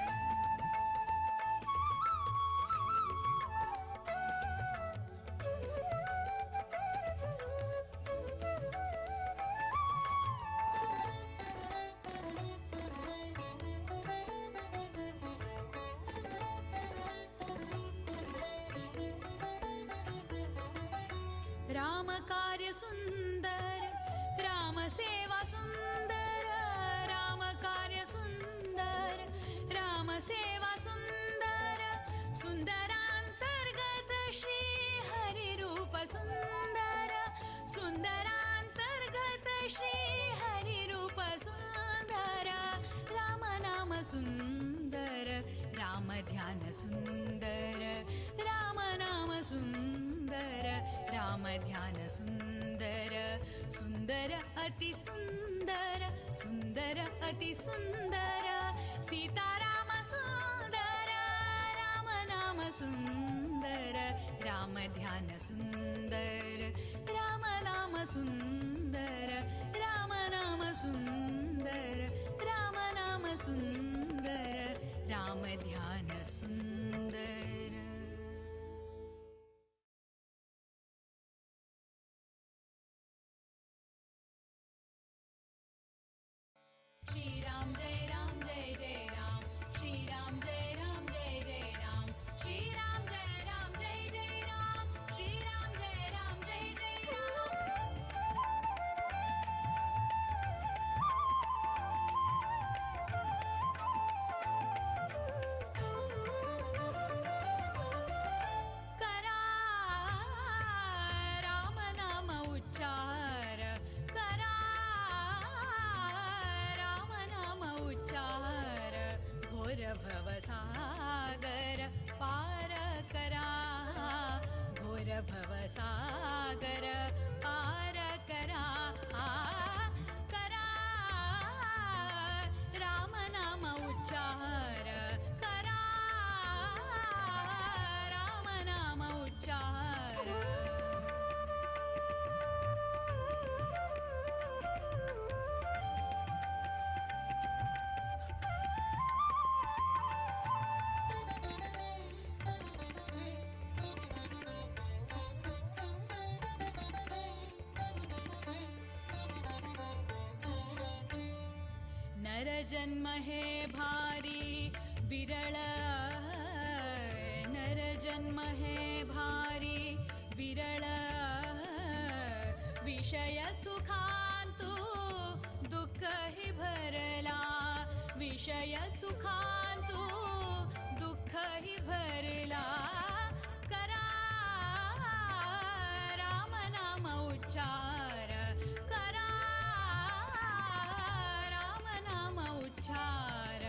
राम कार्य सुंदर, राम सेवा सुंदर, राम कार्य सुंदर, राम सेवा सुंदर, सुंदरांतर्गत श्री हरि रूप सुंदर, सुंदरांतर्गत श्री हरि रूप सुंदर, राम नाम सुंदर, राम ध्यान सुंदर, राम नाम सुंदर, राम ध्यान सुंदर, सुंदर अति सुंदर, सुंदर अति सुंदर, सीताराम सुंदर, राम नाम नाम सुंदर राम ध्यान सुंदर राम नाम सुंदर राम नाम सुंदर राम नाम सुंदर राम ध्यान सुंदर। श्री राम जय राम जय जय राम श्री राम जय राम जय जय राम श्री राम जय राम जय जय राम श्री राम जय राम जय जय राम। करा राम नाम उच्चार करा राम नाम उच्चार घोर भव सागर पार करा घोर भव सागर पार करा करा राम नाम उच्चार करा राम नाम उच्चार। नर जन्म हे भारी विरळ नर जन्म हे भारी विरळ विषय सुखांतु दुःख हि भरला विषय सुखांतु दुःख हि भरला करा राम नाम उच्चार करा राम नाम उच्चार।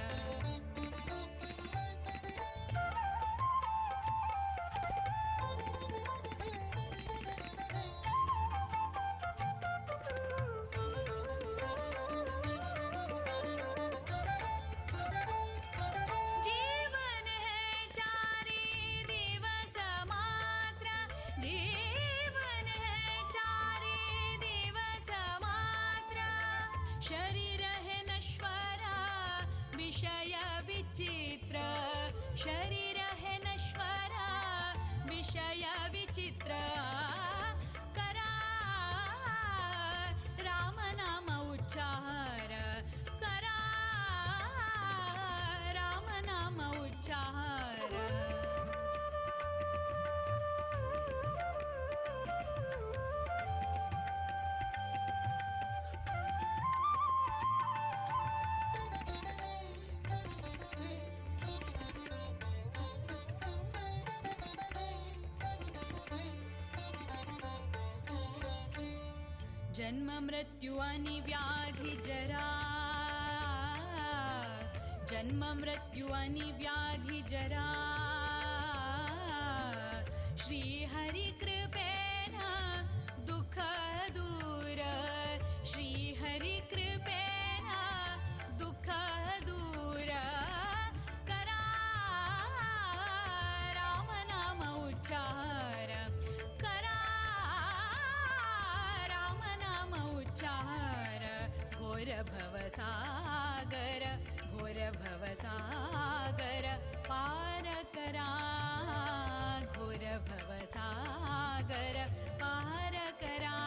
जीवन है चारी दिवस मात्र जीवन है चारी दिवस मात्र शरीर है नश्वर विषय विचित्र शरीर है नश्वर विषय विचित्र करा राम नाम उच्चार करा राम नाम उच्चार। जन्म मृत्यु आणि व्याधी जरा जन्म मृत्यु आणि व्याधी जरा श्री हरि कृपेन दुःख दूर श्री हरि कृपेन दुःख दूर करा राम नाम उच्चार करा राम नाम उच्चार घोर भव सागर घोर भव सागर पार करा घोर भव सागर पार करा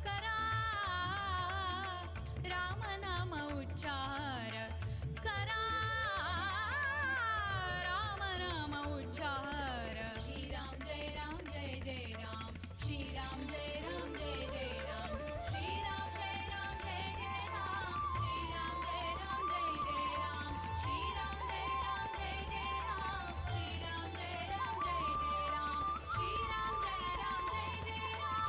करा राम नाम उच्चार करा राम नाम उच्चार। श्री राम जय राम जय जय राम श्री राम जय राम जय जय राम श्री राम जय राम जय जय राम श्री राम जय राम जय जय राम श्री राम जय राम जय जय राम श्री राम जय राम जय जय राम श्री राम जय राम जय जय राम।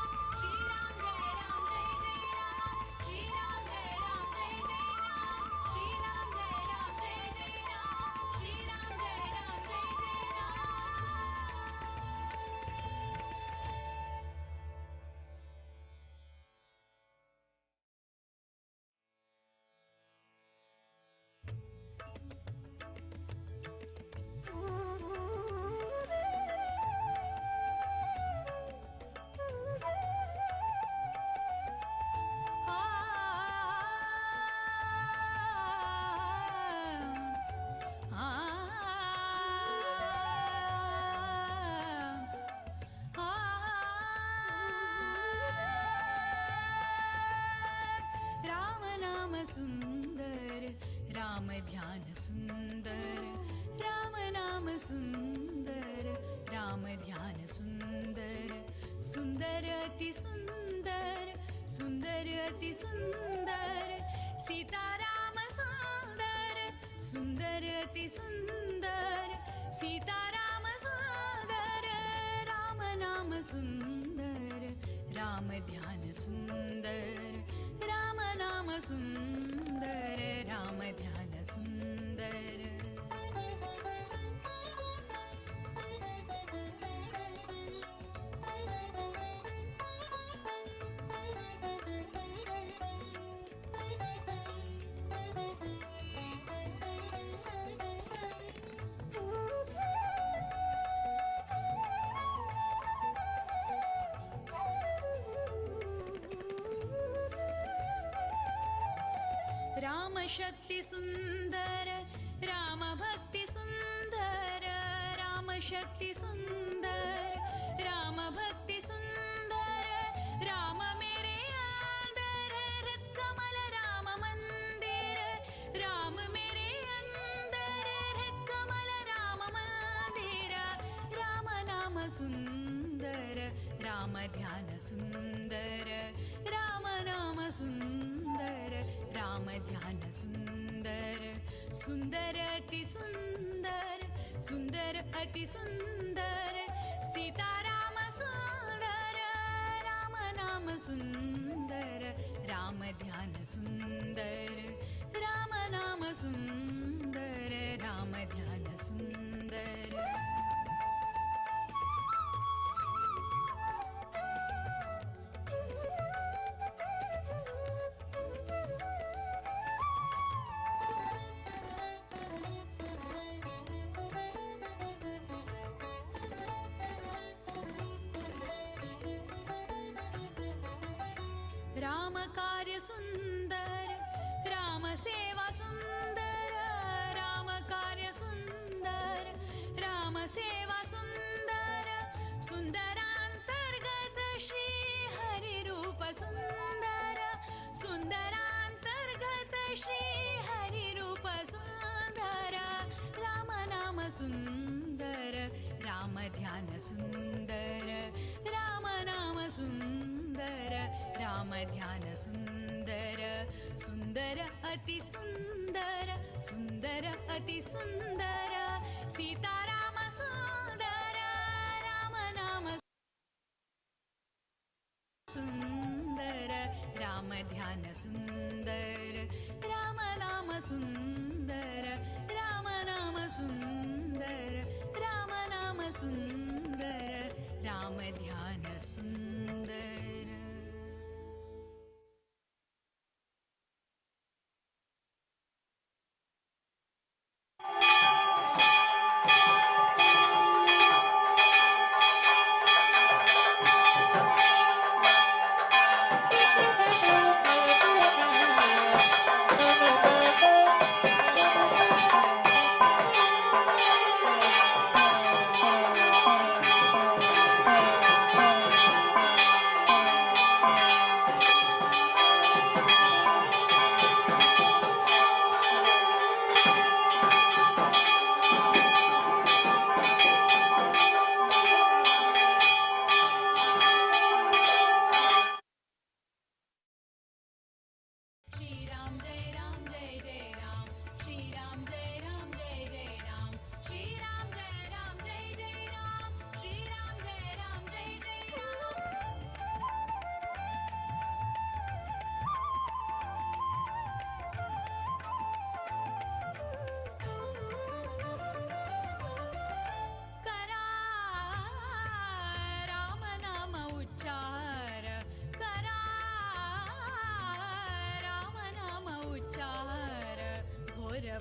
नाम सुंदर राम ध्यान सुंदर राम नाम सुंदर राम ध्यान सुंदर सुंदर अति सुंदर सुंदर अति सुंदर सीता राम सुंदर सुंदर अति सुंदर सीता राम सुंदर राम नाम सुंदर राम ध्यान सुंदर राम नाम सुंदर राम ध्यान सुंदर। राम शक्ति सुंदर राम भक्ति सुंदर राम शक्ति सुंदर राम भक्ति सुंदर राम मेरे अंदर हृद कमल राम मंदिर राम मेरे अंदर हृद कमल राम मंदिर राम नाम सुंदर राम ध्यान सुंदर राम नाम सुंदर राम ध्यान सुंदर सुंदर अति सुंदर सुंदर अति सुंदर सीता राम सुंदर राम नाम सुंदर राम ध्यान सुंदर राम नाम सुंदर राम ध्यान सुंदर। राम कार्य सुंदर राम सेवा सुंदर राम कार्य सुंदर राम सेवा सुंदर सुंदरांतर्गत श्री हरि रूप सुंदर सुंदरांतर्गत श्री हरि रूप सुंदर राम नाम सुंदर राम ध्यान सुंदर राम नाम सुंदर राम ध्यान सुंदर सुंदर अति सुंदर सुंदर अति सुंदर सीता राम सुंदर राम नाम सुंदर राम ध्यान सुंदर राम नाम सुंदर राम नाम सुंदर राम नाम सुंदर राम ध्यान सुंदर।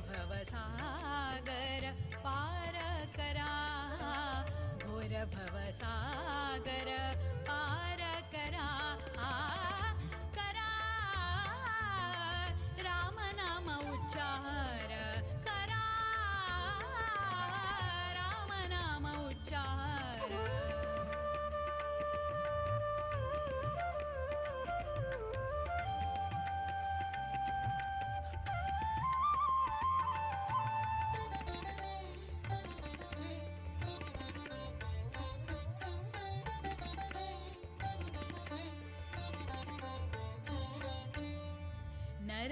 भवसागर पार करा घोर भवसागर पार करा करा राम नाम उच्चार करा राम नाम उच्चार।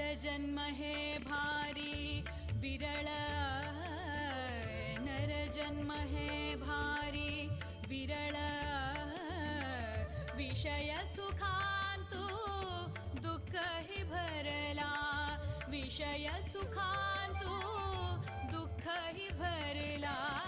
नर जन्म हे भारी विरळ, नर जन्म हे भारी विरळ, विषय सुखांतु दुःख ही भरला, विषय सुखांतु दुःख ही भरला।